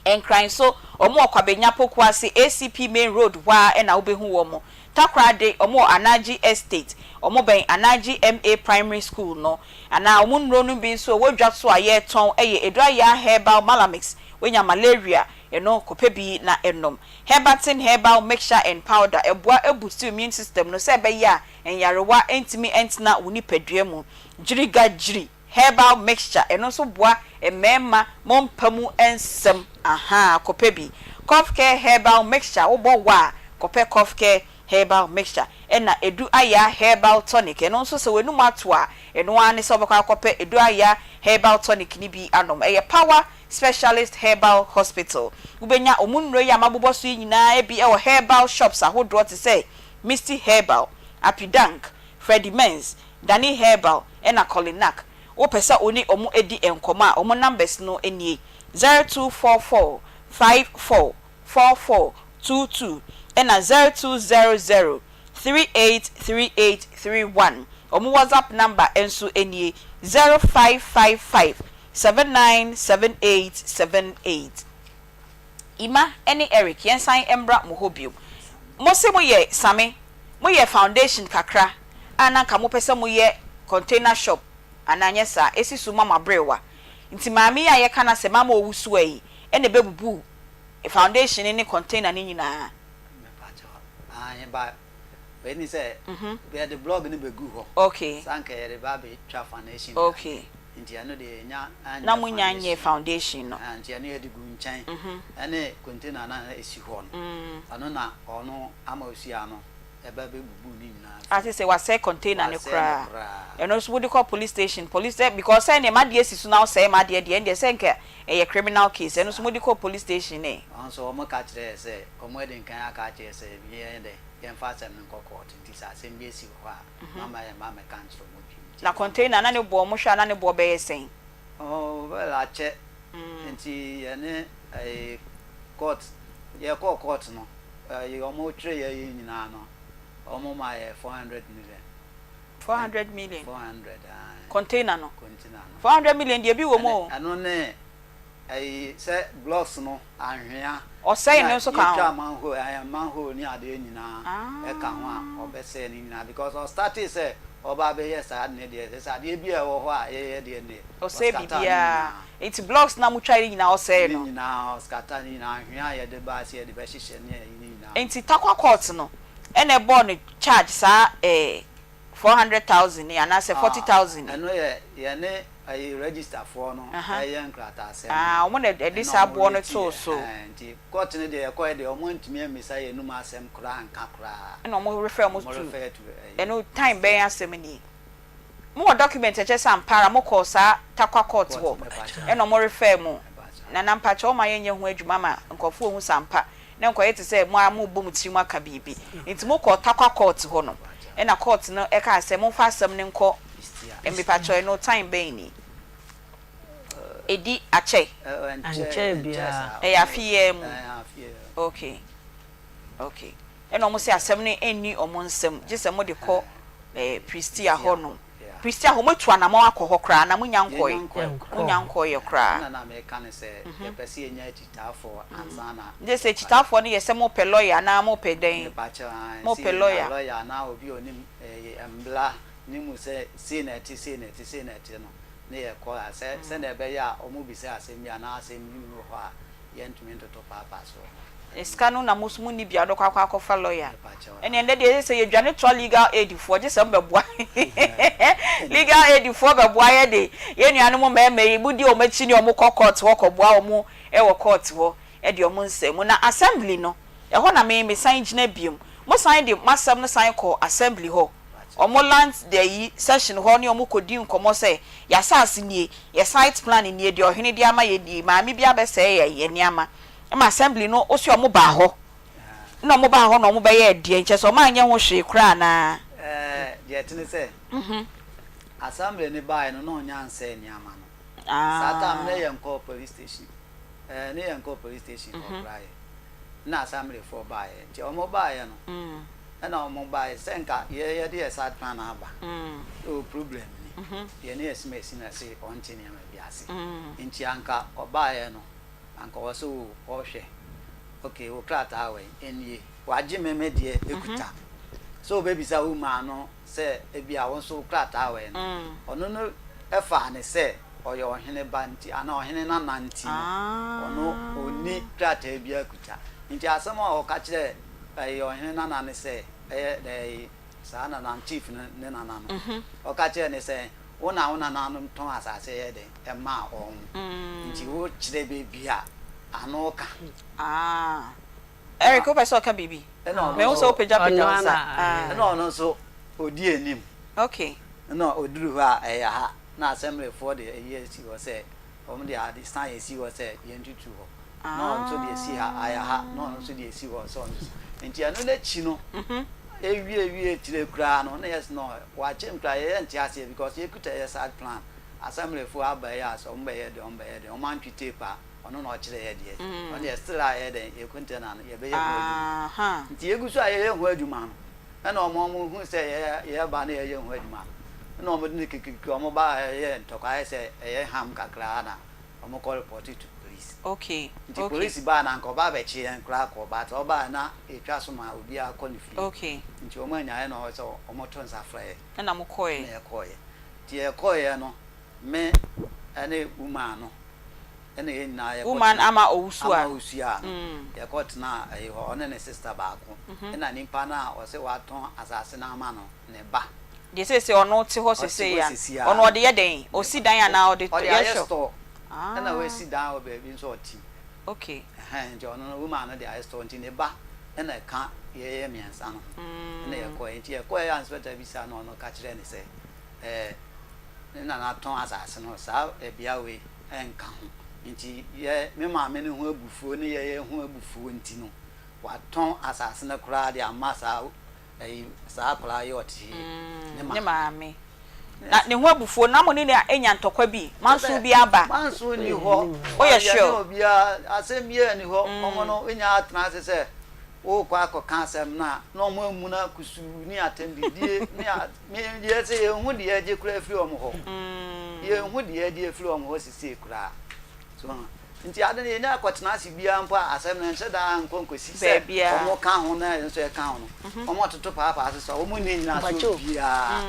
Nkran nso, wɔn wɔ Kwabenya Pokuase, ACP Main Road hɔ ara na wobɛhu wɔn. Takoradi, wɔn wɔ Anagye Estate, wɔn bɛn Anagye MA Primary School no. Anaa wɔn nnuro no bi nso ɛwɔ dwa so a yɛretɔn yɛ Eduayaa Herbal Malamix, woanya malaria, ɛno kɔpɛ bi na nom. Herbatin Herbal Mixture and Powder, ɛboa boost immune system no sɛ ɛbɛyɛ a nyarewa ntumi ntena wo nipadua mu. Gyirigagyiri Herbal mixture, ɛno nso boa mmarima mo mpa mu nsɛm ahaa kɔpɛ bi. Cough care herbal mixture, wobɔ wa a kɔpɛ cough care herbal mixture. Ɛna Edu Aya herbal tonic, ɛno nso sɛ w'anum ato a ɛno ara ne sɛ wobɛkɔ akɔpɛ Edu Aya herbal tonic no bi anom. Ɛyɛ power specialist herbal hospital. Wobɛnya wɔn nnuro yi a mabobɔ so yi nyinaa bi wɔ herbal shops ahodoɔ te sɛ Misty Herbal, Apidank, Freddie Menz, Dani Herbal ɛna Colinac. Wopɛ sɛ wo ne wɔn di nkɔmmɔ a, wɔn numbers no nie, 0244 54 44 22 ɛna 0200 38 38 31. Wɔn WhatsApp number nso nie, 0555 79 78 78. Emma ne Eric, yɛnsan mmra mo hɔ bio. Mose moyɛ Same, moyɛ foundation kakra a na anka mopɛ sɛ moyɛ container shop anaa anyɛ saa, esi so ma mo aberewa. Nti maame yi a yɛka n'asɛm ama ɔwusu a yi na ɛbɛbubu foundation no ne container no nyinaa. Mepakyɛw, aane ba Wei ne sɛ yɛde blog no bɛgu hɔ. Okay. Sɛ anka yɛde ba abɛtwa foundation. Okay. Nti ɛno deɛ yɛnya anyɛ Na monya nyɛ foundation no. Nti ɛno yɛde gu nkyɛn. Ɛne container no a ɛsi hɔ no. Ɛno na ɔno ama ɔsi ano ɛba bɛbubu ne nyinaa. Ate sɛ wasɛe container no Wasɛe no koraa. koraa. Ɛno nso mode kɔ police station, police sɛ because sɛ neɛ m'adeɛ si so na wosɛe m'adeɛ deɛ ɛndeɛ sɛ nka ɛyɛ criminal case. Ɛno nso mode kɔ police station ɛ. Wɔn nso wɔka kyerɛɛ sɛ wɔn adi nkan aka akyerɛ sɛ yɛnyɛ dɛn. Yɛmfa asɛm no nkɔ kɔɔto nti sɛ asɛm bi asi wɔ hɔ a, mama yɛmma mmɛka nkyerɛ wɔn bio nti Na yɛmfa nkɔ container na kɔɔto. ne boɔ, wɔhwɛ a na ne boɔ bɛyɛ sɛn? Oh, well akyɛ nti yɛne ɛyi court, yɛkɔɔ court no, ɛyi wɔn twerɛ yɛ yi nyinaa no, wɔn maa yɛ 400 million. 400 million? 400, ae. Container no? Container no. 400 million deɛ ebi wɔ mu o. Ɛne, ɛno ne Ɛyi sɛ blocks no anhwea Ɔsɛe na no nso ka ho. yɛtwa manhole ɛɛ manhole ne adeɛ nyinaa ɛka ho a ɔbɛsɛe ne nyinaa because ɔstartee sɛ ɔba abɛyɛ saa ade no deɛ ɛsɛ sɛ adeɛ bi a ɛwɔ hɔ a yɛyɛ deɛ deɛ Ɔsɛe ɔscatter ne biribiara. nyinaa. Nti blocks no a motwae no nyinaa ɔsɛee Ne no? nyinaa ɔscatter ne nyinaa anhwea a yɛde baa sɛ yɛde bɛhyehyɛ ne ayi ne nyinaa no. Nti Tarkwa court no ɛna ɛbɔɔ no charge saa ɛɛ 400,000 ni anaasɛ 40,000 ni. Ɛno yɛ yɛne ɛyi register foɔ no ɛyɛ nkrataasɛm no. Wɔn na ɛde saa boɔ no too so. Nti court no deɛ yɛkɔɛ deɛ wɔn antumi ammisa yɛn anum asɛm koraa anka koraa. Ɛna wɔn refer wɔn to ɛno time bɛn asɛm nie? Mo wɔ document ɛkyerɛ sɛ ampa ara mo kɔɔ saa Tarkwa court hɔ ɛna wɔn refer mo? Nana mpakyɛw wɔma yɛnyɛ ho adwuma ma nkorɔfoɔ hu sɛ ampa na nkɔyɛ te sɛ mo ara morebɔ mo tirim aka biribi. Nti mokɔɔ Tarkwa court hɔ no, ɛna court no kaa sɛ momfa asɛm no nkɔ, mepakyɛw ɛno time bɛn ni? Ɛdi akyɛ? Ankyɛɛ biara. Ɛyɛ afe yi ara mu? Okay, okay. Ɛna wɔn se asɛm no nni wɔn nsam, gye sɛ mode kɔ eh, Prestea hɔ nom. Prestea hɔ, moatu anamɔn akɔ hɔ koraa anaa monya nkɔe? Monya nkɔeɛ koraa. Ɛna na meka no sɛ yɛpɛ sɛ yɛnya akyitaafoɔ ansa na. Gye sɛ akyitaafoɔ no yɛ sɛ mopɛ lɔya anaa mopɛ dɛn? Mepakyɛw, ae, sɛ Mopɛ yɛnya lɔya. lɔya anaa obi a ɔnim ɛyi mbra no mu sɛ sei na ɛte, sei na ɛte, sei na ɛte no, ne yɛkɔ a, sɛ sɛdeɛ ɛbɛyɛ a wɔbisa asɛm bi anaa asɛm bi wɔ hɔ a, yɛntumi ntoto paapaa so wɔ hɔ. Sika no na mo nso monni bi a wode kɔ akɔ akɔfa lawyer. Ɛneɛ nnɛ deɛ sɛ yɛdwane toa legal aid foɔ gye sɛ mobɛboa legal aid foɔ bɛboa yɛ de yɛn nuanom mmarima yi modi wɔn akyi ne wɔn kɔ court hɔ kɔboa wɔn wɔ court hɔ de wɔn nsa mu. Na assembly no ɛhɔ na me mesan gyina biom. Mosan de moasɛm no san kɔ assembly hɔ. Wɔn land ayi session hɔ ne wɔn kɔdi nkɔmmɔ sɛ yɛasaase nie, yɛ site plan nie, deɛ ɔhene de ama yɛn nie, maame bi abɛsɛe yɛn nneɛma. Ɛma assembly no wo se wɔn baa hɔ. Nna ɔmo baa hɔ na ɔmo bɛyɛɛ deɛn? Kyerɛ sɛ ɔmo anyɛ ho hwee koraa anaa? Ɛɛ, deɛ ɛte ne sɛ, assembly no baeɛ no na ɔnya nsɛe nneɛma no. Saa time no na yɛnkɔɔ police station. Ɛɛ, ne yɛnkɔɔ police station hɔ koraa yɛ. Nna assembly foɔ baeɛ. Nti ɔmo baeɛ no, ɛna ɔmo baeɛ sɛ nka yɛ yɛde yɛ side plan aba. Oh, problem ni. Yɛne yɛ simasi na se ɔnte nneɛma bi ase. Nti anka ɔbaeɛ no, Anka ɔwɔ sɛ o ɔhwɛ ok wo krataa wɛn nie wagye me me deɛ ekuta sɛ ɔbɛbisa wo maa no sɛ ebia wo nso wo krataa wɛn no ɔno no ɛfaa ne sɛ ɔyɛ ɔhene ba nti anaa ɔhene nana nti no ɔno ɔnni krataa biara kuta nti asɛm a ɔka kyerɛ ɛyɛ ɔhene nana ne sɛ ɛyɛ ɛyɛ saa nana chief no ne nana no ɔka kyerɛ ne sɛ Wo na wo nananom tɔn asase yɛ dɛn maa wɔn, nti wo kyerɛ baabi a ano ka. Ah Eric wopɛ sɛ ɔka biribi? Mehu sɛ wopagyapagya wo nsa. Ɛna ɔno nso ɔdi anim. Okay. Ɛna ɔduru hɔ a ɛyɛ ha na assemblyfoɔ de ayi asi hɔ sɛ wɔn de ade sign asi hɔ sɛ yɛntutu hɔ. Na ɔno nso de asi ha ayɛ ha na ɔno nso de asi hɔ sɛ ɔno nso nti ɛno n'akyi no ewie wie akyire koraa no na yɛsɛ no wakyɛm koraa yɛyɛ nte aseɛ because yɛkuta yɛ side plan assembly foɔ aba yi a sɛ wɔn bɛyɛ deɛ wɔn bɛyɛ deɛ wɔn antwe tape a ɔno na ɔkyerɛ yɛ deɛ ɔno deɛ still a yɛyɛ dɛn yɛ container no yɛbɛyɛ ho adwuma nti yɛgu so a yɛyɛ ho adwuma no ɛna wɔn wɔn hu sɛ yɛ yɛba na yɛyɛ ho adwuma no ɛna wɔn de ne kikiriki wɔn ba yɛ ntɔkwa ayɛ sɛ ɛyɛ ham kakra na wɔn kɔ report to police. Okay, Nti okay. police baa na anka ɔba abɛkye yɛn koraa kɔ but ɔbaa na yɛtwa so ma obiara kɔ ne fie. Okay. Nti wɔn annya yɛn na ɔwɔ sɛ wɔn to nsa frɛ yɛn. Ɛna mo kɔɛ. Ɛna yɛkɔɔyɛ. Nti yɛkɔɔyɛ no me ɛne woman no ɛna yɛn nyinaa yɛkɔ Woman tena ama owusu a. Ama owusu a no yɛkɔ tenaa ɛyi hɔ ɔne ne sister baako ɛna nipa no a ɔse watɔn asase no ama no ne ba. Deɛ seesei ɔno te hɔ seesei a, ɔno ɔde yɛ dɛn? Ɔsi dan anaa ɔde Ɔde yɛ ayɛ shop? store ɛna Ah. wasi dan wɔ baabi nso ɔte mu. Okay. Ɛhɛn nti ɔno no woman no de ayɛ store nti ne ba ɛna ɛka yɛyɛ mmiɛnsa no ho ɛna yɛkɔɛ nti yɛkɔɛ a inspector bisa na ɔno ka kyerɛɛ no sɛ ɛɛ ne nana tɔn asase no saa ɛbea wei ɛnka ho nti yɛ me maame no ho abufuo ne yɛyɛ ho abufuo nti no watɔn asase no koraa de ama saa Ɛyi saa akwadaa yi ɔte yi ne Ne maame. Na ne ho abufuo na mo ne no anya ntɔkwa bi, manso bi aba. Manso nni hɔ. Woyɛ sure? Yɛne obiara asɛm biara nni hɔ. Wɔn no wonya atena ase sɛ worekɔ akɔka asɛm no a na wɔn amuna kusuu ne atɛmdidie ne a me deɛ sɛ yɛnhu deɛ agye koraa afiri wɔn hɔ. Yɛnhu deɛ agye afiri wɔn hɔ sisei koraa. So ho? Nti ade no yɛnya kɔtena ase biara mpo a asɛm no ɛnhyɛ da nkɔ nkɔsi sɛ Baabiara. wɔn ka ho na yɛn nso yɛka ho no. Wɔn toto paapaa so sɛ wɔn nni nnyinasoɔ biara.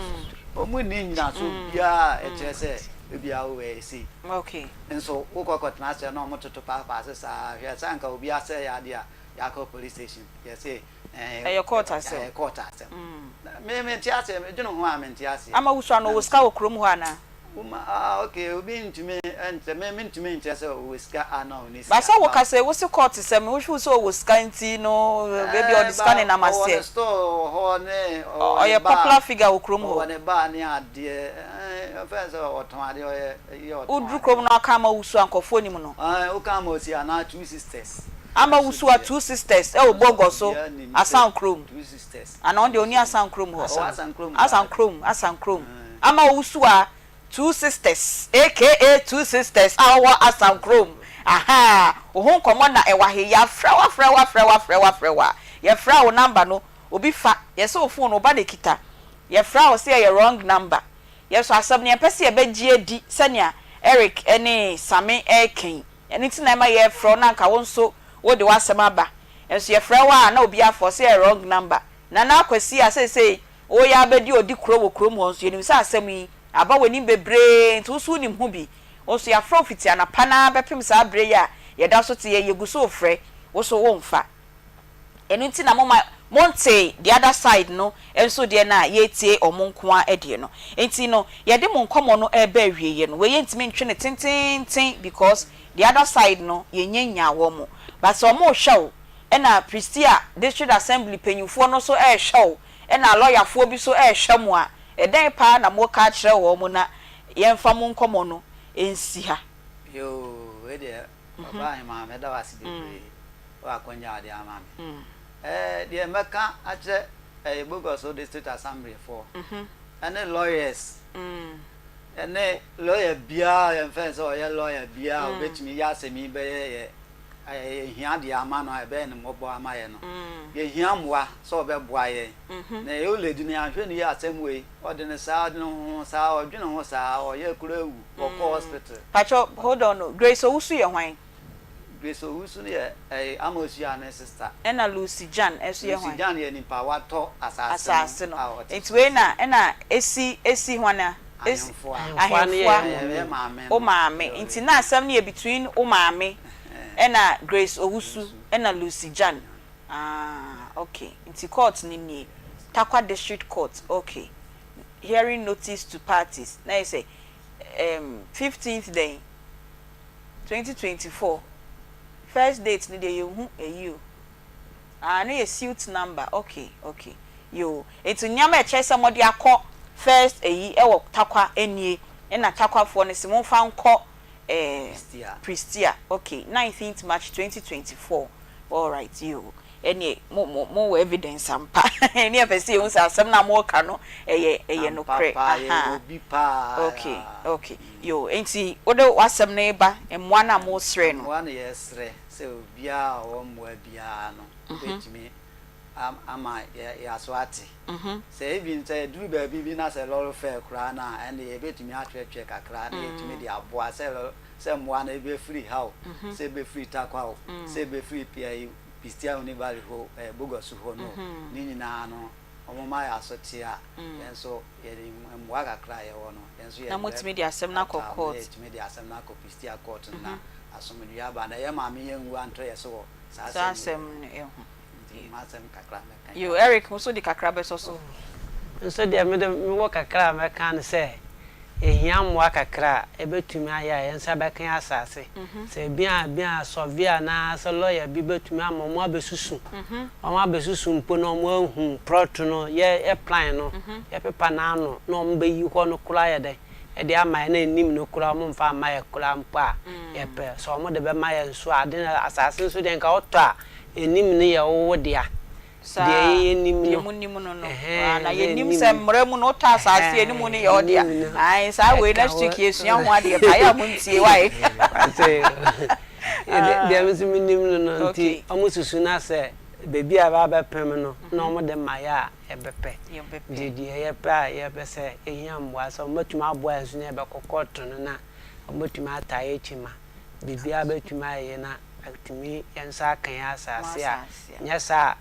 Wɔn nni nnyinasoɔ biara a ɛkyerɛ sɛ ebia wo ɛyɛ sei. Okay. Nso wokɔ kɔtena ase na wɔn toto paapaa so saa hwɛ sɛ anka obi asɛe adeɛ a yɛakɔ police station yɛse ɛɛ Ɛyɛ court asɛm. ɛyɛ court asɛm. Me mente aseɛ medwene ho a mente aseɛ. Ama wusua no Na ɔwɔ sika wɔ kurom hɔ anaa? Woma ah okay obi ntumi nkyerɛ me mentumi nkyerɛ sɛ ɔwɔ sika anaa ɔnni Ba sika sɛ wo but. ka sɛ wo se court sɛm wo feel sɛ ɔwɔ sika nti no baabi a ɔde Ɛɛ sika ba nenam ɔwɔ ne aseɛ. store wɔ hɔ ne ɔwɔ ne Ɔyɛ bar popular figure wɔ kurom ɔwɔ hɔ. ne bar ne adeɛ ɛɛ ɔfɛn sɛ ɔtɔn adeɛ ɔyɛ ɛyɛ Wo ɔtɔn duru adeɛ. kurom na ɔka ama wo su a nkorɔfoɔ nim no. Ɛɛ wo ka ama osi anaa sisters. Ama Ɛno wo nso su a deɛ two sisters ɛwɔ ɛno nso Bɔgɔ so obiara nim sɛ Asan kurom. two sisters Anaa ɔno ɛno deɛ nso ɔnni Asan kurom hɔ. ɔwɔ Asan kurom Asan paa. kurom Asan kurom. Ɛɛ. Ama wo su a Two sisters aka two sisters a wɔwɔ Asankurom ahaa wo ho nkɔmmɔ na ɛwɔ he yɛafrɛ wo afrɛ wo afrɛ wo afrɛ wo afrɛ wo a yɛfrɛ wo number no obi fa yɛse wo phone wo ba na ɛkita yɛfrɛ wo se ɛyɛ wrong number yɛso asɛm no yɛmpɛ se yɛbɛgye adi sɛnea Eric ne Same reka yi ɛno nti na ɛma yɛfrɛ wo na anka wo nso wode w'asɛm aba nso yɛfrɛ wo a na obi afa ɔse ɛyɛ wrong number Nana Akwasi a seesei Woreyɛ abɛdi odi kuro wɔ kurom hɔ nso, yɛnim sɛ asɛm yi aba w'anim bebree nti wo nso wonim ho bi. Wo nso yɛafrɛ wo fiti anapa no ara bɛpem saa berɛ yi a yɛda so te yɛ, yɛgu so refrɛ wo so womfa. Ɛno nti na moma montee the other side no nso deɛ no a yɛretie wɔn nko ara deɛ no. Nti no yɛde mo nkɔmmɔ no reba awieɛ no, wei yɛntumi ntwe no tenteenten because the other side no yɛnnya nyaa wɔn. But sɛ wɔrehwɛ wo ɛna Prestea District Assembly panyinfoɔ no nso rehwɛ wo ɛna lɔyafoɔ bi nso rehwɛ mo a, ɛdɛn paa na moreka akyerɛ wɔn na yɛmfa mo nkɔmmɔ no nsi ha? Yoo, wei deɛ Ɔbaa Ahemaa mɛda wo ase bebree wɔ akwanya a wode ama me. Ɛɛ deɛ mɛka akyerɛ ɛyɛ Bogoso District Assembly foɔ ɛne lawyers ɛne lawyer biara a yɛmfɛn sɛ ɔyɛ lawyer biara a ɔbɛtumi yɛ asɛm yi bɛyɛ yɛ yɛhia deɛ ama no a ɛbɛyɛ no mmɔbɔ ama yɛ no yɛhia mmoa sɛ ɔbɛboa yɛn na yɛ oledi no yɛanhwɛ no yie asɛm wei ɔde no saa ɔde no ho saa ɔdwene ho saa ɔyɛ kura awu ɔkɔ hospital. Pacho hold on o, Grace Owusu yɛ hwan? Grace Owusu no yɛ ɛɛ Ama Osuah ne sister. Ɛna Lucy Jan nso yɛ hwan? Lucy Jan yɛ nipa a watɔ asaase Asaase no. a ɔte Nti so wei sisi. na ɛna esi esi hwan a? Esi Ahemfoa. Ahemfoa no yɛ Ahemfoa. yɛn Ɛyɛ maame Wo no. maame. Yɛ Nti na asɛm no yɛ between wo maame ɛna Grace Owusu Owusu. ɛna Lucy Jan. Ah okay. Nti court no nie. Tarkwa District Court okay. Hearing notice to parties na yɛ sɛ ɛɛm fifteenth dɛn? 2024 first date no deɛ yɛnhu ɛyi o ah ɛno yɛ suit number ok ok yoo nti nneɛma ɛkyerɛ sɛ mode akɔ first ɛyi ɛwɔ Tarkwa nie ɛna Tarkwa foɔ no se momfa nkɔ eh Pristia. Pristia ok 19th March 2024 alright yoo Ɛneɛ mo mo mo wɔ evidence ampa ɛne yɛpɛ sɛ yɛhu sɛ asɛm no a moreka no ɛyɛ ɛyɛ Ampa nokorɛ paa yɛwɔ ahaa bi paa. ok ok yoo enti wode w'asɛm no reba mmoa no a moresrɛ no. Mmoa no yɛresrɛ sɛ obiara a ɔwɔ mmoa biara no bɛtumi ama yɛ yɛaso ate. Sɛ even sɛ ɛduru baabi bi na sɛ lɔre fare koraa no a ɛnde yɛbɛtumi atwerɛtwerɛ kakra na yɛtumi de aboa sɛ sɛ mmoa no ɛbɛfiri ha o, sɛ ɛbɛfiri Tarkwa o, sɛ ɛbɛfiri pia yi Pistia Univali hɔ ɛɛ Bogoso hɔ no ne nyinaa no wɔn ma yɛ aso te a yɛn nso yɛde mmoa kakra a yɛwɔ no yɛn nso Na yɛde motumi de asɛm no akɔ bɛtaa wɔn court. na yɛtumi de asɛm no akɔ Pistia court no na asomdwoeɛ aba na yɛn maame yɛn nwu anto yɛ so wɔ saa Saa asɛm asɛm wei no ho. ho. Nti m'asɛm kakra mɛka Yo, yi. Eric wo nso de kakra bɛsɔ so. Me nso deɛ mede mewɔ kakra a mɛka ne sɛ Yɛhia mmoa kakra a ɛbɛtumi ayɛ a yɛn nsa bɛka yɛn asase. Sɛ ebia ebia sɔvea anaa sɛ lɔya bi bɛtumi ama wɔn abɛsusu, wɔn abɛsusu mpo na wɔn ahu prɔto no, yɛ yɛ plan no, yɛ pepa no ano na wɔn bɛyi hɔ no koraa ayɛ dɛn de ama yɛn na anim no koraa wɔn mfa mma yɛn koraa mpo a, yɛpɛ. Sɛ wɔn de bɛma yɛn nso a, ade no asase nso deɛ nka wotɔ a, anim no yɛ wo wo dea. Saa, Deɛ yɛnim deɛ no. monim no no. Ɛhɛn, Ah, na deɛ yɛnim yɛnim sɛ no. mmara mu no wotɔ asase a anim no yɛ wo dea. Ɛhɛn, anim no Ae, saa wei ɛka next hɔ. week yɛsua ho adeɛ paa, yɛ a montie wae. Wate, deɛ deɛ me nso menim no no nti, Okay. wɔsusu na sɛ baabi a ɛbɛba abɛpem no na wɔde ma yɛ a, yɛbɛpɛ. Yɛbɛpɛ. Nti deɛ yɛpɛ a yɛpɛ sɛ yɛhia mmoa sɛ wɔbɛtumi aboa yɛn nso na yɛbɛkɔ kɔɔto no na wɔbɛtumi ataa yɛn akyi ma biribiara bɛtumi ayɛ yie na atumi yɛn nsa aka yɛn asase a, nyɛ saa a,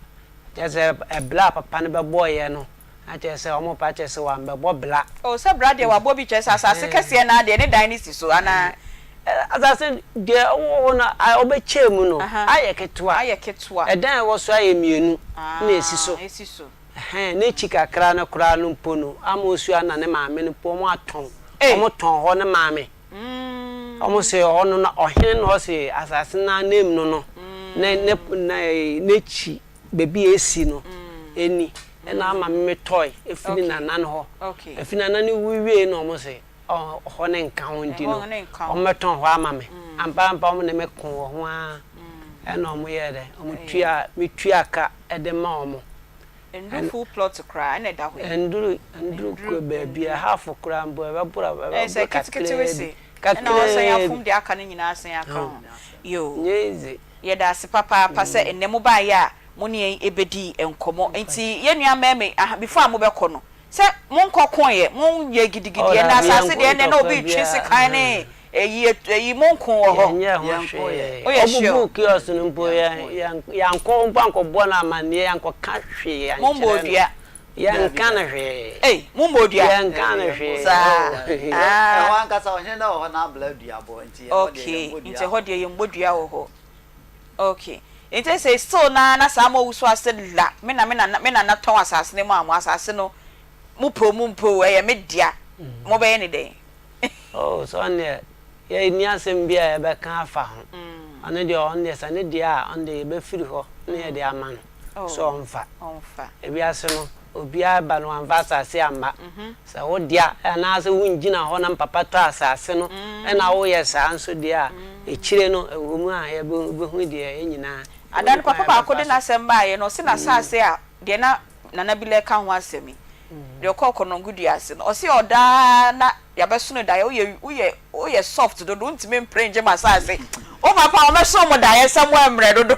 kyerɛ sɛ ɛbla a papa no bɛbɔeɛ no, na kyerɛ sɛ wɔn pa kyerɛ sɛ wambɛbɔ bla. Oh, sɛ bra deɛ wabɔ bi kyerɛ sɛ asase kɛseɛ no ara deɛ ne dan no si so anaa? Asase deɛ ɛwɔ hɔ no a wɔbɛkyɛɛ mu no ayɛ ketewa. Ayɛ ketewa. Ɛdan a ɛwɔ so ayɛ mmienu na ɛsi so. Ah, ɛsi so. Ɛhɛn, n'akyi kakra no koraa no mpo no, ama ɔsua na ne maame no mpo wɔatɔn, Ei! wɔtɔn hɔ ne maame. Wɔn se ɔno na ɔhene na ɔse asase no anam no no ne ne ne n'akyi baabi a esi no ni ɛna ama me metɔe efiri Okay. nana no hɔ. Okay. Efi nana no wu wiei na wɔn se ɔ hɔ ne nka ho nti no Ɛhɔ ne nka ho. wɔn bɛtɔn hɔ ama me. Ampa ampa wɔn ne me ko wɔ ho ara ɛna wɔn yɛɛ dɛ wɔn tua metua ka de ma wɔn. Ɛnduru full plot koraa ɛna ɛda hɔ yi. Ɛnduru ɛnduru kɔ baabi a half koraa mpo ɛbɛboro Ɛyɛ sɛ ɛbɛboro ketekete kakraa wei bi se ɛna kakraa ɔsan bi. afom deɛ aka no nyinaa asan aka ho. Yoo. Nyɛ easy. Yɛda ase papaapa sɛ nnɛ mo baeɛ a mo ne yɛn bɛdii nkɔmmɔ. Nti yɛn nua Mɛɛme aha before a mobɛkɔ no sɛ monkɔ koeɛ, monyɛ gidigidi Oh ɛnnɛ daabi asase yɛnko deɛ ɛnnɛ na ntɔkwa obi retwe biara. sekan ne ɛyi ɛyi monko wɔ hɔ. Yɛnyɛɛ ho Yɛnko yɛ. hwee. Woyɛ sure? Ɔbubuu kiosk no mpo Yɛnko yɛn yɛ. yɛn yɛankɔ mpo ankɔbɔ no amanneɛ yɛankɔka hwee Mommɔɔ ankyerɛ no. dua? Daabi Yɛnka no daabi. hwee. Ei, mommɔɔ dua? Yɛnka Daabi no yɛmmɔ hwee. dua. Saa? Oh. Daabi. Ɛhɔ Ah. ankasa ɔhene no wɔ hɔ na abla dua bɔ nti ɛhɔ deɛ Okay, yɛmmɔ nti dua ɛhɔ wɔ hɔ. deɛ yɛmmɔ dua wɔ hɔ. Okay. Nti sɛ still naa na saa mo owusu ase la, me na me nana me nana tɔn asase no maa mo, asase no mo pɛ o mo mpɛ o ɛyɛ me dea, mobɛyɛ ne dɛn? Oh, sɛ ɔno deɛ, yɛnni asɛm bi a yɛbɛka afa ho. Ɔno deɛ, ɔno deɛ, sɛ ne deɛ a, ɔno deɛ yɛbɛfiri hɔ na yɛde ama no sɛ ɔmfa. Ewiase no, obiara ba no wamfa asase amma. Sɛ wo dea anaasɛ wongyina hɔ na papa tɔ asase no na woyɛ saa nso deɛ a, akyire no, ɛwɔ mu a yɛbɛhu deɛ yɛn nyinaa. Ada no Kwan papa a baako de yɛbɛfa so. n'asɛm baeɛ no, ɔse n'asaase a deɛ na Nana Bila reka ho asɛm yi, deɛ ɔkɔɔ Kɔnɔngo dua ase no, ɔse ɔdaa na yɛabɛso no daeɛ, woyɛ woyɛ woyɛ soft dodo, wontumi mpere ngye m'asaase. Wo papa ɔmɛso mo daeɛ sɛ mo ɛmmerɛ dodo.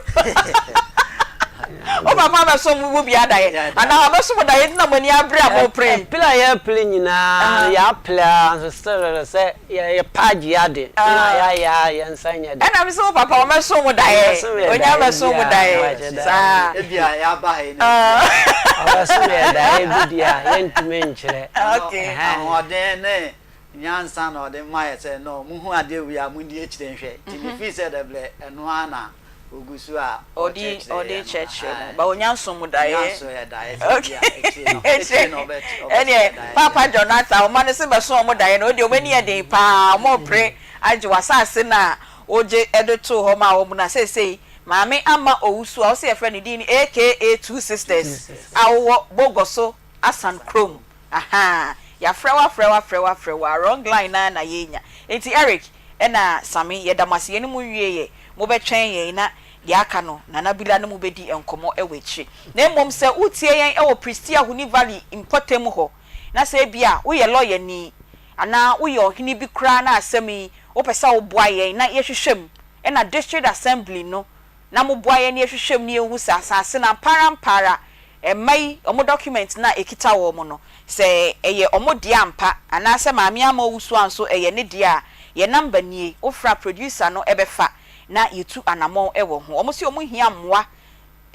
Wo papa abɛso mo mu biara daeɛ anaa wabɛso mo daeɛ nti na mo ani abere a mopere yi? Pere a yɛpere nyinaa no yɛapere ara nso still no sɛ yɛpɛ agye ade na yɛayɛ a yɛn nsa nyɛ den. Ɛna mese wo papa ɔmɛso mo daeɛ, ɔnya mɛso mo daeɛ saa. Ebia yɛaba ha yi na ebia. Ɔbɛso yɛn daeɛ bi deɛ a yɛntumi nkyerɛ. Ahoɔden ne Nyansa na ɔde ma yɛ sɛ no mo hu adeɛ wei a mo ndi akyire nhwɛ nti me feel sɛ dɛbrɛ ɛno ara na ogu so a ɔkyerɛkyerɛ Ɔde yɛ no kyerɛkyerɛ mo ahaa but onya nso mo daeɛ. Onya nso yɛ daeɛ sɛ Okay bia akyire no akyire no ɔbɛ ɔbɛso ɛneɛ yɛ daeɛ Paapa deɛ. Jonathan ɔma no se bɛso ɔmo daeɛ no wodeɛ ɔmo ani yɛ den paa ɔmo repere agye w'asaase no a wogye de too hɔ maa wɔn no a seesei Maame Ama Owusu a wose yɛfrɛ no din no aka Two Sisters a wowɔ Bogoso Asan kurom Ahaa yɛafrɛ wo afrɛ wo afrɛ wo afrɛ wo a wrong line no ara na yɛrenya. Enti Eric ɛna Sammy yɛda mo ase yɛne mo nwieɛ mobɛtwɛn yɛn na deɛ aka no Nana Bila ne mo bɛdi nkɔmmɔ wɔ akyire. Na mmom sɛ woretie yɛn wɔ Prestea Huni Valley mpɔtam hɔ na sɛ ebia woyɛ lɔyani anaa woyɛ ɔhene bi koraa na asɛm yi wopɛ sɛ woboa yɛn na yɛhwehwɛ mu ɛna District Assembly no na moboa yɛn na yɛhwehwɛ mu na yɛhu sɛ asase no ampa ara ampa ara mma yi wɔn document no a ɛkita wɔn no, sɛ ɛyɛ wɔn dea ampa anaasɛ Maame Ama Owusu a nso ɛyɛ ne dea a, yɛn number nie, wofrɛ a producer no bɛfa na yɛtu anamɔn wɔ ho. Wɔn se wɔn hia mmoa,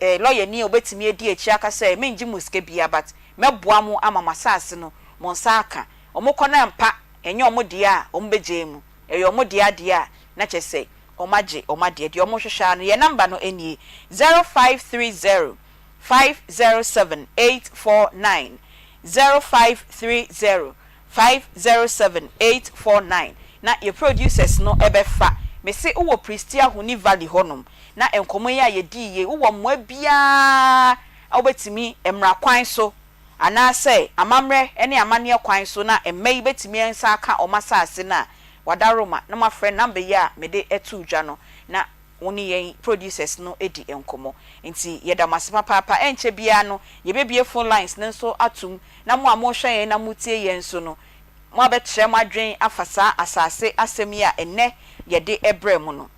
eh, lɔyani a ɔbɛtumi adi akyire aka sɛ mengye mo sika biara but mɛboa mo ama mo asase no mo nsa aka. Wɔkɔ no ampa ɛnyɛ wɔn dea a wɔbɛgyae mu, ɛyɛ wɔn dea deɛ a na kyerɛ sɛ wɔagye wɔn adeɛ. Deɛ wɔhwehwɛ ara no, yɛn number no nie, 0530 507 849, 0530 507 849, na yɛn producers no bɛfa. Mese wowɔ Prestea Huni Valley hɔnom, na nkɔmmɔ yi a yɛdii yei, wowɔ mmoa biara a wobɛtumi, mmara kwan so, anaasɛ amammerɛ ne amanneɛ kwan so na mma yi bɛtumi nsa aka wɔn asase no a, Wadaroma na moafrɛ number yi a mede too dwa no na wo ne yɛn producers no adi nkɔmmɔ. Nti yɛda mo ase papaapa. Ɛnkyɛ biara no yɛbɛbue phone lines no nso atom na mo a mohwɛ yɛn na motie yɛn nso no moabɛkyerɛ mo adwene afa saa asase asɛm yi a ɛnnɛ yɛde brɛɛ mo no.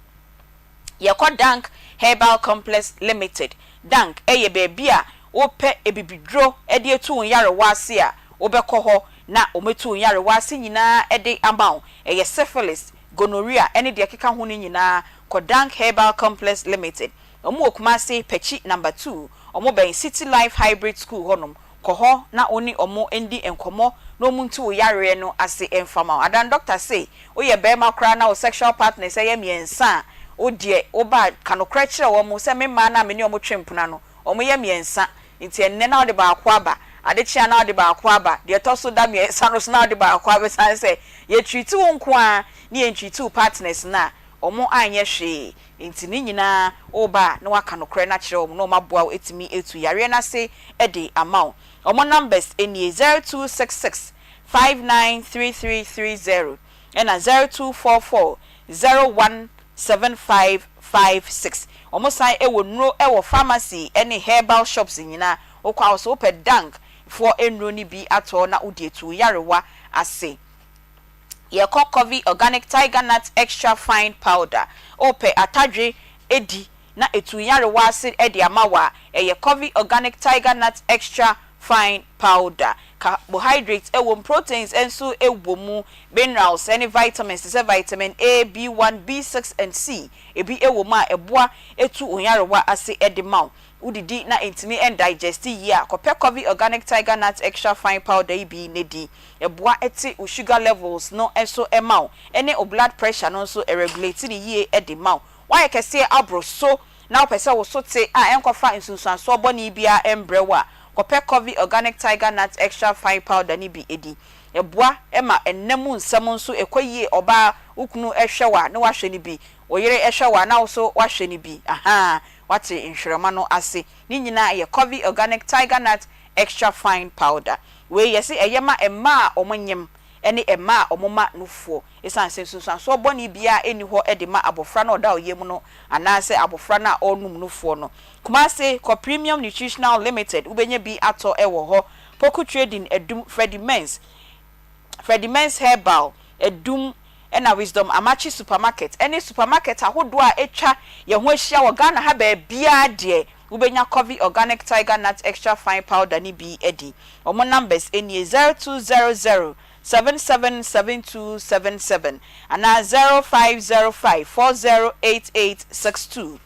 Yɛkɔ Dank Herbal Complex Limited. Dank yɛ baabi a wopɛ abibiduro de atu wo nyarewa ase a, wobɛkɔ hɔ na wɔatu wo nyarewa ase nyinaa de ama wo. Ɛyɛ syphilis, gonorrhea ne deɛ ɛkeka ho no nyinaa, kɔ Dank Herbal Complex Limited. Wɔwɔ Kumasi, Pakyi Number 2. Wɔbɛn City Life Hybrid School hɔnom. Kɔ hɔ na wo ne wɔn ndi nkɔmmɔ na wɔntu wo yareɛ no ase mfa ma wo. Adan dɔkta se woyɛ barima koraa na wo sexual partners yɛ mmiɛnsa a, wo deɛ woba a, ka nokorɛ kyerɛ wɔn sɛ me mmaa no a me ne wɔn twe mpena no, wɔyɛ mmiɛnsa nti ɛnnɛ na wode baako aba, ade kye a na wode baako aba, deɛ ɛtɔ so da mmiɛnsa no nso na wode baako aba ɛsiane sɛ yɛ treat wo nko ara ne yɛn treat wo partners no a, wɔn anyɛ hwee nti ne nyinaa woba a na woaka nokorɛ no akyerɛ wɔn na wɔn aboa wo atumi atu yareɛ no ase de ama wo. Wɔn numbers nie, 0266 593330 ɛna 0244 017556. Wɔn san wɔ nnuro wɔ pharmacy ne herbal shops nyinaa. Wokɔ a wo so wopɛ Dank foɔ nnuro no bi atɔ na wode atu wo yarewa ase. Yɛkɔ Covey Organic Tiger Nut Extra Fine Powder. Wopɛ atadwe di na etu nyarewa ase de ama wo a, ɛyɛ Covey Organic Tiger Nut Extra Fine Powder. Carbohydrates wom, proteins nso wɔ mu, minerals ne vitamins te sɛ vitamin A, B1, B6 and C, ebi wɔ mu a ɛboa tu wo nyarewa ase de ma wo. Wodidi na entumi ndigest yie a, kɔpɛ Covey Organic Tiger Nut Extra Fine Powder yi bi na di. Ɛboa te wo sugar levels no nso ma wo, ɛne wo blood pressure no nso ɛregulate no yie de ma wo. Woayɛ kɛseɛ aboro so na wopɛ sɛ wo so te a ɛnkɔfa nsunsuansoɔ bɔne biara mbrɛ wo a, kɔpɛ Covey Organic Tiger Nut Extra Fine Powder no bi di. Ɛboa ma nna mu nsɛm nso kɔ yie, ɔbaa, wo kunu hwɛ wo a na woahwɛ no bi, wo yere hwɛ wo a na wo nso woahwɛ no bi, ahaa, woate nhwerɛma no ase. Ne nyinaa yɛ Covey Organic Tiger Nut Extra Fine Powder. Wei yɛse ɛyɛ ma mmaa a wɔnyem. ne mmaa a wɔma nufoɔ. Esiane sɛ nsunsuansoɔ bɔne biara nni hɔ de ma abɔfra no a ɔda ɔyam no anaasɛ abɔfra no a ɔrenom nufoɔ no. Kumase, kɔ Premium Nutritional Limited, wobɛnya bi atɔ wɔ hɔ. Poku Trading, Adum, Freddie Mens, Freddie Mens Herbal, Adum, ɛna Wisdom Amakye Supermarket ne supermarket ahodoɔ a atwa yɛn ho ahyia wɔ Ghana ha baabiara deɛ, wobɛnya Covey Organic Tiger Nut Extra Fine Powder no bi adi. Wɔn numbers nie, 0200 777277 anaa 0505 408862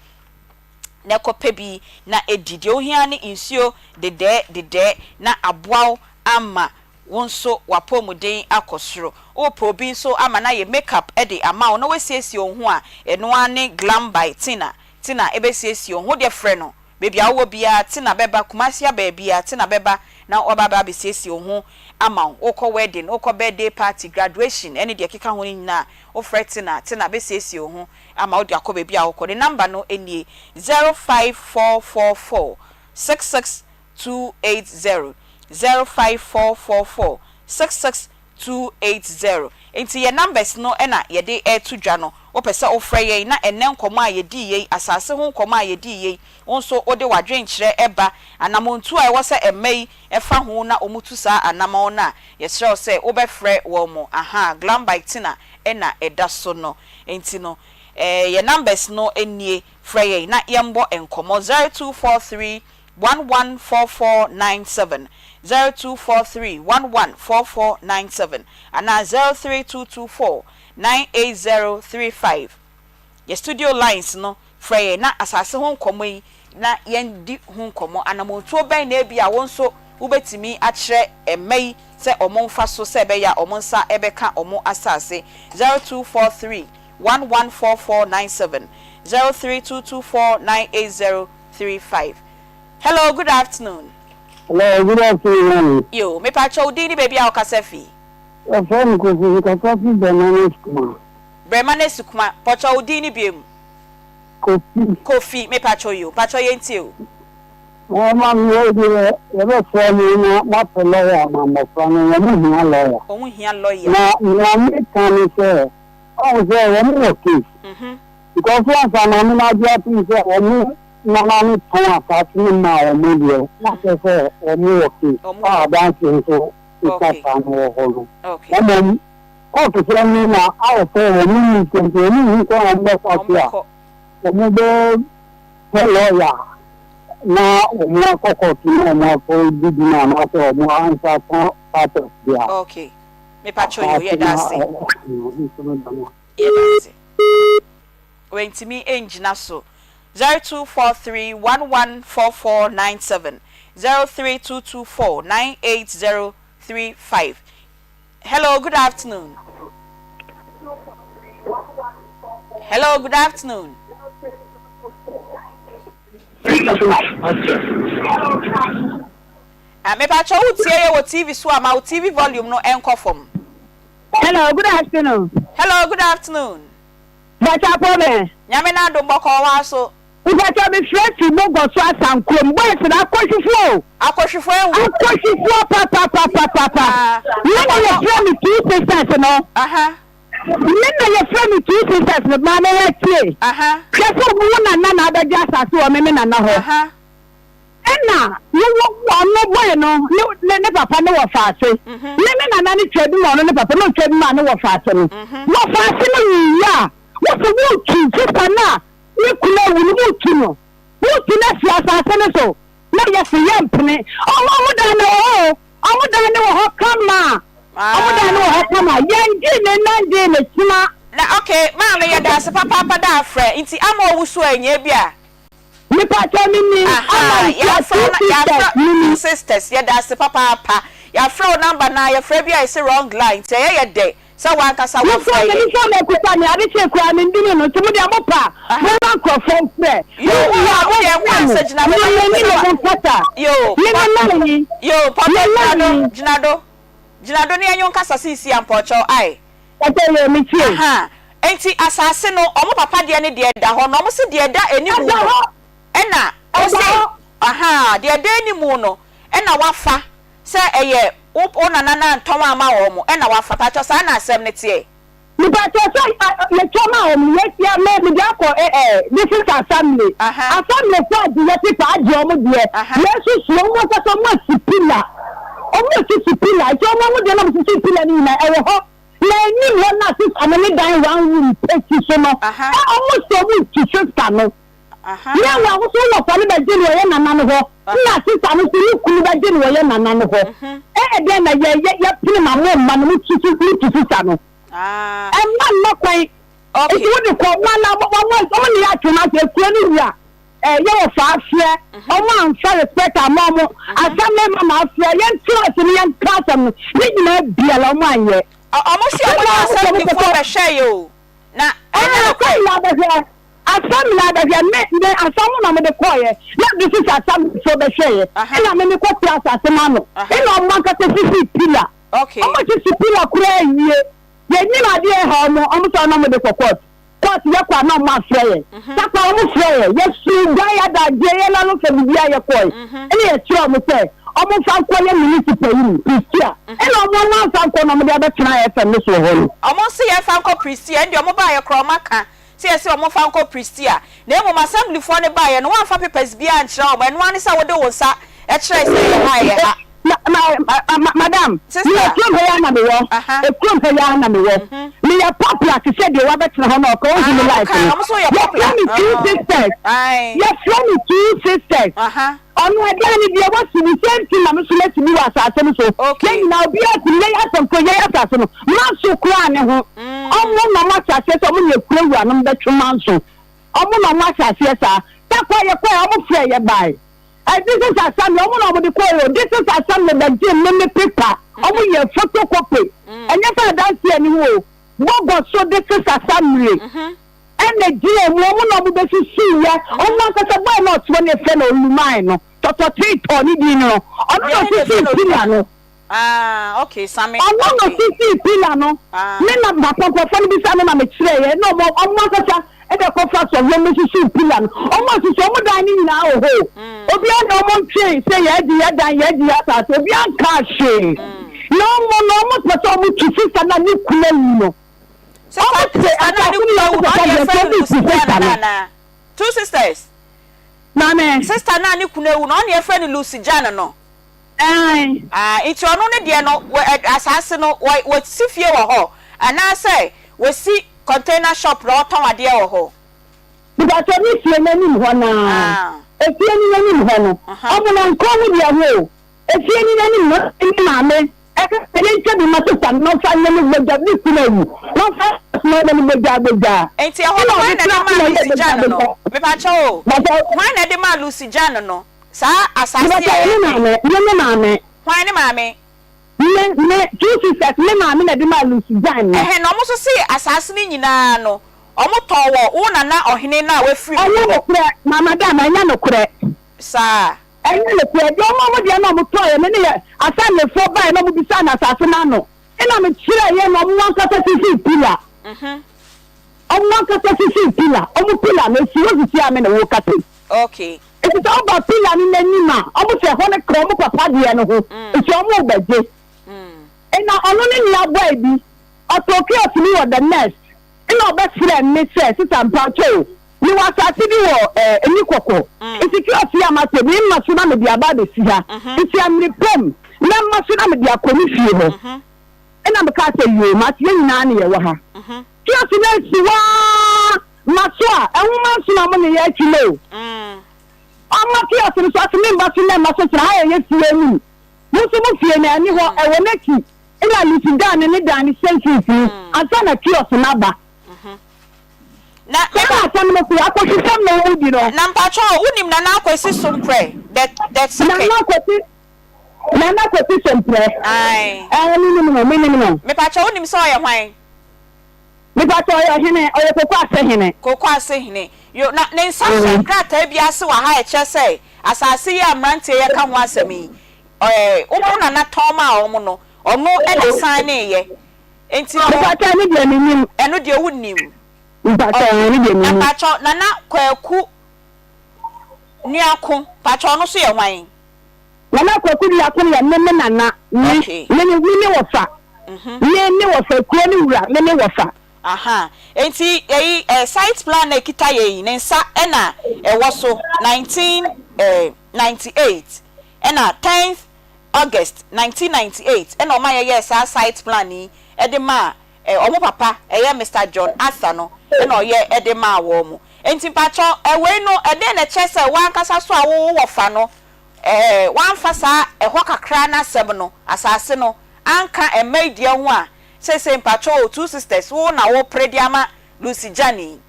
na kɔpɛ bi na di. Deɛ wohia ara ne nsuo dedɛɛ dedɛɛ na aboa wo ama wo nso w'apɔmuden akɔ soro. Wopɛ obi nso ama no ayɛ make up de ama wo na wasiesie wo ho a, ɛno ara ne Glam by Tina. Tina bɛsiesie wo ho. Wo deɛ frɛ no Baabi a wowɔ biara, Tina bɛba, Kumasi a baabiara, Tina bɛba na waba aba abɛsiesie wo ho ama wo. Wokɔ wedding, wokɔ birthday party, graduation ɛne deɛ ɛkeka ho no nyinaa, wofrɛ Tina a, Tina bɛsiesie wo ho ama wode akɔ baabi a wokɔ. Ne number no nie, 05444 66280, 05444 66 280. Enti yɛn numbers no na yɛde reto dwa no. Wopɛ sɛ wofrɛ yɛn na ɛnnɛ nkɔmmɔ a yɛdii yei, asase ho nkɔmmɔ a yɛdii yei, wo nso wode w'adwenkyerɛ ba, anammɔntuo a ɛwɔ sɛ mma yi fa ho na wɔtu saa anammɔn no a, yɛsrɛ wo sɛ wobɛfrɛ wɔn. Ahaa, Glam by Tina na ɛda so no. Enti no, eh, yɛn numbers no nie, frɛ yɛn na yɛmmɔ nkɔmmɔ, 0243 114497, 0243 114497 anaa 03224 98035. Yɛ studio lines no, frɛ yɛn na asase ho nkɔmmɔ yi na yɛndi ho nkɔmmɔ. Anammɔntuo bɛn na ebia wo nso wobɛtumi akyerɛ mma yi sɛ wɔmfa so sɛ ɛbɛyɛ a wɔn nsa bɛka wɔn asase? 0243 114497, 03224 980 35. Hello good afternoon. Hello good afternoon maame. Yo, mepakyɛ wo din ne baabi a wokasa fi? Yɛfrɛ me Kofi, mekasa fi Brɛma Sukuma. Brɛma Sukuma, pɔkyɛ wo din ne biom? Kofi. Kofi, mepakyɛ yo, pakyɛ yɛntie o. Ɛɛ maame wei deɛ yɛbɛsrɛ mo na moapɛ lɔya ama mmɔfra no, wɔn hia lɔya. Wɔn hia lɔya. Na nea meka ne sɛ, ɔhu sɛ wɔn wɔ case. Because once a maame no agye atom sɛ wɔn Nana no tɔn asaase no maa wɔn deɛ, na kyerɛ sɛ wɔn wɔ case a adanseɛ nso twa saa no wɔ hɔ no. Na mmom kɔɔto sɛm no na ayɛ sɛ wɔn nni sika nti wɔn nhu kwan a wɔn bɛfa so a wɔn bɛ pɛ lɔya na wɔn akɔ kɔɔto na wɔn akɔ di dwuma anaasɛ wɔn ansa ka part of their Okay. Mepakyɛw yo, asaase yɛda no ase. nso no da no. Yɛda ase. Wantumi angyina so. 0243 114497 03224 98035 Hello, good afternoon. Hello, good afternoon. Ah, mepakyɛ wo tie yɛ wɔ TV so a ma wo TV volume no ɛnkɔ fam. Hello, good afternoon. Hello, good afternoon. Mpakyɛ apɔ bɛn? Nyame n'adom bɔkɔɔ waa so. Mpakyɛ me frɛ fi Mogɔso Asankurom boys no akɔhwifoɔ o. Akɔhwifoɔ ehu. Akɔhwifoɔ papapapapapa. Me na yɛ frɛ me two sisters no. Me na yɛ frɛ me two sisters no maame yɛ tie. Hwɛ sɛ wo nana na abɛgye asase wɔ me me nana hɔ. Ɛna wo wo ɔno boy no ne ne ne papa ne wɔfaase. Ne ne nana no twa bi ma ɔno ne papa na ɔtwa bi ma ne wɔfaase no. Wɔfaase no wuiɛ a, wose wotu sista no a ne kunu awu no wotu no. Wotu no afiri asaase no so. Na yɛse yɛmpene. Ɔmo ɔmo dan no wɔ hɔ o. Ɔmo dan no wɔ hɔ kama. Ɔmo dan no wɔ hɔ kama. Yɛngyee ne nna ngyee ne kyena. Na okay maame yɛdaase papaapa daa frɛ nti ama ɔwusu a ɛnyɛ bi a. Mepakyɛw me ni Ahaa ama ntua yɛafrɛ wo two na sisters yɛafrɛ me ni. two sisters yɛdaase papaapa yɛafrɛ wo number no a yɛfrɛ bi a yɛse wrong line nti ɛyɛ yɛ dɛ sɛ w'ankasa Me wofrɛ phone me yɛn. phone ekuta me ade kye koraa me ndini no nti mo deɛ mo pa Aha. mo ma nkorɔfoɔ mfrɛ Yoo mo wo wie a a mo wodeɛ nkɔ mfrɛ me ansa gyina hɔ me na me yɛpɛ ne sɛ me wa mo nkasa yoo me pɔ me line yi yoo me pɔtɔ gyina line do yi. gyina do gyina do ne yɛnye wo nkasa seesie a mpɔkyɛw ae. Pɔtɔ yoo me tie. Ahaa Enti asase no, wɔn papa deɛ ne deɛ ɛda hɔ no, wɔn se deɛ ɛda animu Ɛda no, hɔ. ɛna Ɛda ose, hɔ. ahaa, deɛ ɛda animu no, ɛna wafa sɛ ɛyɛ. Wo wo nana no antɔn amma wɔn ɛna wafa. Mpakyɛw saa na asɛm no teɛ? Mepakyɛw sɛ yɛtwa maa wɔn no yɛahyia me mede akɔ eh eh this is assembly assembly fo agye yɛ paper agye wɔn deɛ yɛsusu wɔn ankasa wɔn asi pillar wɔn asisi pillar nti wɔn wɔn deɛ na wɔn sisi pillar no nyinaa ɛwɔ hɔ na anim hɔ na sista no ne dan one room pɛ si so no ɛ wɔn sɛ wɔn tu sista no. Nyɛ wo a wo so wo wɔfa no bɛgye no wɔ yɛ nana no hɔ nna sista no so ne kunu bɛgye no wɔ yɛ nana no hɔ ɛyɛ dɛn na yɛ yɛ yɛpene ma mo mma no mo tu mo tu sista no ɛmma mma kwan nti wo de kɔ mo ana mo mo ɔmo ne yɛ atwe no ase ekuro no wura ɛɛ yɛ wɔfa afrɛ ɔmo anfa respect ama ɔmo asɛm ne ma ma afrɛ yɛn tena ase ne yɛn ka asɛm no ne nyinaa biara ɔmo anyɛ. Ɔmo se ɔmo ne asɛmdifoɔ bɛhwɛ yɛ o na ɛnyɛ nokorɛ. Ɛɛ asɛm na abɛhwɛ. Asɛm na bɛhwɛ me me asɛm na mede kɔeɛ na de sisi asɛmfoɔ bɛhwɛeɛ ɛna me mekɔ te asase no ano ɛna ɔmo ankasa sisi pila ɔmo sisi pila koraa awie yɛnyim adeɛ ɛha ɔmo ɔmo sɛ ɔno ɔmo de kɔ court court yɛkɔ a na ɔmo afrɛ yɛ sakpa ɔmo frɛ yɛ yɛsu dan adagyeɛ yɛ nano sɛ biribiara yɛkɔe ɛna yɛkyerɛ ɔmo sɛ ɔmo nfa nkɔ yɛ municipal yi mu Pristia ɛna ɔmo ɔmo anfa nkɔ na ɔmo de abɛtena FM no so wɔ hɔ no. Ɔmo nso yɛnfa nkɔ Pristia ɛndeɛ ɔmo baayɛ koraa ɔmo aka sɛ yɛse wɔn mfa nkɔ Pristia, na mmom Assemblyfoɔ no baeɛ no, woamfa papers biara ankyerɛ wɔn, ɛno ara ne sɛ wode wo nsa kyerɛe sɛ ɛyɛ ha, ɛyɛ ha. Ma, ma, ma, ma, madam, Sister. meyɛ kurom ha yi ara na mewɔ. Aha. Ekurom ha yi ara na mewɔ. Meyɛ popular te sɛ deɛ wabɛtena hɔ na ɔka ohu me Ah, life wokae, no. wɔn nso yɛ popular. Yɛfrɛ me two Ah. sisters. Ae. Yɛfrɛ me two sisters. Aha. Ɔno ɛdan no deɛ wasi the same thing na me nso masi bi wɔ asase no so. Okay. Yɛn nyinaa obiara si no yɛyɛ asɛm koro yɛyɛ asase no. Manso koraa ne ho. Ɔmo na ɔmo ahyɛ aseɛ sɛ ɔmo ne akuro wuranom bɛtwe manso. Ɔmo na ɔmo ahyɛ aseɛ saa. Takwa yɛkɔɛ ɔmo frɛɛ yɛ bae. Ɛ this is assembly ɔmo na ɔmo de kɔɛ o. This is assembly bɛgyee me me paper. Ɔmo yɛɛ photocopy. Ɛnyɛ sɛ adanseɛ nni ho o. Bɔgɔ so this is assembly. Ɛna gyina mu, wɔn na wɔbɛsusuiɛ, wɔn ankasa boy no a ɔte hɔ no yɛfrɛ no Olumae no, tɔtɔtee tɔɔ ne din no, ɔno na ɔsisii pillar no. Ɔno na ɔsisii pillar no, me na m'apɔnkɔfoɔ no bisa no na mekyerɛeɛ, na wɔn wɔn ankasa ɛna ɛkɔfa sɔhwɛ bɛsisii pillar no, wɔn asisi wɔn dan no nyinaa wɔ hɔ o, obiara na wɔn ntwee sɛ yɛagye yɛn dan, yɛagye yɛn asase, obiara nkaa hwee, na wɔn no wɔn pɛ sɛ wɔn tu sister no a ne kunu awu no. Ɔmo te asase no yɛ ɔmo papa deɛ nti ɔmo si sister no. Two sisters. Maame. Sister no a ne kunu awu no ɔno na yɛfrɛ no Lucy Jane no. Ae. Ah nti ɔno ne deɛ no wɔ ɛ asaase no wɔ wɔsi fie wɔ hɔ anaasɛ wɔsi container shop na ɔtɔn adeɛ wɔ hɔ. Mepakyɛw ne fie no anim hɔ no ara efie no anim hɔ no ɔmo no nkɔ ɔmo deɛ ho o efie no anim no ne maame Ɛka sɛ yɛntwa bi ma sista no na ɔmfa nyɛ ne bogya, ne kunu awu, na ɔmfa asoma nyɛ ne bogya bogya. Enti ɛhɔ no Ɛna hwan ɔde na ɛde tra maa na ɔyɛ Lucy bogya Jane no? bogya. Mepakyɛw o, Bàtɛ. hwan na ɛde maa Lucy Jane no saa asase a Mepakyɛw, ne yɛreka yi? maame, me ne maame. Hwan ne maame? Me, me, two sisters, me maame na ɛde maa Lucy Jane no. Ɛhɛn, na wɔn nso se asase no nyinaa no, wɔtɔn wɔ wo nana ɔhene no a wafiri mu Ɛnyɛ no hɔ. nokorɛ, ma madam, ɛnyɛ nokorɛ. Saa. Ɛnyɛ nokorɛ, deɛ ɔmo ɔmo deɛ na ɔmo tɔeɛ no ne yɛ Assemblyfoɔ baeɛ na ɔmo bisaa no asase no ano, ɛna me kyerɛeɛ na ɔmo ankasa sisii pillar, ɔmo ankasa sisii pillar, ɔmo pillar no esi hɔ sisi a me ne wo rekasa yi. Okay. Nti sɛ woba pillar no n'anim a, ɔmo sɛ ɛhɔ no ka ɔmo papa deɛ no ho, nti ɔmo rebɛgye. Ɛna ɔno ne nua boy bi, ɔtɔɔ kiosk bi wɔ the nest, ɛna ɔbɛfrɛɛ me sɛ, sista mpakyɛw o, Mewɔ asase bi wɔ eh, Enikɔkɔ. Nti kiosk yi a matɔ bi, mma so na mede aba abɛsi ha. Nti amere pam, mɛma so na mede akɔ me fie hɔ. Ɛna mekaa sɛ, yoo, mate, yɛn nyinaa ne yɛwɔ ha. Kiosk no asi hɔ ara, ma so a, nwoma nso na mo ne yɛ atwi no o. Ɔma kiosk no so ase, memma so mɛmma so tena ha yɛ yɛ fie anim. Mo nso mo fie no, ɛni hɔ, ɛwɔ n'akyi. Ɛna Lucy dan ne ne dan no hyɛ mfimfini ansa na kiosk no aba. Na Saa na asɛm no te, akɔhwesɛm na wɔn di no. Na mpakyɛw wo nim Nana Akwasi Somprɛ the the second. Nana Akwasi Nana Akwasi Somprɛ. Ae. Ɛɛ me nim no me nim no. Mepakyɛw wo nim sɛ ɔyɛ hwan? Mepakyɛw ɔyɛ ɔhene ɔyɛ Koko Ase hene. Koko Ase hene yo na ne nsa hyɛ nkrataa bi ase wɔ ha a ɛkyerɛ sɛ asase yi a mmeranteɛ yi ɛka ho asɛm yi ɛɛ wo wo nana tɔn maa wɔn no ɔno na saeneeɛ Enti no. Mepakyɛw ɛno deɛ mennim. Ɛno deɛ wonnim. Mpakyɛw ɛno deɛ mennim. Na pakyɛw Nana Kwaku Nuako pakyɛw ɔno nso yɛ hwan? Nana Kwaku Duako no yɛ me me nana, me, Okay. me ne, me ne wɔfa. Me ne wɔfa, kuro no wura, me ne wɔfa. Aha, enti eyi eh, site plan a ekita yɛn yi, ne nsa na ɛwɔ so, 1998 ɛna tenth August 1998 ɛna ɔma yɛyɛɛ saa site plan yi de maa eh, wɔn papa, ɛyɛ Mister John Arthur no ɛna ɔyɛ de maa wɔn. Enti mpakyɛw, eh, wei no ɛdeɛn na ɛkyerɛ sɛ wo ankasa so a wo wɔfa no, eh, woamfa saa ɛhɔ kakra no asɛm no, asase no, anka mma yi deɛ ho a, Seesei mpakyɛw o, two sisters, wo na wo pere de ama Lucy Jani.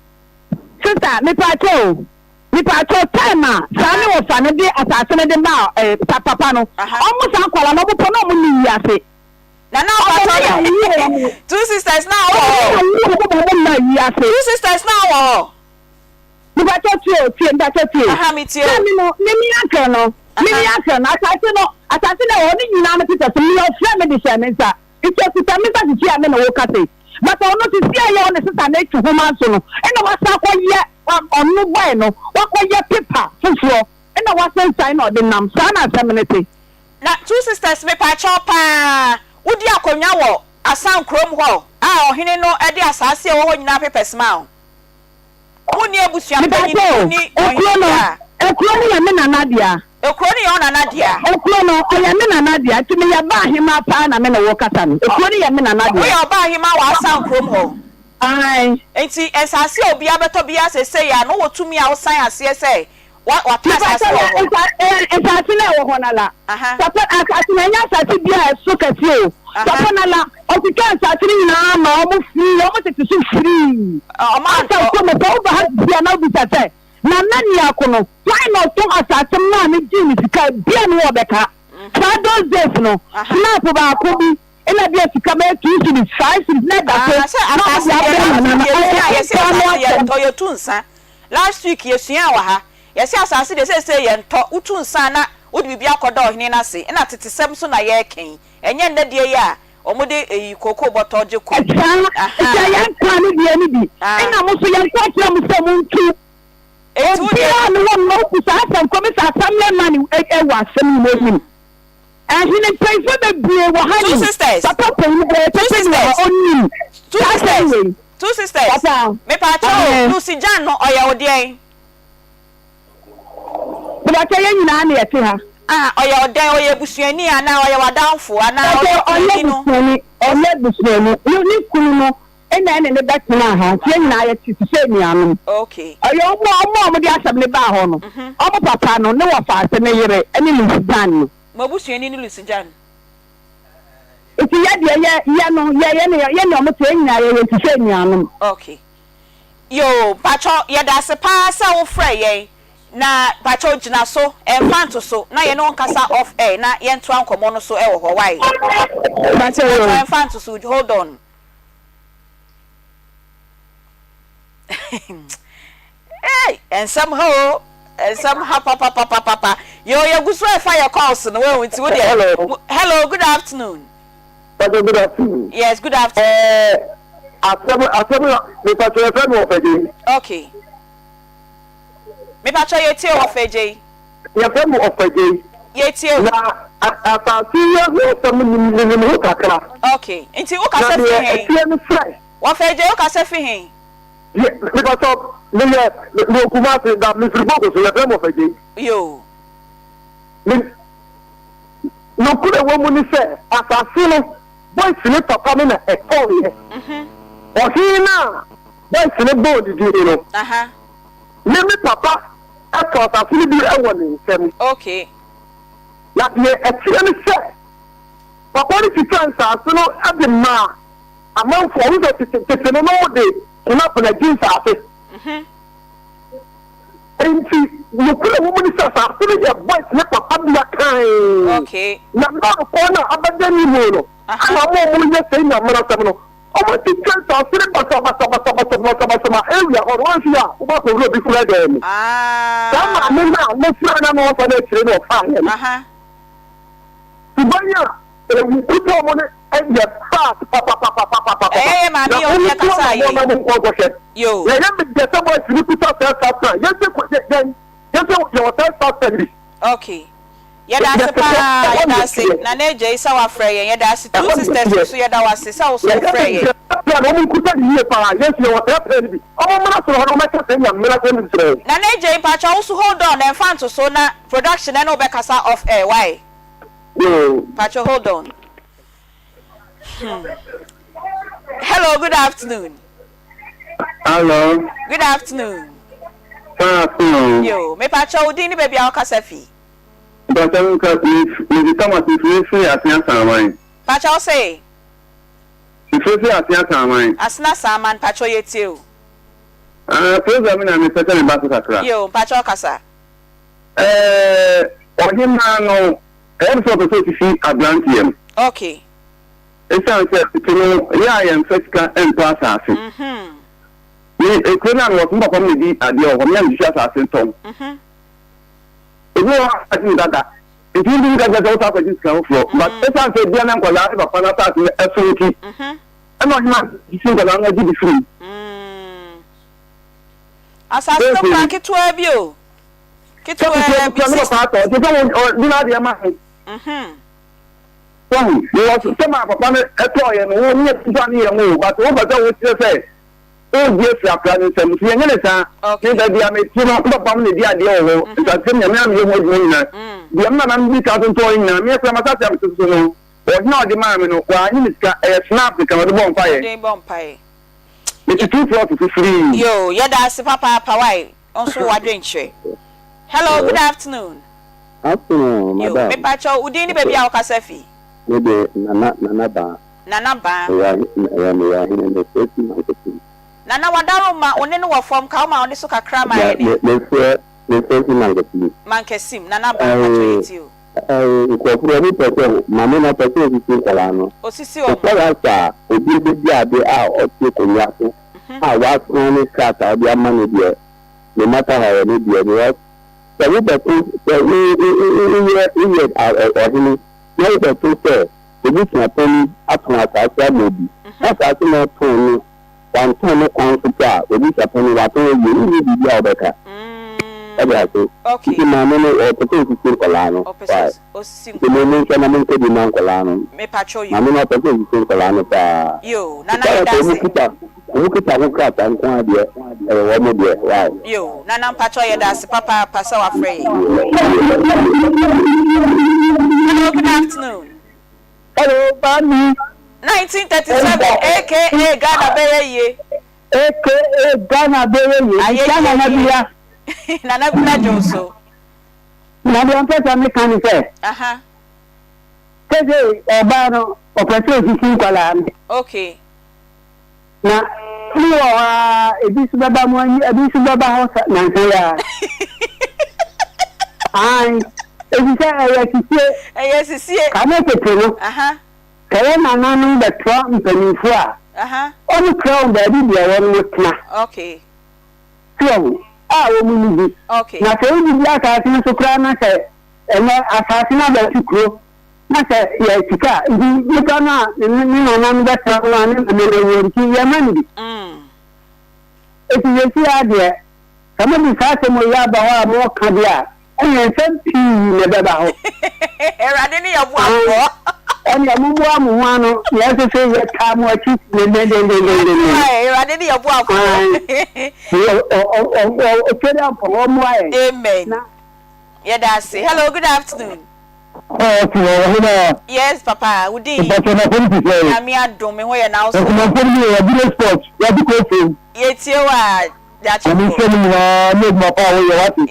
Sister, mepaakyɛw o, mepaakyɛw time a saa ne wɔfa no de asase no de maa eh, papa no, ɔmo saa nkwadaa no ɔmo pɔ na ɔmo nni wiase. Nana Ɔmo mpakyɛw ne na yɛ wo ɔmo. Two sisters na wɔ Ɔmo hɔ. ne yɛ wo ɔmo ɔmo mma wiase. Two sisters na wɔ hɔ. Mepakyɛw tie o, tie, mepakyɛw tie. Aha, me tie o. Sɛ me no, me me uncle no, me me uncle no, asase no, asase no ɛwɔ hɔ ne nyinaa no pictures no, me ɔfrɛ me de hyɛɛ me nsa. Nti okuta me nsa sisi a me ne wo kasa yi. But ɔno sisi a ɛyɛ ɔne sesa no atwi homa nso no, ɛna wasan akɔyɛ, ɔno boy no, wakɔyɛ paper foforɔ, ɛna wasensan na ɔde nam. Saa na asɛm no te. Na two sisters mepaakyɛw paa, wodi akonwa wɔ Asan kurom hɔ a ɔhene no de asaase a ɛwɔ hɔ nyinaa papers maa wo? Monni abusua panyin, Mepakyɛ o, monni ɔhene ekuro no, biara. ekuro no yɛ me nana dea. Ekuro no yɛ wo nana dea. Ekuro no, ɔyɛ me nana dea, nti meyɛ ɔbaa hemaa paa na me ne wo kasa no. Ekuro no yɛ me nana dea. Woyɛ ɔbaa hemaa wɔ Asan kurom hɔ. Ae. Nti nsaase a obiara bɛtɔ biara seesei a no wowɔ tumi a wosan aseɛ sɛ Wa watɔ Mepa asase kyɛw wɔ na hɔ. nsa eh, nsase no a ɛwɔ hɔ no ala. Aha. Papa asase no ɛnyɛ asase bi a ɛso kɛse o. Aha. Papa no ala ɔtwitwaa nsase no nyinaa ma wɔn firii, wɔn tete so firii. Ɔ ɔmo Asa antɔ. nso mepɛ woba ha sisi a na wobisa sɛ, Nana Niako no, hwan na ɔtɔn asase maa no gyee ne sika? Ebia ne wɔbɛka. Saa those days no, Aha. snap baako bi ɛna bi a sika bɛyɛ 2 cedis, 5 cedis na ɛda so Ah, sɛ na wɔde asase deɛ abrɛ last Nana no. week Ɛyɛ yɛsua yɛse ketewa no asase asɛm. yɛntɔ yɛtu nsa. Last week yɛsuaa wɔ ha. Yɛse asase deɛ seesei yɛntɔ, wotu nsa a na wode biribi akɔda ɔhene no ase, ɛna tetesɛm nso na yɛreka yi, ɛnyɛ nnɛ deɛ yi a wɔde eyi kookoo bɔtɔ gye kɔ yi. Saa, sɛ Ahaa. yɛn kaa no deɛ no bi, Ah. ɛna mo nso yɛn ka kyerɛ mo sɛ montu. Enti wo deɛ. Obiara ne wɔn mma woku saa asɛm kɔ, Mister Assemblyman wɔ asɛm yi mu onim. Ahene mpanyinfoɔ bebree wɔ ha Two nim. sisters. Papa panyin bɛyɛ Two pɛpɛ ni wɔ ha sisters. onim Two saa asɛm sisters. wei. Two sisters. Papa. Mepaakyɛw o, Amen. Lucy Jan no ɔyɛ wo deɛn? Mepakyɛw yɛn nyinaa na yɛte ha. Ah, ɔyɛ wo dɛn? Ɔyɛ busuani anaa ɔyɛ w'adamfo anaa Mepakyɛw ɔyɛ ɔnyɛ kunani no? busuani, ɔnyɛ busuani. Ne ne kunu no ɛna ɛne ne bɛtenaa ha nti yɛn nyinaa yɛte te sɛ anuanom. Okay. Ɔyɛ ɔmo a ɔmo a ɔmo de asɛm no baa hɔ no, ɔmo papa no ne wɔfaase ne yere ɛne Lucy Jan no. Mo abusuani ne Lucy Jan? Nti yɛ deɛ yɛ yɛ no yɛ yɛ ne yɛ ne ɔmo te yɛn nyinaa yɛyɛ te sɛ anuanom. Okay. Yoo mpakyɛw yɛdase paa sɛ wo frɛ yɛn na mpakyɛw gyina so ɛnfa nto so na yɛne wo nkasa off air na yɛntoa nkɔmɔ no so ɛwɔ hɔ wai Mpakyɛw yoo. mpakyɛw ɛnfa nto so hold on Ei nsɛm ha o nsɛm ha papapapapa yoo yɛgu so ɛfa yɛ calls no wahu nti wo deɛ Hello. hello good afternoon. Pastor, good afternoon. Yes, good afternoon. Eh, asɛm asɛm na mepatwa yɛfrɛ me ɔfɛgye. Okay. Mepatwa yɛtie ɔfɛgye. Yɛfrɛ me ɔfɛgye. Yɛtie o. Na asase yi ho asɛm nim menim ho kakra. Okay. Nti wokasa fi he? Na deɛ ɛteɛ ne sɛ. Wɔfɛgye wokasa fi he? Yɛ mepatwa meyɛ mewɔ Kumasi na mefiri Boko so yɛfrɛ me ɔfɛgye. Yoo. Me Nokorɛ wɔ mu ne sɛ, asase no, Boyce ne papa no na ɛtɔeɛ. Ɔhene no a Boyce no bɔɔ ne din no, ne me papa tɔɔ asase no bi wɔ ne nsam. Na deɛ ɛteɛ ne sɛ, papa no twitwaa nsase no de maa amanfoɔ. Wohu sɛ tete tete no, na wɔde kunafo na gye nsase. Enti, nokorɛ wɔ mu ne sɛ asase no yɛ Boyce ne papa dea kann. Na lɔre kwan no a abɛda anim no, ana wɔn a wɔreyɛ saa nyamerasɛm no, wɔatwitwa nsase no basabasabasabasabasabasa ma area hɔ no, woanhwɛ yie a, wobɛkɔ wura obi koraa dan mu. Saa maame no a mofrɛ no na ɔfa no akyire no ɔfaeɛ no, suban a Ewu kuta ɔmo no yɛ bad papapapapapapa. Ɛyɛ yɛ maame Na yɛ ɔmo ɔdeɛ tu kasa anamɔ yɛ. na ɔmo nkɔ nkɔhwɛ. Yoo. Na ɛyɛ me dɛ sɛ boys no kuta saa star sign. Yɛn nso yɛn yɛn nso yɛwɔ saa star sign bi. Okay. Yɛda ase paa, yɛda ase Nana Adjei sɛ wafrɛ yɛn, yɛda ase Two Sisters nso yɛda wo ase sɛ wo nso wofrɛɛ yɛn. Nana Adjei mpakyɛw wo nso hold on ɛnfa ntoso na production ɛne wo bɛkasa off air wai? Mpakyɛw hold on. Hmm. Hello, good afternoon. Hello. Good afternoon. Good afternoon. Yo, mepakyɛw wo din ne baabi a wokasa fi. Mpakyɛw nka me de Thomas mefiri firi Asena Saaman. Mpakyɛw se. Mefiri firi Asena Saaman. Asena Saaman mpakyɛw yɛtie o. Ah, program na mepɛ sɛ meba so kakra. Yo, mpakyɛw kasa. Ɛɛ, ɔhemaa no, ɛyɛ me sɛ ɔpɛ sɛ osisi aberanteɛ no. Okay. Esiane sɛ tete no, yɛ a yɛmfa sika ntɔ asase. Me, ekuro no a mewɔ so, me papa mo na edi adeɛ wɔ hɔ, me na mesisi asase tɔn. Ebi wɔ hɔ a agye no dada, nti wontumi nka kyerɛ sɛ wosan akɔgye sika foforɔ. But esiane sɛ ebia na nkwadaa ne papa no asase no ɛso nti, ɛna ɔhema sisi nkwadaa no agye bi firi mu. Asase no kora ketewa bi o. Ketewa bi. Ne papa atɔ, nti sɛ ɔde n'adeɛ ma no. Wahu? Because sɛ maa papa no tɔɔyɛ no, wo nyɛ nipa no yɛ ho o, but wopɛ sɛ wokyerɛ sɛ wogye afiri akora no nsam. Nti yɛnyɛ ne saa. Me baabi a mete no, me papa mo na ɛdi adeɛ wɔ hɔ. Nsase mu nyame a meyɛ ho adwuma nyinaa. Deɛ me nananom di kan tontɔn nyinaa, me akura m'asase a mete so no, ɔhene a ɔde maa me no, wannye me sika, ɛyɛ snap kɛkɛ na ɔde bɔɔ mpaeɛ. Mete plot so firii. Yoo, yɛda ase papaapa, wai? Wo nso w'adwenkyerɛ. Hello, good afternoon. Afternoon, Yo, madam. mepakyɛw, wo din ne baabi a wokasa fi? Me de, Nana, Nana Baa. Nana Baa. Meyɛ ahe, ɛyɛ meyɛ ahene, mefrɛ fi Mankasim. Nana, w'adaroma, wo ne no wɔ fam, ka woma wo ne so kakra ma Na, yɛn me, ɛ. mefrɛ, mefrɛ fi Mankasim. Mankasim, Nana Baa, mpakyɛw Ɛɛ, yɛtie o. ɛɛ, nkurɔfo no, wɔpɛ sɛ, maame no ɔpɛ sɛ osisi nkwadaa no. Osisi wɔn. Nkwadaa saa, obi bedi ade a ɔte akonnwa so a wasan ne krataa de ama no deɛ, no matter how ɛno deɛ, because sɛ wobɛto sɛ wo wo wo woyɛ woyɛ ɔhene na wobɛto sɛ w'abusuapanin atɔn asaase ama obi na asaase na ɔtɔn no wantɔn no kwan so pɛ a, w'abusuapanin watɔn awie, wonni biribi a wobɛka. Wate ase? Nti maame no ɔpɛ sɛ osisi nkwadaa no. Why? Nti mo monhwɛ na monkɔ bi ma nkwadaa no. Maame no ɔpɛ sɛ osisi nkwadaa no paa. Yoo, Nana Sika yɛda sɛ ase. wɔn kita wɔn kita ho krataa nko ara deɛ ɛyɛ wɔn deɛ. Why? Yoo, Nana mpakyɛw yɛda ase papaapa sɛ wafrɛ yɛn. Hello, good afternoon. Hello, Bami. 1937 aka Ghana bɛyɛ yie. Aka Ghana bɛyɛ yie. Ayɛ Mekyia yie Nana yie. Bia. Nana Bia gye wo so. Na deɛ mpɛ sɛ meka ne sɛ, seesei ɔbaa no ɔpɛ sɛ ɔsisi nkwadaa no. Okay. Na mo wɔ hɔ ara ebi nso bɛba mo ani ebi nso bɛba hɔ nansa yi ara. Ae, efisɛ ɛyɛ sisie. Ɛyɛ sisie. Kane tete no, sɛ yɛn nananom bɛtoa mpanimfoɔ a, wɔkyerɛ wɔn baabi deɛ wɔn tena. Okay. So wahu? A wɔn nni bi. Na sɛ wonni bi asaase no so koraa na sɛ ɛnnɛ asaase no abɛto kuro na sɛ yɛ sika a, nti nipa no a ne ne nana no bɛtena no a ne nana no awuo nti yɛmma no bi. Enti seesei ara deɛ, sɛ mode saa asɛm yi aba hɔ a moreka deɛ a, Ɛnneɛ nsɛm pii na ɛbɛba hɔ. Awurade ne yɛn boafoɔ. Ɛnneɛ mommoa mo ho ano, na yɛn nso so yɛtaa mo akyi dendendendenden. Awurade ne yɛn boafoɔ. Otwedeampɔn, ɔmmoa yɛn. Amen. Yɛda ase. Hello, good afternoon. Ɔhena. Yes, papa. Wo din? Mpakyɛ na fam te sɛ. Nyame adom, me ho yɛ na wo so. Nkumanfo no yɛ yɛde sport, yɛde kɔ fam. Yɛtie wo a. Nyame nhyira mo nyinaa ne adwuma pa a woyɛ wate.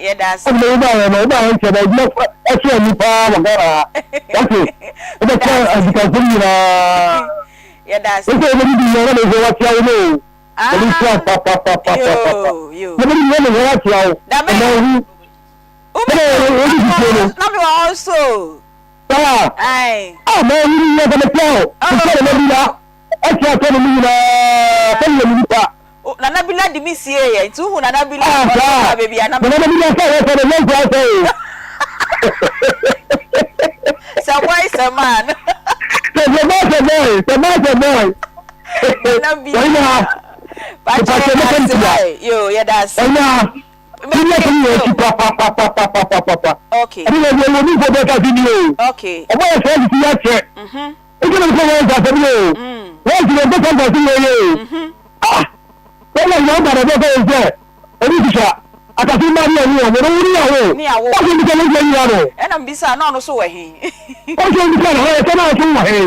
Ɛna wobaayɛ no wobaayɛ nkyɛ na adwuma fa ɛso ani paa wɔ Ghana ha wate. Wobɛkyɛ adikafo nyinaa. Wosɛ wobɛdidi nyɛ na mehwɛ wakyia wo no o. Nyame nhyira wo papapapapapa. Wobɛdidi nyɛ mehwɛ wakyia wo. Ɛna ohu. Ɛna wodi fufuo no. Na mewɔ hɔ nso. Saa. Ah, ma ohuru nyɛ sɛ mekyia wo. Mekyia na mabira. Ɛkyia sɛ ne mu nyinaa sɛ meyɛ me nipa. O Nana Bila de me siee yɛ nti wohu Nana Bila Ah ɔno saa ɔba baabi a na me. Nana Bila sɛ yɛ sɛ no yɛ nti asɛ o. Sɛ boy sɛ man. Sɛ sɛ boy sɛ boy sɛ boy sɛ boy. Nana Bila. Ɔyina. Pakyɛ Pakyɛ yɛda mɛka ase ntia. wae yo yɛda ase. Ɔyina. Mɛka Mɛka ntia ntia o. papapapapapapa. Okay. Ɛne na deɛ wɔn nfɔ bɛ asase ni o. Ɔmo yɛ saa sisi yɛ akyɛ. Nti na nfɔ wɔn asase ni o. Wɔn si wɔn pɛ saa asase wɔ yɛ o. Ah! Wɔn na wɔn ba na bɛ fɛ wɔn sɛ ɔmo sisa asase mma ne ɛne wɔn wɔn ne awo. Wɔn sɛ bisa wɔn sɛ nyina no. Ɛna mbisa na ɔno so wɔ he. Wɔn sɛ bisa na ɔyɛ sɛ na ɔso wɔ he.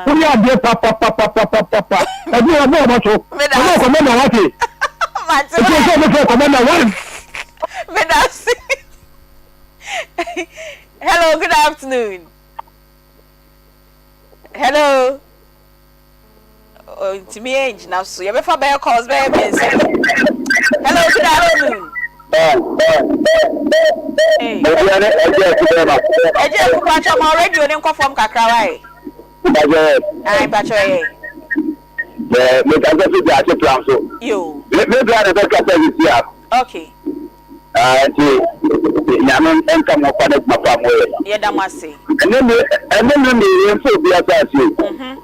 Wɔn yɛ adeɛ papapapapapa. Ɛdi wɔn bɔ ɔmo so. Ɔmo kɔmɛ na wate. Nti sɛ ɔmo fɛ kɔmɛ na wɔn. Medase. Hello, good afternoon. Hello. Ntumi yɛ ngyina so. Yɛbɛfa bɛyɛ calls bɛyɛ mmiɛnsa. Hello, good afternoon. Hey. Ɛgye eku pakyɛ ma radio ne nkɔ fam kakra wae. Mpakyɛ. Ayi pakyɛ yɛ. Ɛɛ mekasa fi gyaakye pram so. Yo. Me me bra na bɛkasa sisi a. Okay. Ah, nti Nyame nka mo fa n'adwuma pa a moyɛ no. Yɛda mo ase. Ɛnɛ me ɛnɛ me me yɛn fo obi asase o. Mhm.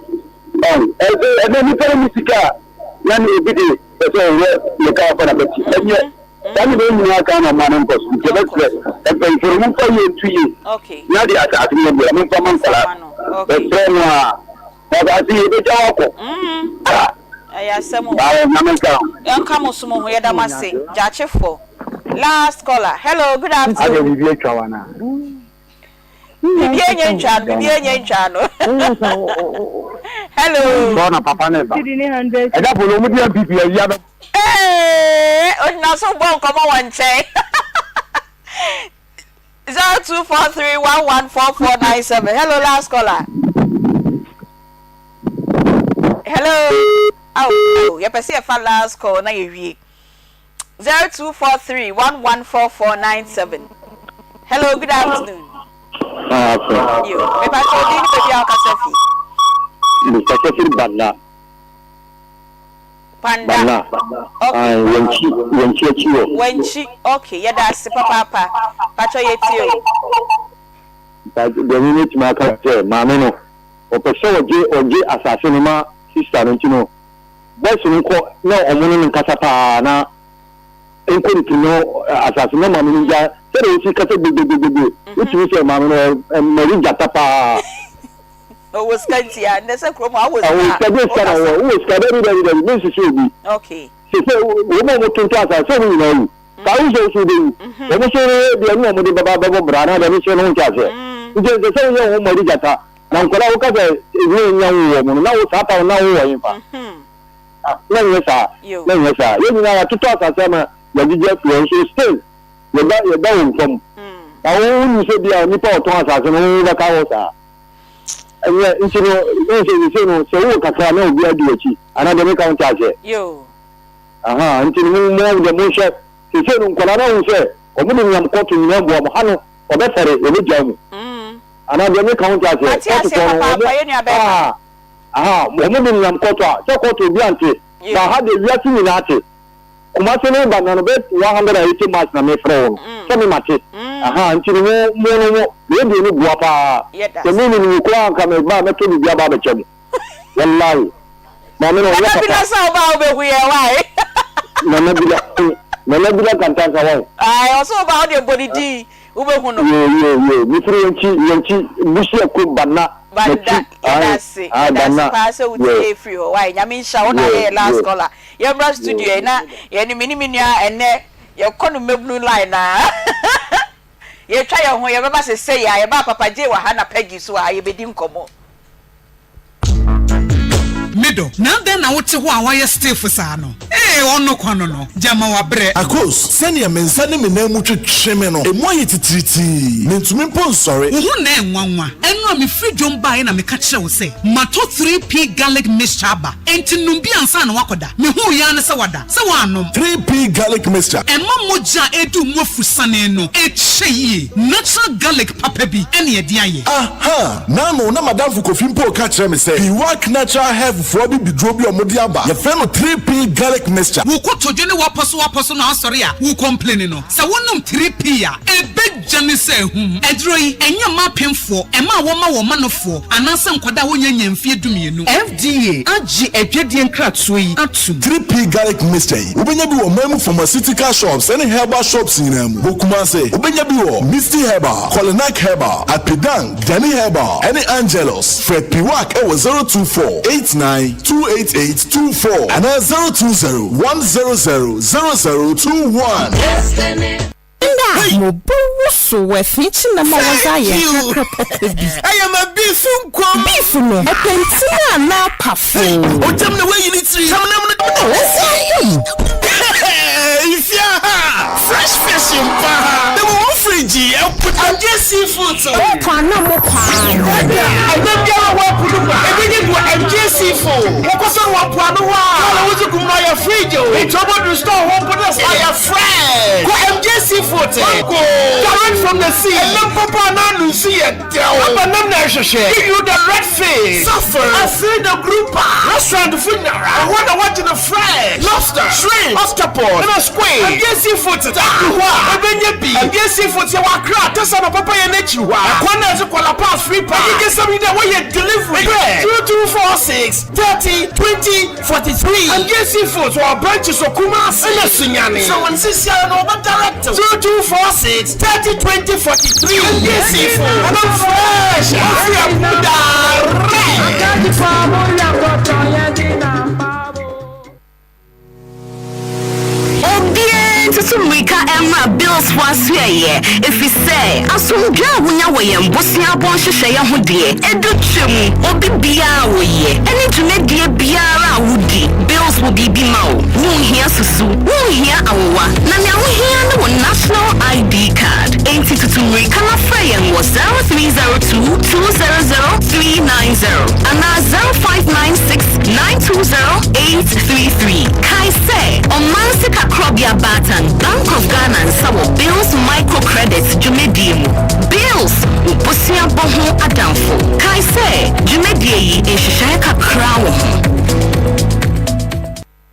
Ɔn ɛsɛ ɛnɛ nipa no ni sika a na ne obi de pɛ sɛ ɔwɔ ne kaa fa na bɛti ɛnyɛ saa ne bɛyɛ nyinaa kan na ɔma no nkɔ so nti ɛbɛsrɛ mpanyinfoɔ no momfa yie nto yie na de asase no deɛ momfa ma nkwadaa bɛsrɛ no a Asase yi ebegya wo akɔ. Ah. Ɛyɛ asɛm o. Awo Nyame nka ho. Yɛnka mo so mo ho yɛda mo ase Gyaakyefoɔ. Last caller hello good Adɛ afternoon. biribi atwa wo anaa? Biribi anya ntwaa no biribi anya ntwaa no hello. Sɔɔ na papa ne ba. Ɛda polo ɔmo di NPP ayi abɛ. Eeii ogyina so bɔ nkɔmɔ wɔ nkyɛn. 0243114497 hello last caller hello oh yɛpɛ sɛ yɛfa last call na yɛwie 0243114497 hello good afternoon yo mepakyɛ odin ne baabi a wokasa fi. Mekasa firi Banda. Panda. Banda. Okay. Aye, Wankyi, Wankyi akyi hɔ. Wankyi, okay, yɛda ase papaapa. Pakyɛ yɛtie o. Mpakyɛ, deɛ me mɛtumi aka sɛ, maame no, ɔpɛ sɛ ɔgye, ɔgye asase no ma sister no nti no, boys no nkɔ na ɔmo ne no nkasa paa na nkɔ ne tirim na asase no na maame no ngya, sɛdeɛ ɔsi kasa gbegbegbegbe, wotumi sɛ maame no ɔmmɛri gyata paa. Ɔwɔ sika nti a, nnɛ sɛ kurom a wowɔ sika a, Ɔwɔ sika deɛ sika na ɔwɔ, wowɔ sika dabi dabi dabi mensisi obi. Okay. Sese wɔn a wɔtontɔn asase sɛ wɔn nyinaa wu. Saa wo sɛ wo so wobɛwu. Wɔn nso deɛ ne wɔn de bɛba bɛbɔ bra anaa deɛ mekyerɛ no wonte aseɛ. Nti ɛnsɛ sɛ woyɛ wo ho mmɔde gyata na nkwadaa woka sɛ ebi nya wo wɔ mu no na wo saa pa na wowɔ hefa. Na nyɛ saa na nyɛ saa yɛn nyinaa yɛatotɔ asase ama yɛagyegye afiri hɔ nso still yɛda yɛda wɔn nkwa mu. Na wo wonim sɛ bi a nipa a ɔtɔn asase no wo wobɛka hɔ saa. Ɛnyɛ nti no wohu sɛ sesei no sɛ wowɔ kakra na obiara di w'akyi anaa deɛ meka wonte aseɛ. Aha nti no mo mo deɛ monhwɛ sesei no nkwadaa no ahu sɛ wɔn de nenam kɔɔto nyinaa mboa mo ha no wɔbɛfɛre wɔbɛgyaa mu anaa deɛ meka wonte aseɛ kɔɔtofoɔ no wɔn ah aha wɔn de nenam kɔɔto a sɛ kɔɔto obi ante ba ha deɛ wiase nyinaa te. Kumasi no ba na no bɛ 180 miles na me frɛ wo no sɛ me mate aha nti no mo mo no mo radio no boa paa sɛ me nim no koraa nka me ba mɛtɔ biribi aba abɛkyɛ mo wallahi maame no ɔnyɛ Nana papa Bila sɛ ɔba a wobɛhu yɛn why. Nana Bila Nana Bila Kantanka why. Ae ɔsɛ ɔba a wodeɛ bɔ ne din wobɛhu no. Yoo yoo yoo mefiri wankyi wankyi busia kurom banna Banda makyi yɛda ae ase ae yɛda ase banna paa sɛ yoo wotie firi hɔ why Nyame nhyira wo na yoo ayɛ yɛ last yoo. caller. Yɛmmra studio yi na yɛne me ne me nua ɛnnɛ yɛkɔ no mmabunu line no ara. Yɛtwa yɛn ho yɛbɛba sesei a yɛbaa Papa Jay wɔ ha na Peggy nso wɔ ha yɛbɛdi nkɔmmɔ. Me dɔ, na adɛn na wote hɔ a woayɛ stiff saa no? Ee, ɔno kwa no no, gyama wabrɛ. Akos, sɛnea me nsa ne me nan mu twetwe me no, emu ayɛ titiritii. Mintumi mpo nsɔre. Wo ho na ɛnwanwa. Ɛno a mefiri dwom baeɛ na meka kyerɛɛ wo sɛ matɔ 3P Garlic Mixture aba. Enti nom bi ansa na woakɔda. Mehuu yi ara ne sɛ wada. Sɛ woannom. 3P Garlic Mixture. Ɛma mogya a ɛredi wo mu afusane no kyɛ yie. Natural garlic papa bi na yɛde ayɛ. Aha! N'ano na m'adamfo Kofi mpo reka kyerɛ me sɛ Piwak Natural Health foɔ. Ghanafoɔ abibiduro bi a wɔde aba, yɛfrɛ no 3P Garlic Mixture. Wo kotodwe ne w'apɔsowapɔso na asɔre a wo complaini no, sɛ wonom 3P a, ɛbɛgya ne sɛ ahum. Aduro yi, ɛnyɛ mma apemfoɔ, ɛma a wɔma wɔn manofoɔ, anaasɛ nkwadaa a wɔnnya nnya mfeɛ dumienu. FDA agye adwadie nkratoɔ yi atum. 3P Garlic Mixture yi, wobɛnya bi wɔ ɔman mu pharmaceutical shops ne herbal shops nyinaa mu. Wɔ Kumase, wobɛnya bi wɔ Misty Herbal, Kolinak Herbal, Apidang, Danny Herbal, ne Angelus. Frɛ Piwak wɔ 024 89 288 24 anaa 020 100 0021. Nda mobowosow efinkyi-nam a wɔdze ayɛ nkrakra papa bi. Ɛyɛ ma beef nkom. Beef no, ɔpɛ ntsin anaa pafo? Ogyam na woeyi ne tsir. Tam nam no. Ɔdze ayɛ mu. Ifia ha! Fresh fish mpa ha. Na mo wɔ fridge yi ɛpo. Agye seafood so. Mo kɔ ana mo kɔ ana. Ɛnam biara wɔ ɛpo no mu a ebenya bi wɔ MJ seafood. Wɔkɔ sɛ wɔ mpoano hɔ a. Kaa na wodze gu mu no ɔyɛ fridge o. Ntsi ɔbɔdur store hɔ mpo na ɔyɛ fresh. Kɔ MJ seafood te. Direct from the sea. Ɛnam papa a n'ano nsu yɛ dɛw. Aba nam na ɛhwehwɛ. Give you the red fish. Suffer. Afei na grouper. Restaurant fo nyinara. Ɛhɔ na wɔgye no fresh. Lobster, shrimp, octopus, ɛna squid. MJ seafood te. Du hɔ a, ebenya bi. MJ seafood yɛ wɔ Accra, Tesa na papa yɛ n'akyiri hɔ a. Ɛkwan na ɛdze kɔ La Paz free park. Anigyesɛm nye dɛ wɔyɛ delivery. Frɛ 0246 30 20 43. MJ Seafoods wɔ branches wɔ Kumasi ɛna Sunyani. Frɛ wɔn sesiara na wɔbɛ direct wo. 0246 30 20 43. MJ Seafoods, ɛnam fresh a ofiri ɛpo mu direct. Obiara ntutu mmirika mmra Billsfo asoɛeɛ, ɛfiri sɛ asomdwoeɛ a wonya wɔ yɛn boseabɔ nhyehyɛeɛ ho deɛ, ɛdu twam. Obi biara a woyɛ ne dwumadie biara a wodi, Bills wɔ biribi ma wo. Wonhia susu, wonhia awowa, na nea wohia ne wo National ID card. Enti tutu mmirika na frɛ yɛn wɔ 0302 200 390 anaa 0596 920 833. Kae sɛ, Ɔman Sikakorabea Baatan, Bank of Ghana nsa wɔ Bills Microcredit dwumadie mu. Bills, wo boseabɔ ho adamfo. Kae sɛ, dwumadie yi, nhyehyɛeɛ kakra wɔ ho.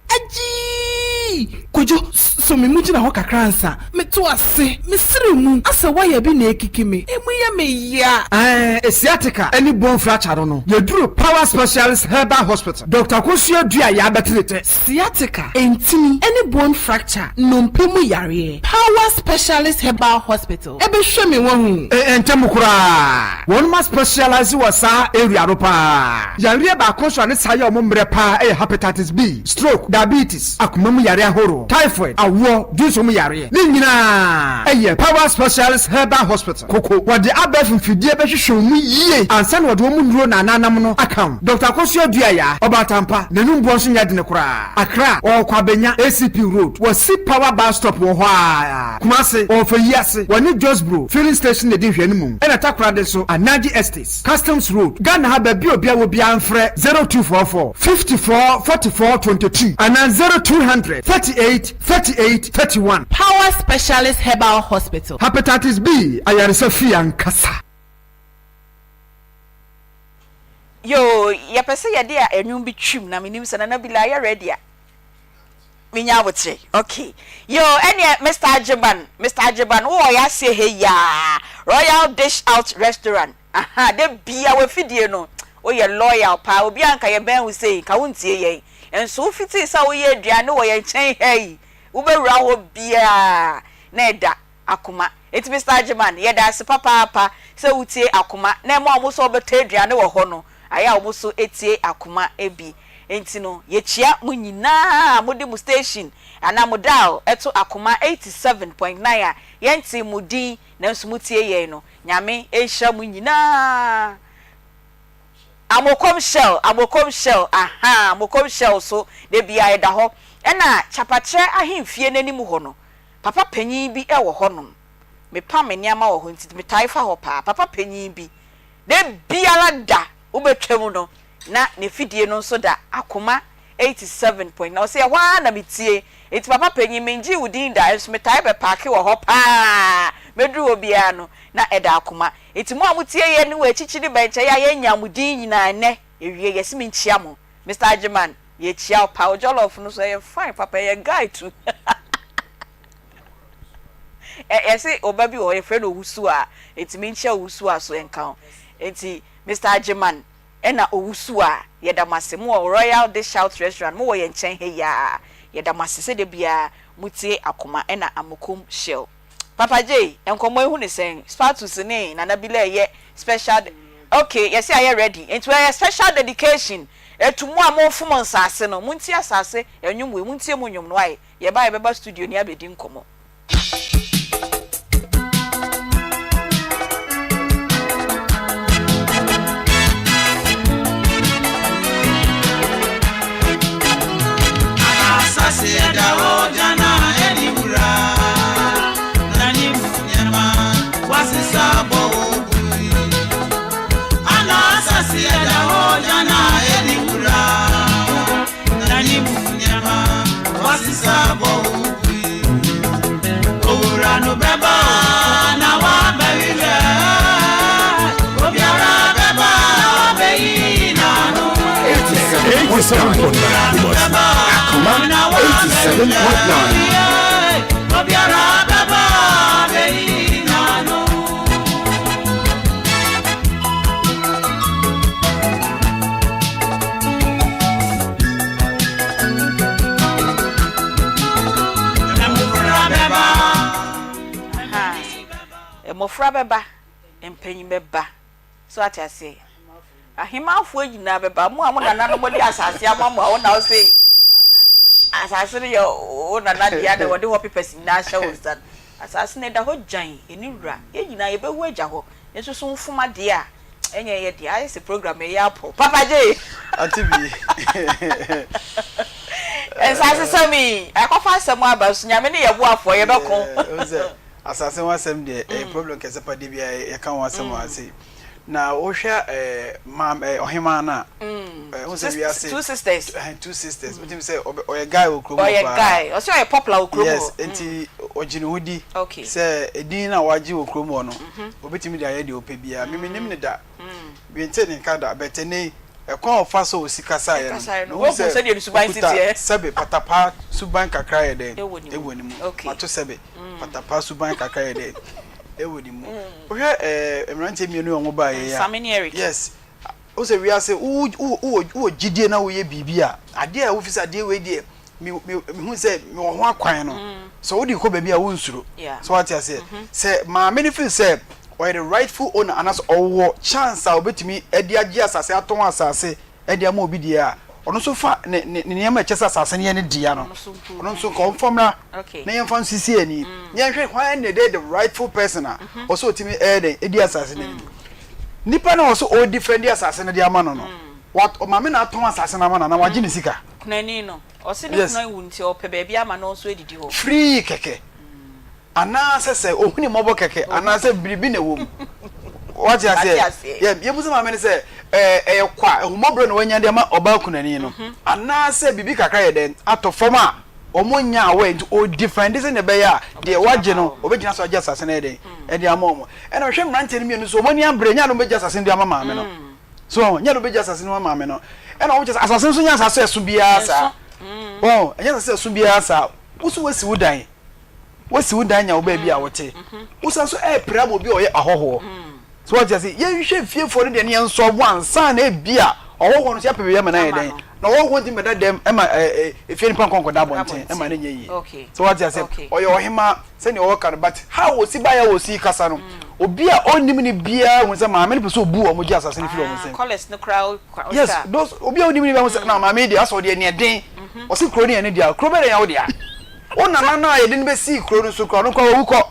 Agyii! Kojo, sɔ me mu gyina hɔ kakra ansa. Meto ase, meserew mu, asɛ wire bi na ekiki me, emu yɛ me ya. Ɛɛ, sciatica ne bone fracture no no, yɛduru Power Specialist Herbal Hospital, Doctor Akosua Duah Yɛabɛtene tɛ. Sciatica, ntini, ne bone fracture, nnompe mu yareɛ, Power Specialist Herbal Hospital bɛhwɛ me wahu. Ɛɛ, ntɛm koraa, wɔnom aspecialise wɔ saa area no paa. Yareɛ baako nso a ne saa yɛ wɔn mmerɛ paa yɛ Hepatitis B, stroke, diabetes, akoma mu yareɛ ahoroɔ, typhoid, awoɔ, dwonsɔ mu yareɛ, ne nyinaa yɛ Power Specialist Herbal Hospital, Koko. Wɔde abɛɛfo mfidie bɛhwehwɛ wo mu yie ansa na wɔde wɔn nnuro na ananam no aka wo. Dɔkta Akosua Duayaa, Ɔbaatampa, n'anum boɔ nso nyɛ dene koraa. Accra, ɔwɔ Kwabenya, ACP Road, wɔ Si Power Bus Stop wɔ hɔ ara. Kumasi, ɔwɔ Fayiase, wɔne Josbro Filling Station na ɛdi nhwɛanimu, ɛna Takoradi nso, Anaji Estates. Customs Road, Ghana ha baabi a obiara wɔ biara mfrɛ 0244 54 44 22 anaa 0200 38 38 31. Power Specialist Herbal Hospital. Hepatitis B ayaresa fie ankasa. Yoo yɛpɛ sɛ yɛde a ɛnwom bi twim na menim sɛ Nana Bila ayɛ ready a menya aboterɛ ok yoo ɛneɛ Mister Agyeman Mister Agyeman wowɔ yɛ aseɛ ha yi aa Royal Dish Out Restaurant aha da bia wafidie no woyɛ loyal paa obi a nka yɛbɛn wo sei nka wontie yɛn nso wofitii sɛ woyɛ aduane wɔ yɛn nkyɛn ha yi wobɛwura hɔ biaa na ɛda Akoma. Enti Mister Agyeman, yɛda ase papaapa sɛ wotie Akoma na ɛma wɔn nso a wɔbɛtɔ aduane wɔ hɔ no, ayɛ a wɔn nso tie Akoma bi. Enti no, yɛkyia mo nyinaa a mode mo station anaa mo dial to Akoma 87.9 a yɛntee mo din nanso motie yɛn no. Nyame nhyira mo nyinaa. Amokom Shell, Amokom Shell, ahaa, Amokom Shell so da biara ɛda hɔ. Ɛna Kyapakyerɛ ahemfie no anim hɔ no, Papa panyin bi wɔ hɔnom. Mepam me nneɛma wɔ hɔ nti metae fa hɔ paa. Papa panyin bi, da biara da wobɛtwam no na n'afidie no nso da Akoma 87 point na ɔse ɛhɔ ara na metie. Nti papa panyin mengyee wo din da nso metae bɛpaake wɔ hɔ paa. Mɛduru hɔ biara no na ɛda Akoma. Nti mo a motie yɛn wɔ akyikyi ne bɛnkyɛe a yɛnnya mo din nyinaa ɛnnɛ awie yɛse menkyia mo. Mister Agyeman yɛkyia wo paa, wo jollof no so ɛyɛ fine papa, ɛyɛ guy tu. Ɛ yɛse ɔba bi wɔ hɔ yɛfrɛ no Owusu a, enti menkyia Owusu a so ɛnka ho. Enti Mister Agyeman ɛna Owusu a, yɛda mo ase. Mowɔ Royal Dish Out Restaurant, mowɔ yɛn nkyɛn ha yi ara. Yɛda mo ase sɛ da biara motie Akoma ɛna Amokom Shell. Papa Jay, nkɔmmɔ yi ho ne sɛn? Spatus ne Nana Bila ɛyɛ special de ok, yɛse ayɛ ready, nti ɛyɛ special dedication to mo a mofom nsaase no, montie asaase nnwom wei, montie mu nnwom no wai, yɛba a yɛbɛba studio ni abɛdi nkɔmmɔ. Akoma 87.9. Mmɔfra bɛba, mpanyin bɛba. So ate aseɛ? Ahemmanfoɔ nyinaa bɛba. Mo a mo nananom de asase ama mo a, wo na wose asase no yɛ wo nana dea na wɔde hɔ papers nyinaa ahyɛ wo nsa no, asase no ɛda hɔ gyan, ɛnni wura. Yɛn nyinaa yɛbɛwu agya hɔ. Nso so mfom adeɛ a, ɛnyɛ yɛ dea. Ayɛ sɛ program yi yɛ apɔ. Papa J! Ante bi. Nsasesɛm yi, akɔfa asɛm aba nso Nyame ne yɛ boafoɔ, yɛbɛko. Yeah, wohu sɛ asase ho asɛm deɛ ɛyɛ problem kɛse pa da biara yɛka ho asɛm wɔ ha sei. Na wohwɛ ɛɛ maam ɛɛ ɔhemaa no a, ɛɛ wohu sɛ wiase Two sisters. Ɛhɛn two sisters. Wotumi sɛ ɔbɛ ɔyɛ guy wɔ kurom hɔ Ɔyɛ paa. guy. Ɔsɛ ɔyɛ popular wɔ kurom hɔ. Yes, nti ɔgye ne ho di Okay. sɛ edin no a wagye wɔ kurom hɔ no, obetumi de ayɛ deɛ ɔpɛ biara. Me mennim no da. Mentee ne nka da, but ɛnnɛ yi, ɛkwan a ɔfa so a ɔsi kasaeɛ no, Kasaeɛ no, mehu woahu sɛ sɛdeɛ ne suban si ɔkuta teɛ. sɛbe patapaa suban kakra yɛ dɛn? Ɛwɔ ne mu. Ɛwɔ ne mu. Okay. Mato sɛbe patapaa suban kakra yɛ dɛn? Ɛwɔ ne mu. Wohwɛ ɛɛ mmeranteɛ mmienu a wɔbaeɛ yi a, Sammy ne Eric. Yes. Wohu sɛ wiase, wo wo wowɔ wowɔ gyidie na woyɛ biribi a, adeɛ a wofi sɛ adeɛ wei deɛ, me me mehu sɛ mewɔ ho akwan no, sɛ wode kɔ baabi a wonsuro. So wate aseɛ? Sɛ maame no feel sɛ ɔyɛ the rightful owner anaasɛ ɔwɔ chance a ɔbɛtumi de agye asase, atɔn asase de ama obi deɛ a, ɔno nso fa ne ne ne nneɛma a ɛkyɛ sɛ asase no yɛ ne dea no, ɔno nso nka ɔmfa mmra na yɛmfa nsisi ani na yɛnhwɛ hwan na ɛyɛ the rightful person a ɔsɛ ɔtumi ɛyɛ dɛn ɛdi asase no anim. Nipa no a ɔsɛ ɔredefend asase no de ama no no, wat maame na atɔn asase no ama no anaa wagye ne sika? Kunani no, ɔse ne Yes. kunu awu nti ɔpɛ baabi ama no nso adidi hɔ. Free kɛkɛ. Anaasɛ sɛ ohu ne mmɔbɔ kɛkɛ anaasɛ biribi na ɛwɔ mu. Wate aseɛ? Yɛ yɛbusa maame no sɛ ɛɛ ɛyɛ kwa ahummɔborɔ na wanya de ama ɔbaa kunani no mhm. anaasɛ biribi kakra yɛ dɛn atɔ fam a wɔn nya awɔ nti ɔdifɛnde sɛ na ɛbɛyɛ a deɛ wagye no ɔbɛgyina so agye asase no yɛ dɛn mm. ɛde ama wɔn ɛna ɔhwɛ mmeranteɛ no mmienu so wɔn ani abere nyɛ adom bɛgye asase no de ama maame no mm. so nyɛ adom bɛgye asase no ama maame no ɛna wɔn kyɛ sɛ asase nso nyɛ asase ɛso biara saa mm. wɔn ɛnyɛ asase ɛso biara saa wosi wosi wo dan Woasi wo dan anya wo baabi a wote. Wosan nso repere ama obi a ɔyɛ ɔhɔhoɔ. So wate ase? Yɛnhwɛ fiefoɔ no deɛ ne yɛnsɔ bo ansa na ebi a ɔhɔhoɔ no nso yɛapɛ baabi ama no ayɛ dɛn. Na ɔhɔhoɔ ntumi bɛda dɛm ma efie nipa nkɔ nkɔda abɔnten ma no nyɛ yie. So wate ase? Ɔyɛ ɔhemaa sɛdeɛ ɔka no but how ɔsi baeɛ a ɔsi kasa no obi a ɔnnim no biara hu sɛ maame no pɛ sɛ ɔbu wɔn gye asase no firi wɔn nsam. Yes, those obi a ɔnnim no biara hu sɛ na maame yi deɛ asɛ ɔde aniɛden ɔse kuro no yɛ ne dea kuro bɛyɛ dɛn yɛ wo dea? Wo nana no a yɛde no bɛsii kuro no so koraa, ɔno koraa wawu kɔ.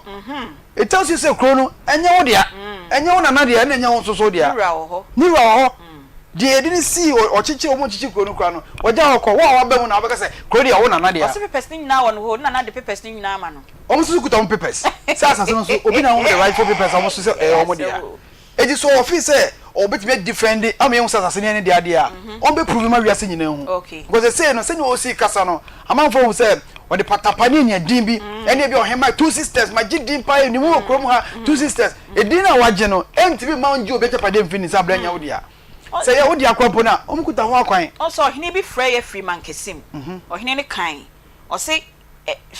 It tells you sɛ kuro no, ɛnyɛ wo dea. Ɛnyɛ wo nana dea, ɛna ɛnyɛ wo nso so dea. Ne wura wɔ hɔ. Ne wura wɔ hɔ. Deɛ yɛde no sii, ɔkyekye, wɔn kyekye kuro no koraa no, wɔgya hɔ kɔ. Wo a waba mu na wobɛka sɛ kuro deɛ wo nana dea. Ɔse papers no nyinaa wɔ ne hɔ, ne nana de papers no nyinaa ama no. Wɔn nso so kuta wɔn papers. Sɛ asase no nso, obi na wɔn the rightful papers a wɔn nso sɛ ɛyɛ wɔn dea. Enti sɛ ɔfeel sɛ ɔbɛtumi a defend ama yɛahu sɛ asase no yɛ ne dea deɛ a, ɔmbɛ prove ma wiase nyinaa nhu. Because sesei no sɛnea ɔsii kasa no, amanfoɔ ahu sɛ ɔde patapa ne anya din bi, ɛne ebi a ɔhemmaa two sisters, magye din paa, yɛnim wo wɔ kurom ha, two sisters. Edin no a wagye no, ɛntumi mma ɔngye obi agyapadeɛ mfiri ne nsa berɛ a ɛnyɛ wo dea. Sɛ ɛyɛ wo dea koraa mpo no a, wɔkuta ho akwan. Ɔn sɛ ɔhene bi frɛɛ yɛ firi Mankasim. Ɔhene no kae, ɔse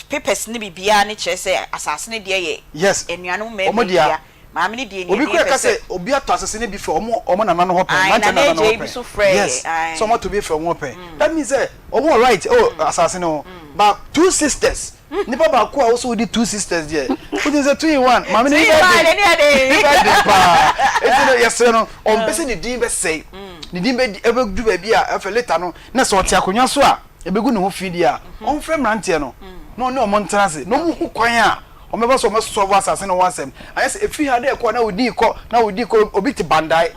papers ne biribiara no kyerɛ sɛ asase no deɛ yɛ Yes, anuanom mmarima wɔn yi dea. dea. Maame no deɛ Obi nea koraa ɛpɛ ka sɛ. sɛ obi atɔ asase no bi firi wɔn wɔn nana no hɔ pɛn, Ae, mmeranteɛ Nana nana no hɔ Agyei bi pɛn. nso frɛɛ Yes, yɛ, ae. sɛ wɔatɔ bi afiri wɔn hɔ pɛn. That means sɛ wɔn wɔ right wɔ asase no ho. But two sisters, nipa baako a wo sɛ wodi two sisters deɛ, wotumi sɛ two in one, maame no Two ani in bɛyɛ one, den. n'ani yɛ den. Ne bɛyɛ den paa. Enti no yɛsrɛ no, ɔmpɛ sɛ ne din bɛsɛe. Ne din bɛdi ɛbɛdu baabi a afei later no, na sɛ ɔte akonnwa so a, ɛbɛgu ne ho fi deɛ a, ɔmfrɛ mmeranteɛ no na ɔne wɔn ntena ase na wɔnhu kwan a wɔbɛfa so wɔbɛsɔlve asase no ho asɛm. Anyɛ sɛ ɛfiri ha dɛ ɛkɔ na wodi kɔ na wodi kɔ, obi te Bandai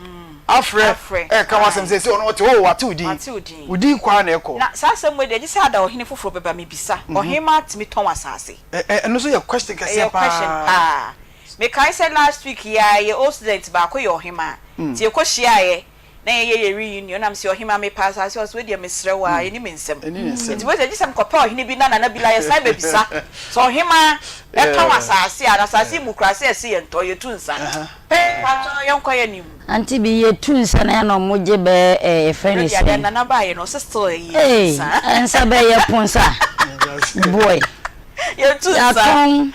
afrɛ ɛreka ho asɛm sɛ sɛ ɔno ɔte hɔ o, wate wo din, wo din kɔ ara na ɛkɔ. Na saa asɛm wei deɛ gye sɛ ada ɔhene foforɔ bɛba mebisa, ɔhemaa tumi tɔn asase? Ɛno nso yɛ question kɛseɛ Ɛyɛ question paa. paa. Mekae sɛ last week yi ara yɛ old student baako yɛ ɔhemaa, nti yɛkɔhyiaeɛ na yɛyɛ yɛn reunion na mese ɔhemaa mepɛ asase ɔse wei deɛ mesrɛ wo ara ɛni me nsam nti wei deɛ gye sɛ mekɔpɛ ɔhene bi na Nana Bila yɛsan bɛbisa sɛ ɔhemaa ɛtɔn asase a na asase yi mu koraa sɛ yɛse yɛntɔ yɛtu nsa mpakyɛw yɛnkɔ yɛn anim. Auntie bi yɛtu nsa na yɛ na ɔmo gye bɛɛ ɛɛ yɛfrɛ ne Ɛno deɛ adeɛ sɛn. Nana baayɛ no ɔse still ɛyɛ Ee nsa. nsa bɛɛ yɛpo nsa boy. Yɛtu nsa. Yɛatɔn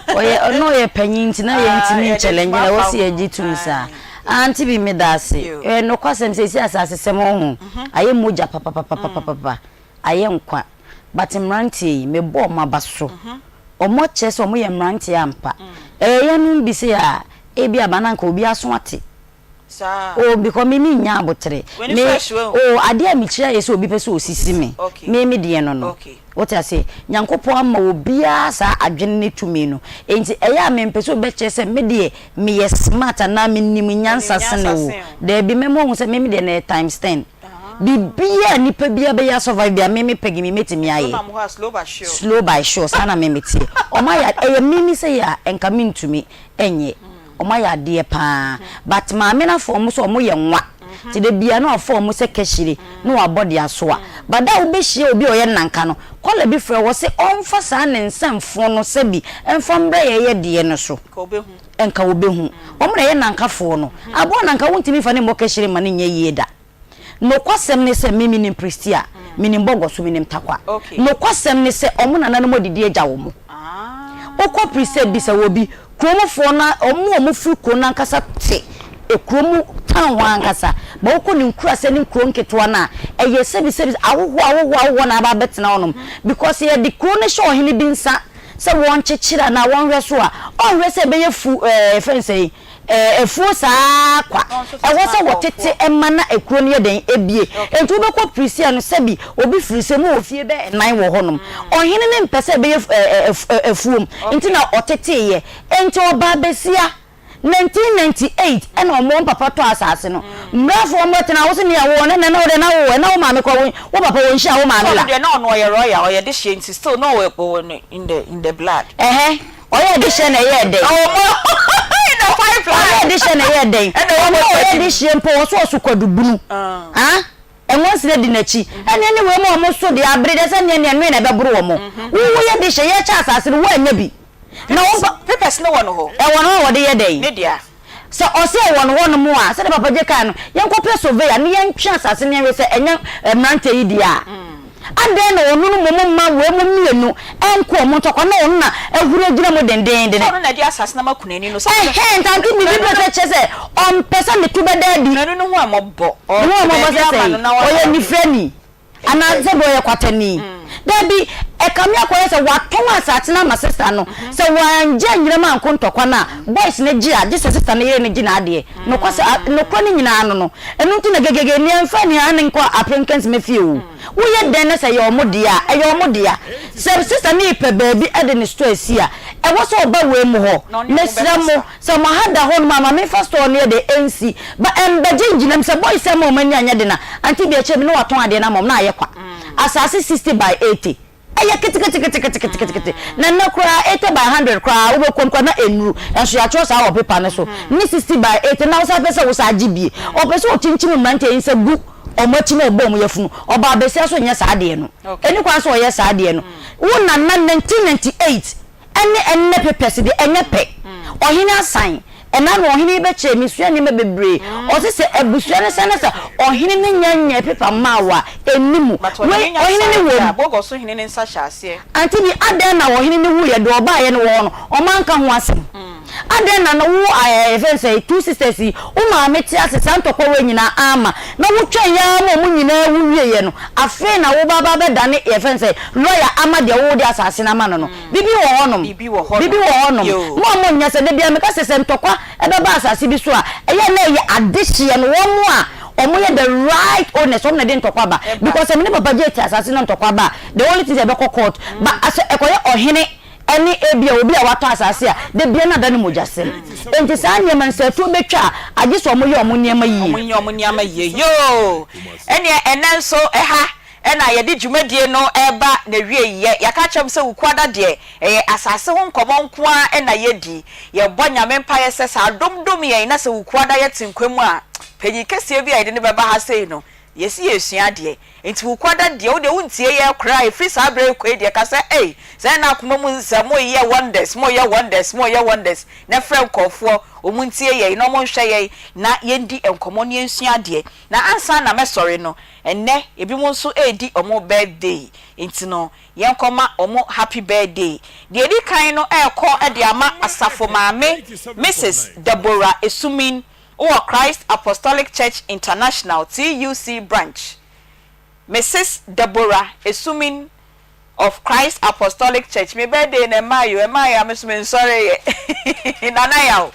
ɔyɛ ɔno ɔyɛ panyin nti na yɛntumi Ah, yɛde nkyɛlɛngye tuma na ɛwɔ afa sɛ ho. yɛgye tum saa. Auntie bi meda ase. Ɛyɛ nokwasɛm seesei asasesɛm ɔho ayɛ mogya papapapapapa ayɛ nkwa but mmeranteɛ yi mebɔ wɔn aba so wɔn akyerɛ sɛ wɔn yɛ mmeranteɛ ampa ɛyɛ yɛnom bi sei a ebi aba na anka obi aso ate. Saa. Oh because me me nnya abotere. W'ani Me so ahye wahu. oh adeɛ a mekyiri ayɛ sɛ obi pɛ sɛ osisi me. Okay. Me me deɛ no no. Okay. Wote aseɛ? Nyankopɔn ama obiara saa adwene ne tumi no. Enti ɛyɛ a mempɛ sɛ obi bɛkyerɛ sɛ me deɛ meyɛ smart anaa menim nyansa Menim sene nyansa wo. sen wo. Daabi mɛma wahu sɛ me me deɛ no ɛyɛ times ten. Biribiara a nipa biara bɛyɛ asurvive biara me me Peggy me mɛtumi ayɛ. Wonam hɔ a slow but sure. Slow by sure saa na me meteɛ. Wɔn ayɛ ɛyɛ me me sɛ yɛ a nka mentumi nyɛ. Ɔmo ayɛ adeɛ paa but maame no afa ɔmo sɛ ɔmo yɛ nwa nti da biaa na wafa ɔmo sɛ kahyire na wabɔ de asoa but da a wobɛhyia obi a ɔyɛ nnanka no kɔla bi frɛ wɔ se ɔmfa saa ne nsɛmfo no sɛbi mfa mbrɛ yɛyɛ deɛ no so nka wɔbɛhu ɔmo na ɛyɛ nnankafoɔ no aboa nanka wontumi mfa no mmɔ kahyire mma no nyɛ yie da. Nokwasɛm ne sɛ, me menim Prestea, menim Bɔgɔso, menim Tarkwa. Nokwasɛm ne sɛ, wɔn nananom adidi agya wɔn. Wokɔ Prestea bisa wɔ bi, kuromfoɔ no, wɔn a wɔfiri kuro no ankasa te kuro mu town hɔ ankasa. But wokɔ ne nkuraase ne nkuro nketewa no a, ɛyɛ sɛbisɛbi ahohoɔ ahohoɔ ahohoɔ na aba abɛtena hɔnom. Because yɛde kuro no hyɛ ɔhene bi nsa sɛ wɔnkyekyere anaa wɔnhwɛ so a, ɔnhwɛ sɛ ɛbɛyɛ fu ɛɛ yɛfrɛ no sɛn, Afuo saa ara kwa. Ɛwɔ sɛ wɔtete ma na ekuro no yɛ dɛn? Ebie. Enti wobɛkɔ Prisia no, sɛbi obi firi sɛ mu wɔ fie bɛyɛ nnan wɔ hɔnom. Ɔhene no mpɛ sɛ ɛbɛyɛ afuom, nti na ɔteteeɛ. Enti ɔbaa bɛsia 1998 ɛna wɔn wɔn papa tɔɔ asase no. Mmrafoɔ mmɛtena wo se nea wowɔ no ɛnɛ na wo deɛ na wowɔ ɛna wo maame koraa wo papa wɔnhyia wo maame Sɛ la. ɔno deɛ na ɔno ɔyɛ royal, ɔyɛ dehyeɛ nti still na ɔwɔ ɔwɔ no in the in the blood. Ɛhɛ. Ɔyɛɛ dehyeɛ na ɛyɛɛ dɛn? Ɔyɛɛ dehyeɛ na ɛyɛɛ dɛn? Ɔno a ɔyɛ dehyeɛ mpo ɔso ɔso kwadubunu. Ah? Ɛnwansena di n'akyi. Ɛneɛ ne wei mu a wɔn so deɛ abere deɛ sɛ neɛ neɛ nwe na ɛbɛboro wɔn. Wo woyɛ dehyeɛ yɛkyɛ asase no woannya bi. Na wo mpa. Papers no wɔ no hɔ. Ɛwɔ no hɔ a wɔde yɛ dɛn? Ne dea. Sɛ ɔse ɛwɔ no hɔnom a, sɛdeɛ Papa Gye kae no, yɛnkɔpɛ surveyor na yɛntwe asase no yɛnhwɛ sɛ ɛnyɛ mmeranteɛ yi dea a. Adɛn na ɔno no mmom mma wei mo mmienu nko wɔn ntɔkwa na ɔno na ahuri agyina mu dendeenden? Sɛ ɔno na ɛde asase no ama kunani no, sɛ ɔno. Ɛhɛn, nti ante biribi pɛ sɛ kyerɛ sɛ ɔmpɛ sɛ ne to bɛda adi. Kunani no ho ammɔbɔ. Ne ho Ɔpɛ ammɔbɔ baabi sɛ ama sɛn? no na waka Ɔyɛ okay. nifirani. Anaa sɛ bi ɔyɛ kwatani. Dabi, ɛkame akɔyɛ sɛ watɔn asase no ama sista no. Sɛ wangye anyina mu anko ntɔkwa no a, boys no gye a, gye sɛ sista no yere no gye n'adeɛ. Nokwasɛ, a, nokorɛ no nyinaa ano no. Ɛno nti na gegege, nea ɛmfa nni ha no nkɔ Apenkensima fie o. Woyɛ dɛn na sɛ ɛyɛ wɔn dea a, ɛyɛ wɔn dea. Sɛ sista no repɛ baabi de ne store asi a, ɛwɔ sɛ ɔba wei mu hɔ. Mesrɛ mo, Sɛ mo ha da hɔ nom a ma me nfa store no yɛ dɛ ɛnsi ba ɛmbɛgye ngyina mu sɛ boys ama ɔmo ani anyɛ den a ante bi akyire bi na watɔn adeɛ no ama ɔmo na ayɛ kwa asaase 60 by 80 ɛyɛ keteketeketeketekete na nnɛ koraa 80 by 100 koraa wobɛkɔ mu koraa na ɛnnuru ɛnso yɛatwerɛ saa wɔ paper no so ne 60 by 80 na wosan pɛ sɛ wosan gye bie ɔpɛ sɛ ɔkyinkyim mmeranteɛ yi nsa gu ɔmo akyi na ɔbɔ ɔmo yafunu ɔbaa basia so nyɛ saa adeɛ no ɛni kwan sɛ ɔyɛ saa adeɛ no wo nana 1998 Ɛne ɛnnɛ papers deɛ ɛnyɛ pɛ. Ɔhene asan. Ɛna no ɔhene yi bɛkyerɛ mesua nneɛma bebree. Ɔse sɛ abusua no sɛ na sɛ ɔhene no nya nyɛɛ paper mmaa wo a, ɛnni mu. But Wei ɔhene nya ɔhene no saa wom. a, Bogoso hene no nsa hyɛ aseɛ. Auntie bi, adɛn na ɔhene no wuiɛ, deɛ ɔbaeɛ no wɔ hɔ no, ɔmo anka ho asɛm? Adɛn na na wo ɛɛ yɛfrɛ no sɛn, two sisters yi, wo maame te ase saa ntɔkwa wei nyinaa amma, na wotwɛn ara ma ɔmo nyinaa wu wieɛ no, afei na wo ba aba abɛdane yɛfrɛ no sɛn, lawyer ama deɛ wode asase no ama no no? Biribi wɔ hɔnom. Biribi wɔ hɔnom. Biribi wɔ hɔnom. Yoo. Mo a monyɛ sɛ, da biara meka sɛ, sɛ ntɔkwa bɛba asase bi so a, ɛyɛ a na ɛyɛ adehyeɛ no, wɔn a wɔyɛ the right owners, wɔn na ɛde ntɔkwa ba. Ɛba. Because sɛ me ne Papa Jay te asase na ntɔkwa ba a, the only thing sɛ yɛbɛkɔ court. But sɛ ɛkɔyɛ ɔhene ne ebia obi a watɔ asase a, da biara na ada no mogyasɛm. Enti saa nneɛma no, sɛ atuo bɛtwa a, agye sɛ wɔyɛ wɔn nneɛma yie. Wɔnyɛ wɔn nneɛma yie. Yoo! Ɛnneɛ ɛnnɛ nso ɛha na yɛde dwumadie no reba n'awieɛ. Yɛaka akyerɛ mo sɛ Wukuada deɛ, ɛyɛ asase ho nkɔmmɔ nko ara na yɛdi. Yɛbɔ Nyame mpaeɛ sɛ, sɛ adom dom yɛn na sɛ Wukuada yɛte nkwa mu a, panyin kɛseɛ bi a yɛde no bɛba ha sei no, yɛsi yɛresua adeɛ. Nti Wukuada deɛ, wo deɛ wontie yɛn koraa, ɛfiri saa berɛ yi kɔ yi deɛ, ka sɛ, Ei, sɛn na akoma mu nsɛm, moyɛ wonders, moyɛ wonders, moyɛ wonders, na frɛ nkurɔfoɔ, wɔn ntie yɛn na wɔnhwɛ yɛn na yɛndi nkɔmmɔ na yɛnsua adeɛ. Na ansa na mɛsɔre no, Ɛnnɛ ebinom nso redi wɔn birthday nti no yɛnkɔma wɔn happy birthday. Deɛ ɛdi kan no rekɔ de ama Asafo Maame Misis Deborah Esumin wɔ Christ Apostolic Church International TUC Branch. Misis Deborah Esumin of Christ Apostolic Church. Me birthday no ɛmmaeɛ o, ɛmmaeɛ a me nso mensɔreeɛ. Nana Yaw.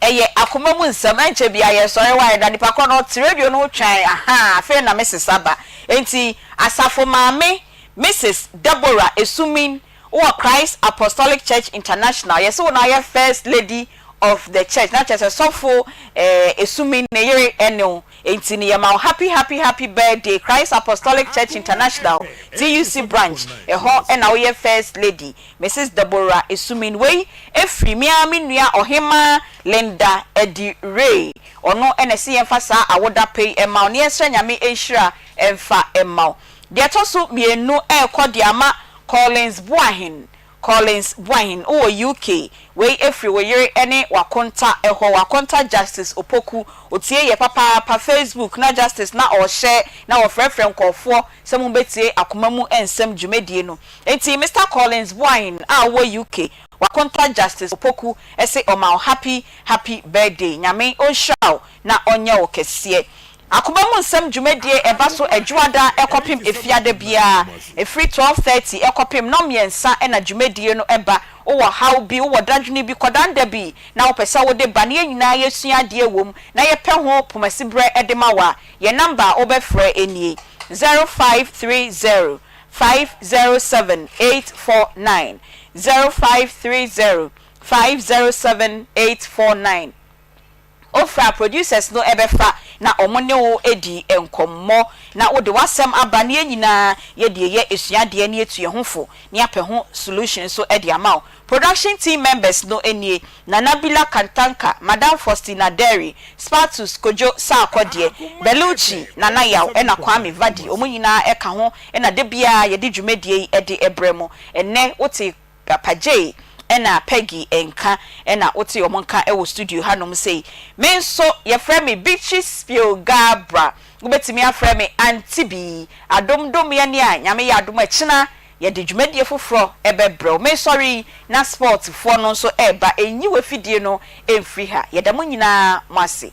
Ɛyɛ akoma mu nsɛm, ɛnkyɛ biara yɛsɔre hɔ a yɛda nipa korɔ no ɔte radio no ho twɛn ahaa afei na Mrs aba. Enti Asafo Maame Mrs Deborah Esumin wɔ Christ Apostolic Church International yɛse wo na woyɛ first lady of the church na kyerɛ sɛ sɔfo eh Esumin ne yere ɛne wo enti no yɛma wo happy happy happy birthday Christ Apostolic Church International TUC branch ɛhɔ na woyɛ first lady Mrs Deborah Esumin wei firi me ara me nua Ɔhemaa Linda Adi Ray ɔno na ɛse yɛmfa saa awoda pa yi mma wo na yɛnsrɛ Nyame nhyira mfa mma wo. Deɛ ɛtɔ so mienu ɛrekɔ de ama Collins Boahen Collins Boahen wowɔ UK wei firi wo yere ne w'akonta hɔ w'akonta Justice Opoku ɔtie yɛ papaapa Facebook na Justice na ɔrehyɛ na ɔfrɛfrɛ nkorɔfoɔ sɛ mombɛtie akoma mu nsɛm dwumadie no Enti Mister Collins Boahen a ɔwɔ UK, wakonta Justice Opoku se ɔma wo happy happy birthday. Nyame ɔnhyira wo na ɔnyɛ wo kɛseɛ. Akoma mu nsɛm dwumadie ɛba so Adwuada kɔpem Efiada biara ɛfiri 12:30 kɔpem nnɔnmiɛnsa na dwumadie no ba. Wowɔ haw bi, wowɔ dadwene bi, kɔdanda bi na wopɛ sɛ wode ba na yɛn nyinaa yɛsua adeɛ wɔ mu na yɛpɛ ho pomasiberɛ de ma wo a, yɛn number a wobɛfrɛ nie, 0530 507 849 0530 507 849 Wofrɛ a producers no bɛfa na wɔn ne wo adi nkɔmmɔ na wode w'asɛm aba na yɛn nyinaa yɛde yɛ asuadeɛ na yɛatu yɛn ho fo na yɛapɛ ho solution nso de ama wo. Production team members no nie, Nana Bila Kantanka, Madam Faustina Derry, Spatus Kojo Sarkodie, Belucci, Nana Yaw ɛna Kwame Vadi, wɔn nyinaa ka ho na da biara yɛde dwumadie yi de brɛ mo. Ɛnnɛ wote Papa Jay ɛna Peggy nka ɛna wote wɔn nka wɔ studio hanom sei. Me nso yɛfrɛ me Beatrice Spielgabra, wobɛtumi afrɛ me Auntie Bee. Adom dom yɛn a, Nyame yɛ adom a ɛkyena Yɛde dwumadie foforɔ bɛbrɛ wo. Mesɔre yi na sport foɔ no nso reba. Nyi w'afidie no mfiri ha. Yɛda mo nyinaa mo ase.